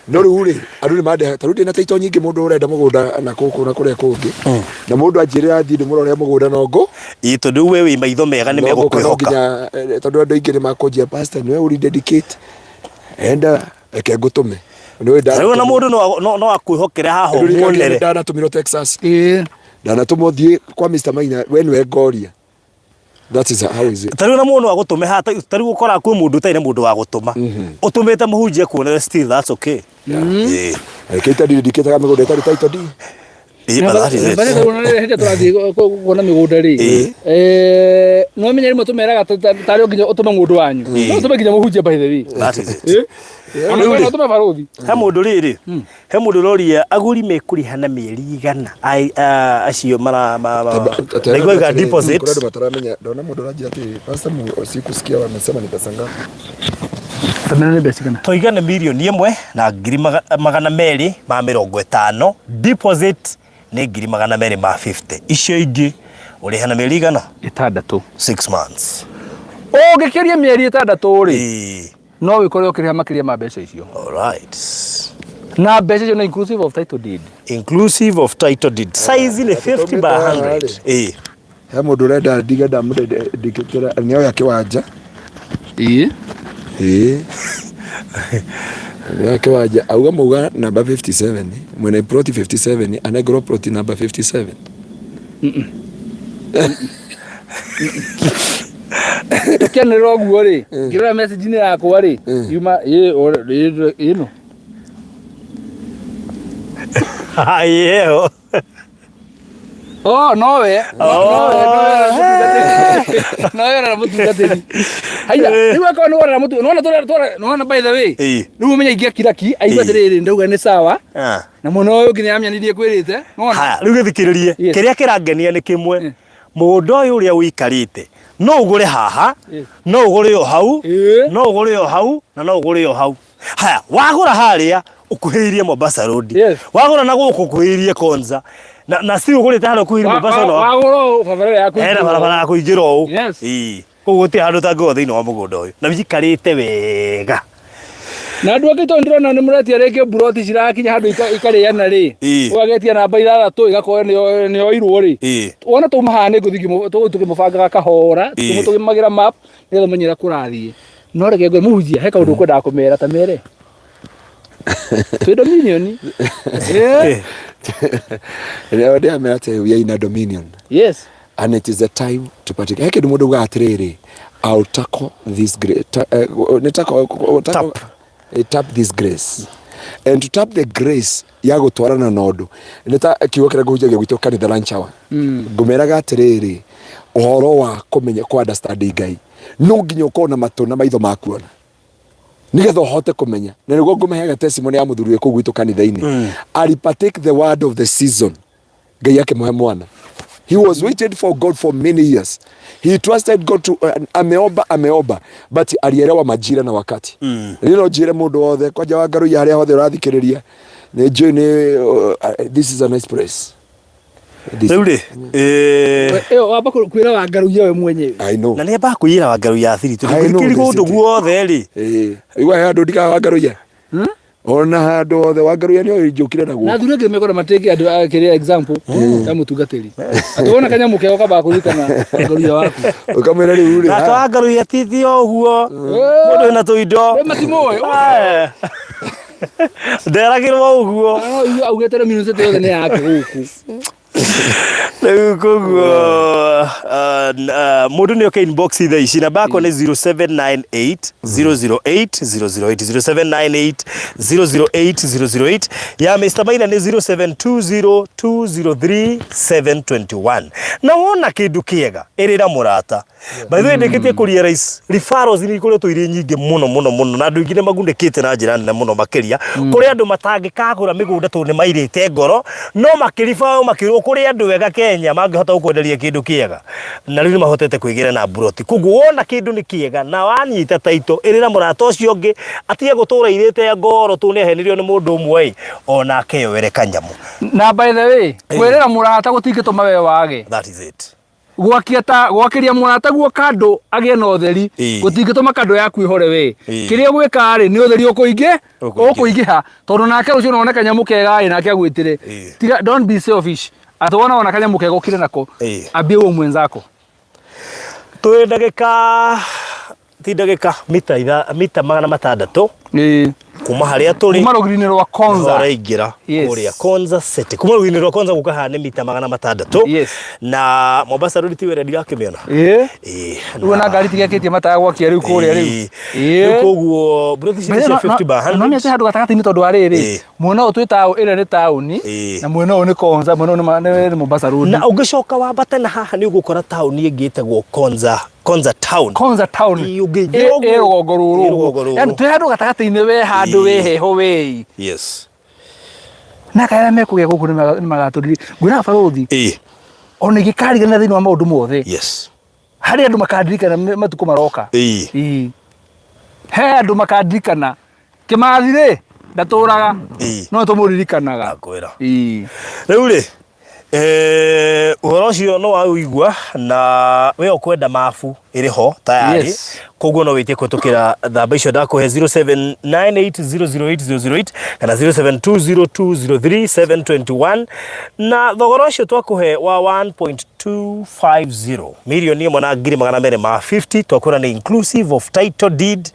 [SPEAKER 2] No rĩu rĩ andũ nĩ mandeha ta rĩu ndĩna taito nyingĩ mũndũ ũrenda mũgũnda na kũkũ na kũrĩa kũngĩ na mũndũ anjĩrĩra thiĩ ndĩmũrore mũgũnda no ngũ
[SPEAKER 1] Ĩĩ tondũ rĩu we wĩ maitho mega nĩ
[SPEAKER 2] no ngũka no
[SPEAKER 1] megũkwĩhoka.
[SPEAKER 2] nginya tondũ andũ aingĩ nĩ makũnjia pastor nĩwe ũri dedicate enda reke ngũtũme nĩwe
[SPEAKER 1] Rĩu ona mũndũ no akwĩhokere haha ũmuonere.
[SPEAKER 2] Ndanatũmirwo Texas. Ndanatũmwo thiĩ kwa Mr Maina we nĩwe ngoria. That is how is it.
[SPEAKER 1] Ta rĩu na mũndũ no agũtũme haha ta rĩu ũkoraga kwĩ mũndũ ũtarĩ na mũndũ wa gũtũma. Ũtũmĩte mũhunjia kuonere still that's okay. Ĩĩ.
[SPEAKER 2] Reke itari ndikĩtaga mĩgũnda ĩtarĩ title deed.
[SPEAKER 1] Ĩĩ, but that is it.
[SPEAKER 3] Hĩndĩ tũrathiĩ kuona mĩgũnda rĩ, no menye rĩmwe tũmeraga tarĩ o nginya ũtũme mũndũ wanyu, no ũtũme nginya mũhunjia, by the way.
[SPEAKER 1] That is it.
[SPEAKER 3] Ona no ũtũme barũthi.
[SPEAKER 1] He mũndũ rĩrĩ, he mũndũ ũroria agũri mekũrĩha na mĩeri igana? Acio mara ndaigua deposit.
[SPEAKER 2] Kuna andũ mataramenya, ndona mũndũ ũranjĩra atĩ, "Pastor, sikusikia wamesema ni pesa ngapi?"
[SPEAKER 3] Tamena nĩ mbeca cigana?
[SPEAKER 1] Tũiga nĩ 1,250,000 deposit nĩ 250,000, icio ingĩ ũrĩha na mĩeri igana?
[SPEAKER 3] 6.
[SPEAKER 1] 6 months.
[SPEAKER 3] Ũngĩkĩria mĩeri 6 rĩ, no wĩkore ũkĩrĩha makĩria ma mbeca icio.
[SPEAKER 1] All right.
[SPEAKER 3] Na mbeca icio nĩ inclusive of title deed.
[SPEAKER 1] Inclusive of title deed. Size nĩ 50 by 100. Ĩĩ.
[SPEAKER 2] He mũndũ ũrenda ndige ndamũndĩkĩra nĩoya kĩwanja. Ĩĩ, nĩoya kĩwanja, auga mauga namba 57, mwene ploti 57 anengerwo ploti namba 57.
[SPEAKER 3] Tũkĩanĩrĩra ũguo rĩ, ngĩrora message-inĩ yakwa rĩ, yuma ĩno.
[SPEAKER 1] Ĩyo.
[SPEAKER 3] Oh, nowe. Nowe, nowe ũrera mũtungatĩri. Haiya, rĩu akorwo nĩ worera mũtu, nĩwona tũrera tũrera, nĩwona, by the way. Rĩu ũmenye ingĩakira ki, aigua atĩrĩrĩ, ndauga nĩ sawa. Na mwena ũyũ ũngĩ nĩamenya nĩ niĩ kwĩrĩte. Nĩwona?
[SPEAKER 1] Haya, rĩu gĩthikĩrĩrie. Kĩrĩa kĩrangenia nĩ kĩmwe. Mũgũnda ũyũ ũrĩa ũikarĩte, no ũgũre haha, no ũgũre o hau, no ũgũre o hau, na no ũgũre o hau. Haya, wagũra harĩa ũkuhĩrĩirie Mombasa Road. Wagũra na gũkũ ũkuhĩrĩirie Konza. Na si ũgũrĩte harĩa ũkuhĩrĩirie Mombasa no.
[SPEAKER 3] Wagũra ũũ, barabara ĩrĩa ya kũingĩra
[SPEAKER 1] Hena barabara ya kũingĩra ũũ.
[SPEAKER 3] Ĩĩ.
[SPEAKER 1] Koguo gũtirĩ handũ ũtangĩgũra thĩinĩ wa mũgũnda ũyũ. Na wĩikarĩte wega.
[SPEAKER 3] Na andũ angĩ tondũ ndĩrona nĩ mũretia rĩngĩ mburoti cirakinya handũ ikarĩana rĩ. Ũgagetia namba 6 ĩgakorwo nĩyoirwo rĩ. Wona twauma haha nĩ ngũthiĩ tũgũthiĩ tũkĩmũbangaga kahora, tũkĩmũtũmagĩra map nĩgetha ũmenye ũrĩa kũrathiĩ. No reke ngwĩre mũhunjia, he kaũndũ ũkwendaga kũmera, ta mere. Twĩ Dominion.
[SPEAKER 2] Rĩrĩa ndĩramera atĩ we are in a dominion. And it is a time to partake. He kĩndũ mũndũ augaga atĩrĩrĩ, I'll tackle this grace. Ta, nĩ tackle, tackle,
[SPEAKER 1] Tap.
[SPEAKER 2] Tap this grace. And to tap the grace ya gũtwarana na ũndũ nĩ ta kiugo kĩrĩa ngũhunjagia gwitũ kanitha lunch hour. Ngũmeraga atĩrĩrĩ, ũhoro wa kũmenya kũ understand Ngai no nginya ũkorwo na matũ na maitho ma kuona nigetha ũhote kũmenya, na nĩguo ngũmaheaga testimony ya mũthuri wĩ kũu gwitũ kanitha-inĩ. Ali partake the word of the season, Ngai akĩmũhe mwana. He was waited for God for many years. He trusted God to ameomba, ameomba, but alielewa majira na wakati. Rĩrĩ njĩre mũndũ wothe kwanja wa Ngaruiya harĩa hothe ũrathikĩrĩria, nĩ njũĩ nĩ this is a nice place. This,
[SPEAKER 1] Rĩu rĩ,
[SPEAKER 3] Ĩyo wamba kwĩra Wangaruiya we mwenyewe.
[SPEAKER 2] I know.
[SPEAKER 1] Na nĩ ambaga kwĩyĩra Wangaruiya athiri
[SPEAKER 2] I know
[SPEAKER 1] tondũ
[SPEAKER 2] this
[SPEAKER 1] kũndũ
[SPEAKER 2] city.
[SPEAKER 1] guothe rĩ.
[SPEAKER 2] Igua he handũ ndikaga Wangaruiya. Ona handũ hothe Wangaruiya nĩ njũkire na
[SPEAKER 3] Na
[SPEAKER 2] gũkũ.
[SPEAKER 3] athuri angĩ mekora matĩke andũ a kĩrĩa example ya mũtungatĩri. Atĩ wona kanyamũ kega ũkambaga kũririkana Wangaruiya waku.
[SPEAKER 2] Ũkamwĩra rĩu rĩ.
[SPEAKER 1] Nake Wangaruiya ti o ũguo. Mũndũ wĩna tũindo.
[SPEAKER 3] We matimũĩ.
[SPEAKER 1] Nderagĩrwo ũguo.
[SPEAKER 3] No igue augĩte rĩu minute yothe nĩ yake gũkũ.
[SPEAKER 1] Rĩu koguo mũndũ nĩ oke inbox thaa ici, namba yakwa nĩ 0798 008 008, 0798 008 008. Ya Mr. Maina nĩ 0720 203 721. Na wona kĩndũ kĩega, ĩrĩra mũrata. By the way, ndĩkĩtie kũ realize referrals nĩ ikoretwo irĩ nyingĩ mũno mũno mũno, na andũ aingĩ nĩ magunĩkĩte na njĩra nene mũno makĩria. Kũrĩ andũ matangĩkagũra mĩgũnda tondũ nĩ mairĩte ngoro, no makĩribaũ makĩrwo kũrĩ andũ ega Kenya mangĩhota gũkwenderia kĩndũ kĩega, na rĩu nĩ mahotete kwĩgĩra na mburoti. Koguo wona kĩndũ nĩ kĩega na wanyita taito, ĩrĩra mũrata ũcio ũngĩ atige gũtũra irĩte ngoro tondũ nĩ ahenirio nĩ mũndũ ũmwe ĩ, onake yoere kanyamũ.
[SPEAKER 3] Na by the way, kwĩrĩra mũrata gũtingĩtũma we wage.
[SPEAKER 1] That is it.
[SPEAKER 3] Gwakia ta gwakĩria mũrata guo kandũ agĩe na ũtheri gũtingĩtũma kandũ yaku ĩhore we. Kĩrĩa ũgwĩka rĩ, nĩ ũtheri ũkũingĩ
[SPEAKER 1] Ũkũingĩha.
[SPEAKER 3] Ũkũingĩha tondũ nake rũciũ nona kanyamũ kega rĩ, nake agwĩtĩre. Tiga, don't be selfish atĩ wona wona kanyamũ kega ũkire nako, ambie huo mwenzako.
[SPEAKER 1] Twĩ ndagĩka ti ndagĩka mita itha, mita 600
[SPEAKER 3] Ĩĩ.
[SPEAKER 1] kuma harĩa tũrĩ
[SPEAKER 3] Kuma rũgiri-inĩ rwa Konza.
[SPEAKER 1] ũraingĩra
[SPEAKER 3] Yes.
[SPEAKER 1] kũrĩa Konza City kuma rũgiri-inĩ rwa Konza gũka haha nĩ mita 600
[SPEAKER 3] Yes.
[SPEAKER 1] na Mombasa Road ti wĩra ndirakĩmĩona
[SPEAKER 3] Ĩĩ.
[SPEAKER 1] Ĩĩ,
[SPEAKER 3] Rĩu ona ngari tigekĩtie mataya gwakia rĩu kũrĩa rĩu.
[SPEAKER 1] Ĩĩ. Rĩu koguo mburoti ici nĩ cia 50 by
[SPEAKER 3] No nĩ
[SPEAKER 1] 100
[SPEAKER 3] atĩ handũ gatagatĩ-inĩ tondũ wa rĩrĩ
[SPEAKER 1] Ĩĩ.
[SPEAKER 3] mwena ũyũ twĩ taũ ĩrĩa nĩ taũni
[SPEAKER 1] Ĩĩ.
[SPEAKER 3] na mwena ũyũ nĩ Konza mwena ũyũ nĩ ma- nĩ nĩ Mombasa Road.
[SPEAKER 1] Na ũngĩcoka wambate na haha nĩ ũgũkora taũni ĩngĩ ĩtagwo Konza Konza Town.
[SPEAKER 3] Konza Town.
[SPEAKER 1] Ĩĩ, ũngĩingĩra
[SPEAKER 3] Ĩ-
[SPEAKER 1] ũguo,
[SPEAKER 3] ĩ rũgongo rũrũ
[SPEAKER 1] ĩ rũgongo rũrũ.
[SPEAKER 3] Yani twĩ handũ gatagatĩ-inĩ we handũ we
[SPEAKER 1] Ĩĩ.
[SPEAKER 3] heho we
[SPEAKER 1] Yes.
[SPEAKER 3] na karĩa mekũgĩa gũkũ nĩ magatũriri ngwĩra barũthi
[SPEAKER 1] Ĩĩ.
[SPEAKER 3] ona ingĩkarigana thĩinĩ wa maũndũ mothe
[SPEAKER 1] Yes.
[SPEAKER 3] harĩ andũ makandirikana matukũ maroka.
[SPEAKER 1] Ĩĩ.
[SPEAKER 3] Ĩĩ. He andũ makandirikana Kĩmathi rĩ ndatũraga
[SPEAKER 1] Ĩĩ.
[SPEAKER 3] no tũmũririkanaga.
[SPEAKER 1] Ndakwĩra.
[SPEAKER 3] Ĩĩ.
[SPEAKER 1] Rĩu rĩ eh, ũhoro ũcio no waũigua na we ũkwenda mabu ĩrĩ ho tayari
[SPEAKER 3] Yes.
[SPEAKER 1] koguo no wĩtie kũhetũkĩra thamba icio ndakũhe 0798008008 kana 0720203721 na thogora ũcio twakũhe wa 1.250 mirioni ĩmwe na ngiri 250 twakwĩra nĩ inclusive of title deed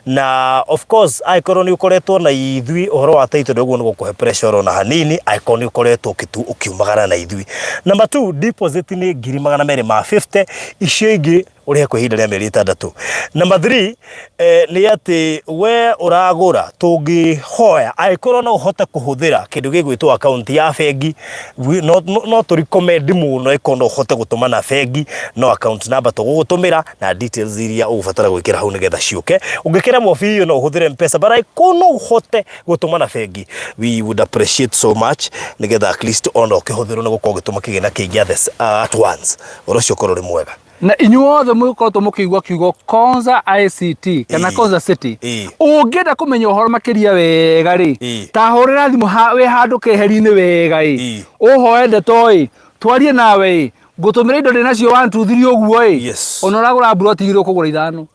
[SPEAKER 1] na of course angĩkorwo nĩ ũkoretwo na ithuĩ ũhoro wa title ũguo nĩ gũkũhe pressure ona hanini angĩkorwo nĩ ũkoretwo ũkiumagara na ithuĩ. Number 2 deposit nĩ ngiri 250 icio ingĩ ũrĩhe kwa ihinda rĩa mĩeri ĩtandatũ. Number 3 eh, nĩ atĩ we ũragũra tũngĩhoya angĩkorwo no ũhote kũhũthĩra kĩndũ gĩgwĩtwo account ya bengi no, no, no tũ recommend mũno ĩkorwo no ũhote gũtũma na bengi no account number tũgũgũtũmĩra na details iria ũgũbatara gwĩkĩra hau nĩgetha ciũke. Ũngĩkĩremwo biũ no ũhũthĩre Mpesa but angĩkorwo no ũhote gũtũma na bengi we would appreciate so much nĩgetha at least ona ũkĩhũthĩrwo nĩ gũkorwo ũgĩtũma kĩgĩna kĩingĩ at, the, at once ũhoro ũcio ũkorwo ũrĩ mwega.
[SPEAKER 3] Na inyuothe mũkoretwo mũkĩigua kiugo Konza ICT kana
[SPEAKER 1] Ĩĩ.
[SPEAKER 3] Konza City
[SPEAKER 1] Ĩĩ.
[SPEAKER 3] ũngĩenda kũmenya ũhoro makĩria wega rĩ
[SPEAKER 1] Ĩĩ.
[SPEAKER 3] ta hũrĩra thimũ wĩ handũ keheri-inĩ wega ĩ
[SPEAKER 1] Ĩĩ.
[SPEAKER 3] ũhoe ndeto ĩ twarie nawe ĩ ngũtũmĩra indo ndĩ nacio 1 2 3 ũguo ĩ
[SPEAKER 1] Yes.
[SPEAKER 3] ona ũragũra mburoti igĩrĩ ũkũgũra ithano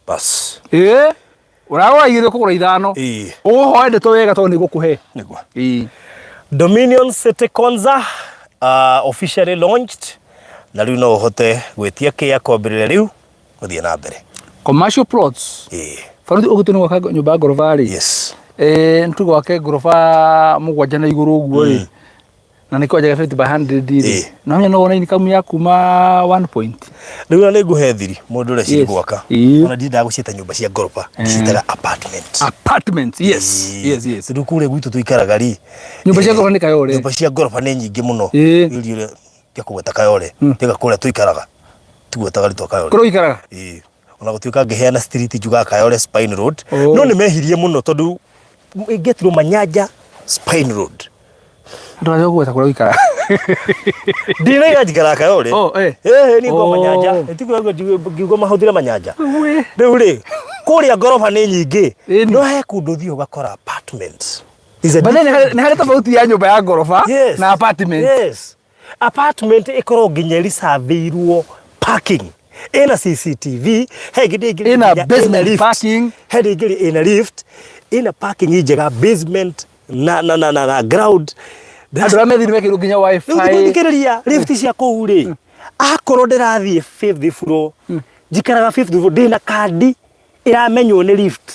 [SPEAKER 1] Bas.
[SPEAKER 3] ĩ ũragũra igĩrĩ ũkũgũra ithano
[SPEAKER 1] Ĩĩ.
[SPEAKER 3] ũhoe ndeto wega tondũ nĩ ngũkũhe
[SPEAKER 1] Nĩguo.
[SPEAKER 3] ĩ
[SPEAKER 1] Dominion City Konza officially launched na rĩu no ũhote gwĩtia kĩa kwambĩrĩria rĩu gũthiĩ na mbere.
[SPEAKER 3] Commercial plots.
[SPEAKER 1] Ĩĩ.
[SPEAKER 3] Barũthi ũgĩtua nĩ gwaka nyũmba ya ngoroba rĩ.
[SPEAKER 1] Yes.
[SPEAKER 3] Eh, nĩ tũgwake ngoroba mũgwanja na igũrũ ũguo rĩ. Na nĩ kwanjaga 50 by 100 rĩ.
[SPEAKER 1] Ĩĩ.
[SPEAKER 3] No no wone income ya kuma 1 point.
[SPEAKER 1] Rĩu na nĩ ngũhe thiri mũndũ ũrĩa
[SPEAKER 3] Yes.
[SPEAKER 1] gwaka.
[SPEAKER 3] Ĩĩ.
[SPEAKER 1] Ona ndiendaga gũciĩta nyũmba cia ngoroba, ndĩciĩtaga apartment.
[SPEAKER 3] Apartments. Yes.
[SPEAKER 1] Ĩĩ.
[SPEAKER 3] Yes, yes.
[SPEAKER 1] Tondũ kũrĩa gwitũ tũikaraga rĩ.
[SPEAKER 3] Nyũmba cia ngoroba nĩ Kayole.
[SPEAKER 1] Nyũmba cia ngoroba nĩ nyingĩ mũno.
[SPEAKER 3] Ĩĩ.
[SPEAKER 1] Ĩri ũrĩa tiga kũgweta Kayole. Tiga kũrĩa tũikaraga. Tigwetaga rĩtwa Kayole.
[SPEAKER 3] Kũrĩa ũikaraga?
[SPEAKER 1] Ĩĩ. Ona gũtuĩka ngĩheana street njugaga Kayole Spine Road.
[SPEAKER 3] Oh.
[SPEAKER 1] No nĩ mehirie mũno tondũ ĩngĩetirwo Manyanja Spine Road.
[SPEAKER 3] Ndũraja kũgweta kũrĩa ũikaraga.
[SPEAKER 1] Ndinaiga njikaraga Kayole.
[SPEAKER 3] Oh, eh.
[SPEAKER 1] Ĩĩ niĩ ngwa
[SPEAKER 3] Oh.
[SPEAKER 1] Manyanja. Tiguo ngiuga mahũthĩre Manyanja.
[SPEAKER 3] We.
[SPEAKER 1] Rĩu rĩ, kũrĩa ngoroba nĩ nyingĩ.
[SPEAKER 3] Ĩni.
[SPEAKER 1] No he kũndũ ũthiĩ ũgakora apartments. Is a
[SPEAKER 3] But then nĩ harĩ tofauti ya nyũmba ya ngoroba
[SPEAKER 1] Yes.
[SPEAKER 3] na apartment.
[SPEAKER 1] Yes. Apartment ĩkorwo nginya ĩricabĩirwo parking. Ĩna CCTV, he ĩngĩ ndĩngĩ
[SPEAKER 3] Ĩna basement parking.
[SPEAKER 1] He ndĩngĩ ĩna lift, ĩna parking njega basement na na na na, na ground.
[SPEAKER 3] Andũ arĩa methiri mekĩrwo nginya wifi.
[SPEAKER 1] Rĩu thikĩrĩria lift cia kũu rĩ, akorwo ndĩrathiĩ fifth floor, njikaraga fifth floor ndĩna kandi ĩramenywo nĩ lift.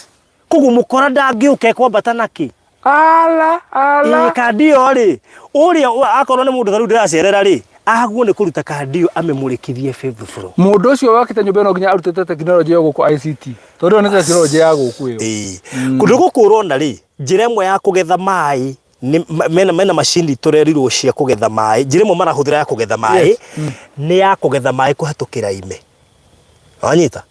[SPEAKER 1] Koguo mũkora ndangĩũka ekwambata nakĩ?
[SPEAKER 3] Ala, ala.
[SPEAKER 1] Ĩĩ kandi ĩyo rĩ, ũrĩa akorwo nĩ mũndũ ta rĩu ndĩracerera rĩ, agwo nĩ kũruta kandi ĩyo amĩmũrĩkithie fifth floor.
[SPEAKER 3] Mũndũ ũcio wakĩte nyũmba ĩno nginya arutĩte tekinoronjĩ ya gũkũ ICT. Tondũ ĩyo nĩ tekinoronjĩ ya gũkũ ĩyo.
[SPEAKER 1] Ĩĩ. Kũndũ gũkũ ũrona rĩ, njĩra ĩmwe ya kũgetha maĩ nĩ mena mena macini tũrerirwo cia kũgetha maĩ. Njĩra ĩmwe marahũthĩra ya kũgetha maĩ nĩ ya kũgetha maĩ kũhetũkĩra ime. Wanyita?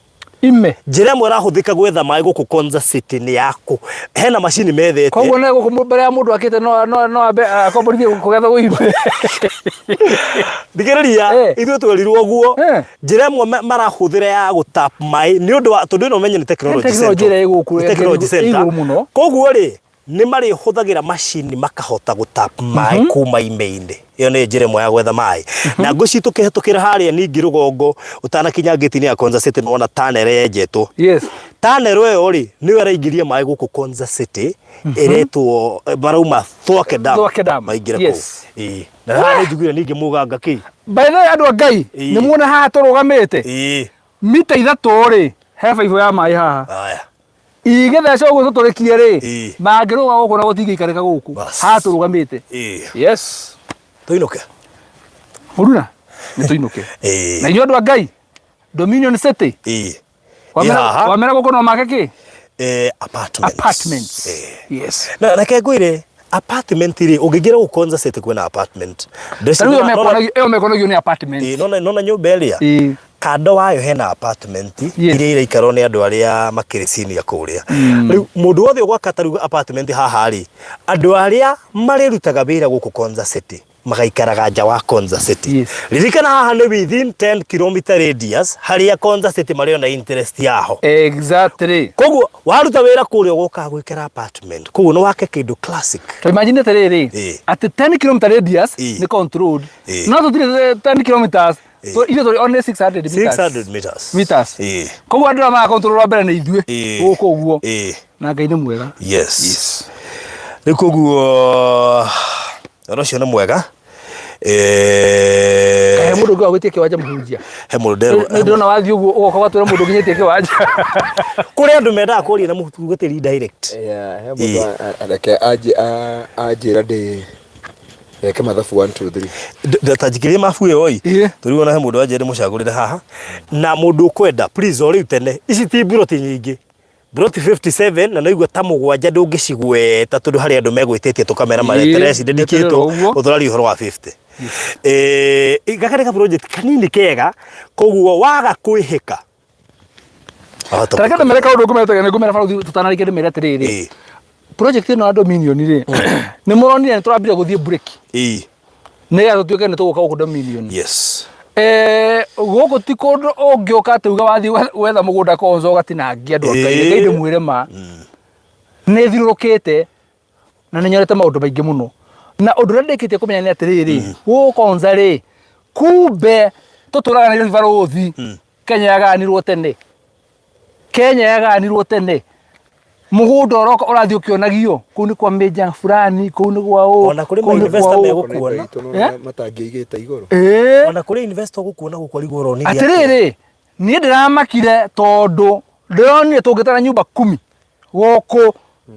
[SPEAKER 3] Ime.
[SPEAKER 1] Njĩra ĩmwe ĩrahũthĩka gwetha maĩ gũkũ Konza City nĩ yaku. Hena macini methete.
[SPEAKER 3] Koguo na gũkũ mbere ya mũndũ akĩte no no no ambe akomborithie kũgetha ime.
[SPEAKER 1] Thikĩrĩria,
[SPEAKER 3] Eh.
[SPEAKER 1] ithuĩ twerirwo ũguo.
[SPEAKER 3] Eh.
[SPEAKER 1] Njĩra ĩmwe marahũthĩra ya gũtap maĩ nĩ ũndũ wa tondũ ĩno ũmenye nĩ technology
[SPEAKER 3] Technology
[SPEAKER 1] center.
[SPEAKER 3] ĩrĩa ĩ gũkũ
[SPEAKER 1] Nĩ technology
[SPEAKER 3] ĩ
[SPEAKER 1] center.
[SPEAKER 3] igũrũ mũno.
[SPEAKER 1] Koguo rĩ, nĩ marĩhũthagĩra macini makahota gũtap maĩ kuma ime-inĩ. Ĩyo nĩ njĩra ĩmwe ya gwetha maĩ. Na ngwĩciria tũkĩhetũkĩra harĩa ningĩ rũgongo ũtanakinya ngĩti-inĩ ya Konza City nĩ wona tunnel yenjetwo.
[SPEAKER 3] Yes.
[SPEAKER 1] Tunnel ĩyo rĩ, nĩyo ĩraingĩria maĩ gũkũ Konza City ĩretwo marauma Thwake Dam.
[SPEAKER 3] Thwake Dam.
[SPEAKER 1] Maingĩre kũu.
[SPEAKER 3] Yes.
[SPEAKER 1] Ĩĩ. Na haha nĩ njiguire ningĩ mũganga kĩ.
[SPEAKER 3] By the way andũ a Ngai,
[SPEAKER 1] Ĩĩ.
[SPEAKER 3] nĩ muona haha tũrũgamĩte?
[SPEAKER 1] Ĩĩ.
[SPEAKER 3] Mita ithatũ rĩ, He baibũ ya maĩ haha.
[SPEAKER 1] Haya.
[SPEAKER 3] Igĩtheca ũguo tũtũrĩkie rĩ,
[SPEAKER 1] Ĩĩ.
[SPEAKER 3] mangĩrũga gũkũ na gũtingĩikarĩka gũkũ.
[SPEAKER 1] Bas.
[SPEAKER 3] Haha tũrũgamĩte.
[SPEAKER 1] Ĩĩ.
[SPEAKER 3] Yes.
[SPEAKER 1] Tũinũke.
[SPEAKER 3] Mũruna, nĩ tũinũke.
[SPEAKER 1] Ĩĩ.
[SPEAKER 3] Na inyuĩ andũ a Ngai, Dominion City,
[SPEAKER 1] Ĩĩ.
[SPEAKER 3] wamera
[SPEAKER 1] haha.
[SPEAKER 3] wamera gũkũ no make kĩ?
[SPEAKER 1] Eh, apartments.
[SPEAKER 3] Apartments.
[SPEAKER 1] Ĩĩ.
[SPEAKER 3] Yes.
[SPEAKER 1] Na reke ngwĩre apartment rĩ ũngĩingĩra gũkũ Konza City kwĩna apartment.
[SPEAKER 3] Ta rĩu ĩyo mekonagio ĩyo mekonagio nĩ apartment.
[SPEAKER 1] Ĩĩ, nona nona nyũmba ĩrĩa
[SPEAKER 3] Ĩĩ.
[SPEAKER 1] kando wayo hena apartment
[SPEAKER 3] Yes.
[SPEAKER 1] iria iraikarwo nĩ andũ arĩa makĩrĩ senior kũrĩa rĩu mũndũ wothe ũgwaka ta rĩu apartment haha rĩ andũ arĩa marĩrutaga wĩra gũkũ Konza City magaikaraga nja wa Konza City
[SPEAKER 3] Yes.
[SPEAKER 1] ririkana haha nĩ within 10 km radius harĩa Konza City marĩona interest yaho
[SPEAKER 3] Exactly.
[SPEAKER 1] koguo waruta wĩra kũrĩa ũgokaga gwĩkĩra apartment koguo nĩ wake kĩndũ classic
[SPEAKER 3] To imagine atĩrĩrĩ,
[SPEAKER 1] Ĩĩ.
[SPEAKER 3] atĩ 10 km radius
[SPEAKER 1] Ĩĩ.
[SPEAKER 3] nĩ controlled.
[SPEAKER 1] Ĩĩ.
[SPEAKER 3] No tũtirĩ 10 kilometers, ithuĩ tũrĩ only 600 meters.
[SPEAKER 1] 600 meters
[SPEAKER 3] Meters.
[SPEAKER 1] Ĩĩ.
[SPEAKER 3] Koguo andũ arĩa mara control wa mbere nĩ ithuĩ
[SPEAKER 1] Ĩĩ.
[SPEAKER 3] gũkũ ũguo.
[SPEAKER 1] Ĩĩ.
[SPEAKER 3] Na Ngai nĩ mwega.
[SPEAKER 1] Yes. Rĩu koguo ũhoro ũcio nĩ mwega. Eh,
[SPEAKER 3] He mũndũ ũngĩ wagwĩtie kĩwanja mũhunjia.
[SPEAKER 1] He mũndũ nderwo.
[SPEAKER 3] Nĩ ndĩrona wathiĩ ũguo ũgoka ũgatwĩra mũndũ ũkinyĩtie kĩwanja.
[SPEAKER 1] Kũrĩ andũ mendaga kũria na mũtungatĩri direct.
[SPEAKER 2] Yeah, he mũndũ reke anjĩra ndĩ eke mathabu 1 2 3.
[SPEAKER 1] Ta njikĩrie mabu ĩyo ĩ.
[SPEAKER 3] Ĩĩ.
[SPEAKER 1] Tũrĩ ona he mũndũ wanjĩra ndĩmũcagũrĩre haha. Na mũndũ ũkwenda please o rĩu tene. Ici ti mburoti nyingĩ. Mburoti 57 na naigua ta mũgwanja ndũngĩcigweta tondũ harĩ andũ megwĩtĩtie tũkamera maretere
[SPEAKER 3] Ĩĩ,
[SPEAKER 1] cindĩndĩkĩtwo
[SPEAKER 3] meterere ũguo.
[SPEAKER 1] ũtũraria ũhoro wa 50. Eh, gaka nĩ ka project kanini kega koguo waga kwĩhĩka wahota
[SPEAKER 3] Ta reke
[SPEAKER 1] gũkora.
[SPEAKER 3] ndĩmere kaũndũ ngũmere tene ngũmere barũthi tũtanarĩkia ndĩmere atĩrĩrĩ.
[SPEAKER 1] Ĩĩ.
[SPEAKER 3] Project ĩno ya Dominion rĩ, nĩ mũronire nĩ tũrambire gũthiĩ break.
[SPEAKER 1] Ĩĩ.
[SPEAKER 3] Nĩgetha tũtuĩke nĩ tũgũka gũkũ Dominion.
[SPEAKER 1] Yes.
[SPEAKER 3] Eh, gũkũ ti kũndũ ũngĩũka atĩ uga wathiĩ gwetha mũgũnda konzo ũgatinangia andũ a Ngai.
[SPEAKER 1] Ĩĩ.
[SPEAKER 3] Reke ndĩmwĩre ma. Nĩ thiũrũrũkĩte na nĩ nyonete maũndũ maingĩ mũno. Na ũndũ ũrĩa ndĩkĩtie kũmenya nĩ atĩrĩrĩ, gũkũ Konza rĩ, kumbe tũtũraga Nairobi barũthi, Kenya yagayanirwo tene. Kenya yagayanirwo tene. Mũgũnda ũroka ũrathiĩ ũkĩonagio, kũu nĩ kwa Major fulani, kũu nĩ gwa ũũ,
[SPEAKER 1] Ona kũrĩ
[SPEAKER 3] kũu nĩ
[SPEAKER 1] ma
[SPEAKER 3] kwa
[SPEAKER 1] investor
[SPEAKER 3] ũũ.
[SPEAKER 1] megũkuona.
[SPEAKER 3] Eh?
[SPEAKER 2] Matangĩigĩte igũrũ.
[SPEAKER 3] Ĩĩ.
[SPEAKER 1] Ona kũrĩ investor ũgũkuona gũkũ arigwo ũronirie atĩa.
[SPEAKER 3] Atĩrĩrĩ, niĩ ndĩramakire tondũ ndĩronire tũngĩtara nyũmba kumi gũkũ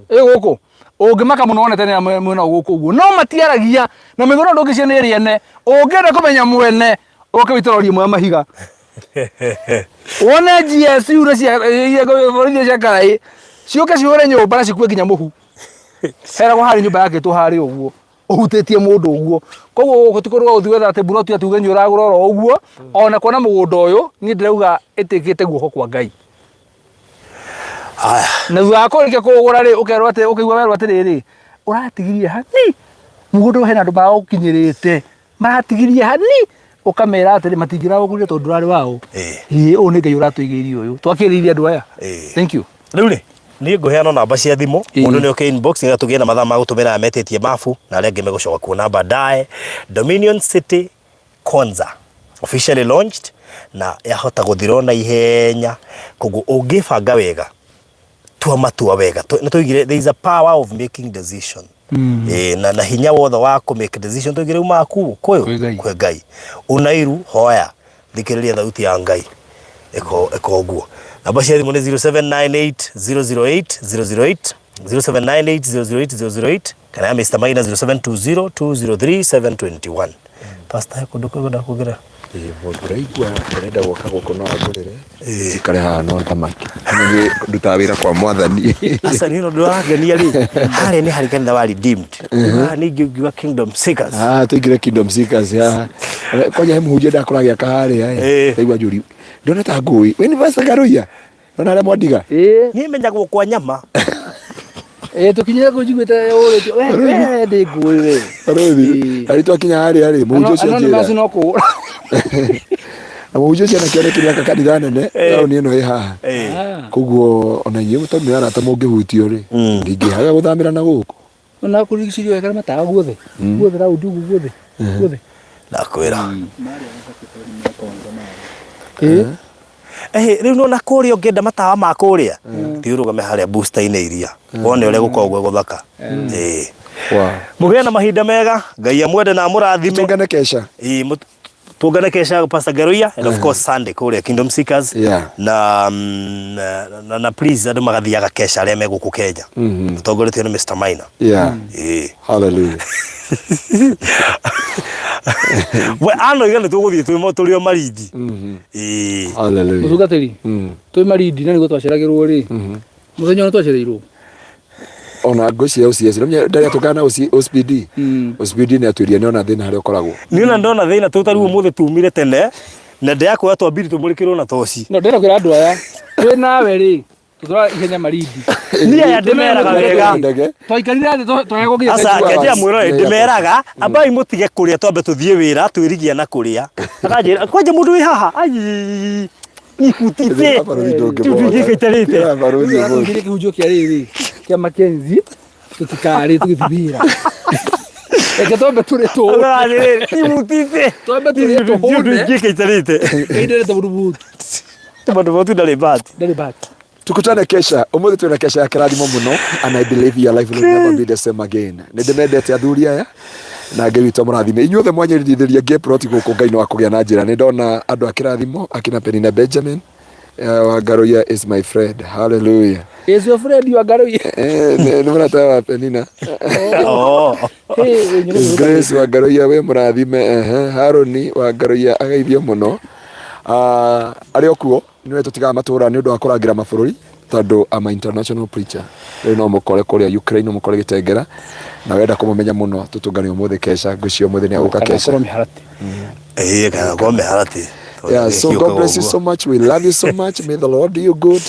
[SPEAKER 3] ĩ gũkũ ũngĩmaka mũno wone tene mwena gũkũ ũguo no matiaragia na mĩgũnda ndũngĩcia nĩ ĩrĩa ene ũngĩenda kũmenya mwene ũke wĩte rori ĩmwe ya mahiga wone GSU na cia iria borithi cia karaĩ ciũke cihũre nyũmba na cikue nginya mũhu heragwo harĩ nyũmba yakĩtwo harĩ ũguo ũhutĩtie mũndũ ũguo koguo gũkũ ti kũndũ gwa gũthiĩ gwetha atĩ mburoti atĩ uge nĩ ũragũra oro ũguo ona kuona mũgũnda ũyũ niĩ ndĩrauga ĩtĩkĩte guoko kwa Ngai
[SPEAKER 1] Aya.
[SPEAKER 3] Na thutha wa kũrĩkia kũũgũra rĩ, ũkerwo atĩ ũkaigua werwo atĩrĩrĩ, ũratigirie hani mũgũnda ũyũ hena andũ maraũkinyĩrĩte maratigirie hani ũkamera atĩrĩ matingĩraũgũrire tondũ ndũrarĩ wao.
[SPEAKER 1] Ĩĩ.
[SPEAKER 3] Ĩĩ ũyũ nĩ Ngai ũratũigĩire ũyũ. Twakĩrĩirie andũ aya.
[SPEAKER 1] Ĩĩ.
[SPEAKER 3] Thank you.
[SPEAKER 1] Rĩu rĩ niĩ ngũheana namba cia thimũ
[SPEAKER 3] Ĩĩ.
[SPEAKER 1] mũndũ nĩ oke inbox nĩgetha tũgĩe na mathaa ma gũtũmĩra aya metĩtie mabu na arĩa angĩ megũcoka kuona baadaye. Dominion City Konza officially launched na yahota gũthira na ihenya koguo ũngĩbanga wega tua matua wega nĩ tũigire there is a power of making decision Eh, na hinya wothe wa kũ make decision tũigire umaga ku
[SPEAKER 3] Kwĩ Ngai.
[SPEAKER 1] kwĩ Ngai unairu hoya thikĩrĩria thauti ya Ngai ĩko ĩko ũguo namba cia thimũ nĩ 0798 008 008 0798 008 008 kana ya Mr Maina 0720 203 721 Pastor he kũndũ kwenda kuongerera
[SPEAKER 2] Ĩĩ, mũndũ ũraigua ũrenda gwaka gũkũ no angũrĩre njikare haha no thamaki ningĩ ndutaga wĩra kwa mwathani
[SPEAKER 1] Aca niĩ ũndũ ũrangenia rĩ harĩa nĩ harĩ kanitha wa Redeemed haha ningĩ ũngiuga Kingdom Seekers
[SPEAKER 2] Ah, tũingĩre Kingdom Seekers haha kwanja he mũhunjia ndakora agĩaka harĩa
[SPEAKER 1] Ĩĩ.
[SPEAKER 2] ĩ ndaigua njũri ndona ta ngũĩ we nĩ Pastor Karuiya Nona harĩa mwandiga
[SPEAKER 3] Ĩĩ.
[SPEAKER 1] Niĩ menyagwo kwa nyama.
[SPEAKER 3] Ĩĩ tũkinyire kũu njiguĩte ũrĩtio. We we ndĩ ngũĩ we.
[SPEAKER 2] Barũthi
[SPEAKER 3] Ĩĩ.
[SPEAKER 2] arĩ twakinya harĩa rĩ mũhunjia ũcio
[SPEAKER 3] Anonymous
[SPEAKER 2] njĩra
[SPEAKER 3] no kũgũra.
[SPEAKER 2] na mũhunjia ũcio anakĩone kĩrĩa kanitha nene taũni ĩno ĩ haha
[SPEAKER 1] Ĩĩ.
[SPEAKER 2] koguo ona inyuĩ tondũ nĩ arata mũngĩhutio rĩ ndingĩaga gũthamĩra na gũkũ
[SPEAKER 3] Ona kũrigicĩrio wega na matawa guothe. Guothe raundi ũguo guothe. Guothe.
[SPEAKER 1] Ndakwĩra.
[SPEAKER 3] Ĩĩ.
[SPEAKER 1] Eh, rĩu nona kũrĩa ũngĩenda matawa ma kũrĩa thiĩ ũrũgame harĩa booster-inĩ iria wone ũrĩa gũkoragwo gwĩ gũthaka. Ĩĩ.
[SPEAKER 2] Wow.
[SPEAKER 1] Mũgĩe na mahinda mega, Ngai amwende na amũrathime.
[SPEAKER 2] Tũngane kesha.
[SPEAKER 1] Ĩĩ, Tuongane kesha Pastor Garuia and of course Sunday kuria Kingdom Seekers. Na, na, na please andu magathiaga kesha aria me guku Kenya. Tutongoretio ni Mr. Maina. Ĩĩ.
[SPEAKER 2] Hallelujah.
[SPEAKER 1] We anoiga nĩ tũgũthiĩ twĩ tũrĩ o Malindi. Ĩĩ.
[SPEAKER 2] Hallelujah.
[SPEAKER 3] Mũtungatĩri, twĩ Malindi na nĩguo twaceragĩrwo rĩ, mũthenya ũrĩa twacereirwo.
[SPEAKER 2] Ona ngwĩciria OCS ndarĩ atũngana na OCPD. OCPD nĩ atwĩrire nĩ ona thĩna harĩa ũkoragwo.
[SPEAKER 1] Niĩ ona ndona thĩna tũ tarĩu ũmũthĩ tumire tene na ndĩrakwĩra twambiri tũmũrĩkĩrwo na toci.
[SPEAKER 3] No ndĩrenda kwĩra andũ aya, twĩ nawe rĩ, tũtũraga ihenya Malindi.
[SPEAKER 1] Niĩ aya ndĩmeraga wega.
[SPEAKER 2] Ndege.
[SPEAKER 3] Twaikarire thĩ twagegwo nginya
[SPEAKER 1] Aca
[SPEAKER 2] Two
[SPEAKER 1] kenjia
[SPEAKER 2] hours.
[SPEAKER 1] mwĩrore
[SPEAKER 2] Nĩ
[SPEAKER 1] ndĩmeraga ambai mũtige kũrĩa twambe tũthiĩ wĩra twĩrigia na kũrĩa. Akanjĩra kwanja mũndũ wĩ haha ai ibutite
[SPEAKER 2] Barũthi ndũngĩmwona.
[SPEAKER 1] tũtingĩikarĩte.
[SPEAKER 2] Ĩra barũthi ũmũthĩ.
[SPEAKER 3] Tũingĩrie kĩhunjio kĩa rĩrĩ kĩa Mackenzie tũtikarĩ tũgĩthiĩ wĩra. Reke twambe tũrĩe tũhũne.
[SPEAKER 1] Ibutite
[SPEAKER 3] Twambe tũrĩe tũhũne.
[SPEAKER 1] tũtingĩikarĩte.
[SPEAKER 3] Ĩndĩ tũburubutu.
[SPEAKER 1] Tondũ botu ndarĩ bahati.
[SPEAKER 3] Ndarĩ bahati.
[SPEAKER 2] Tukutane kesha. Umuthi twina kesha ya kirathimo muno and I believe your life will never be the same again. Nĩ ndĩmendete athuri aya na Ngai witũ amũrathime. Inyuothe mwanyendithĩria ngĩe plot gũkũ Ngai no akũgĩa na njĩra. Nĩ ndona andũ a kĩrathimo akina Penina Benjamin Wangaruia is my friend. Hallelujah.
[SPEAKER 3] Is your friend Wangaruia?
[SPEAKER 2] Nĩ mũrata wa Penina.
[SPEAKER 1] Oh.
[SPEAKER 3] Hey,
[SPEAKER 2] His Grace Wangaruia wĩ mũrathime. Ehe. Haroni Wangaruia ageithio mũno. Ah, arĩ o kuo nĩwe tũtigaga matũra nĩ ũndũ wa kũrangĩra mabũrũri tondũ I'm a international preacher. Rĩu no mũkore kũrĩa Ukraine, no mũkore Gĩtengera na wenda kũmũmenya mũno tũtũngane ũmũthĩ kesha ngwĩciria ũmũthĩ nĩ agũka kesha.
[SPEAKER 3] Korwo mĩharatĩ.
[SPEAKER 1] Ĩĩ kana korwo mĩharatĩ.
[SPEAKER 2] Yeah, so God bless you so much. We love you so much. May the Lord do you good.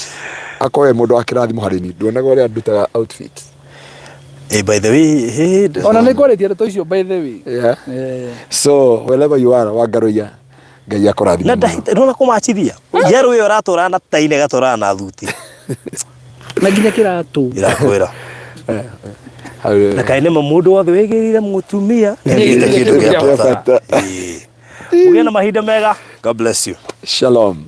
[SPEAKER 2] Akoe mũndũ wa kĩrathimo harĩ niĩ. Nduonaga ũrĩa ndutaga outfit.
[SPEAKER 1] Eh, by the way, hey,
[SPEAKER 3] Ona nĩ ngwarĩtie ndeto icio by the way.
[SPEAKER 2] Yeah.
[SPEAKER 3] Eh.
[SPEAKER 2] So wherever you are, Wangaruia, Ngai akũrathime
[SPEAKER 1] na
[SPEAKER 2] mũno.
[SPEAKER 1] ndahita ndona kũmachithia yerũ ĩyo ĩratwarana na taine ĩgatwarana na thuti
[SPEAKER 3] Na nginya kĩratũ.
[SPEAKER 1] irakwĩra
[SPEAKER 2] Hallelujah.
[SPEAKER 1] na kaĩ nĩma mũndũ wothe wĩgĩrĩire mũtumia nĩagĩte kĩndũ gĩa
[SPEAKER 2] Gĩa
[SPEAKER 1] bata
[SPEAKER 2] bata.
[SPEAKER 1] Ĩĩ. Mũgĩe na mahinda mega. God bless you.
[SPEAKER 2] Shalom.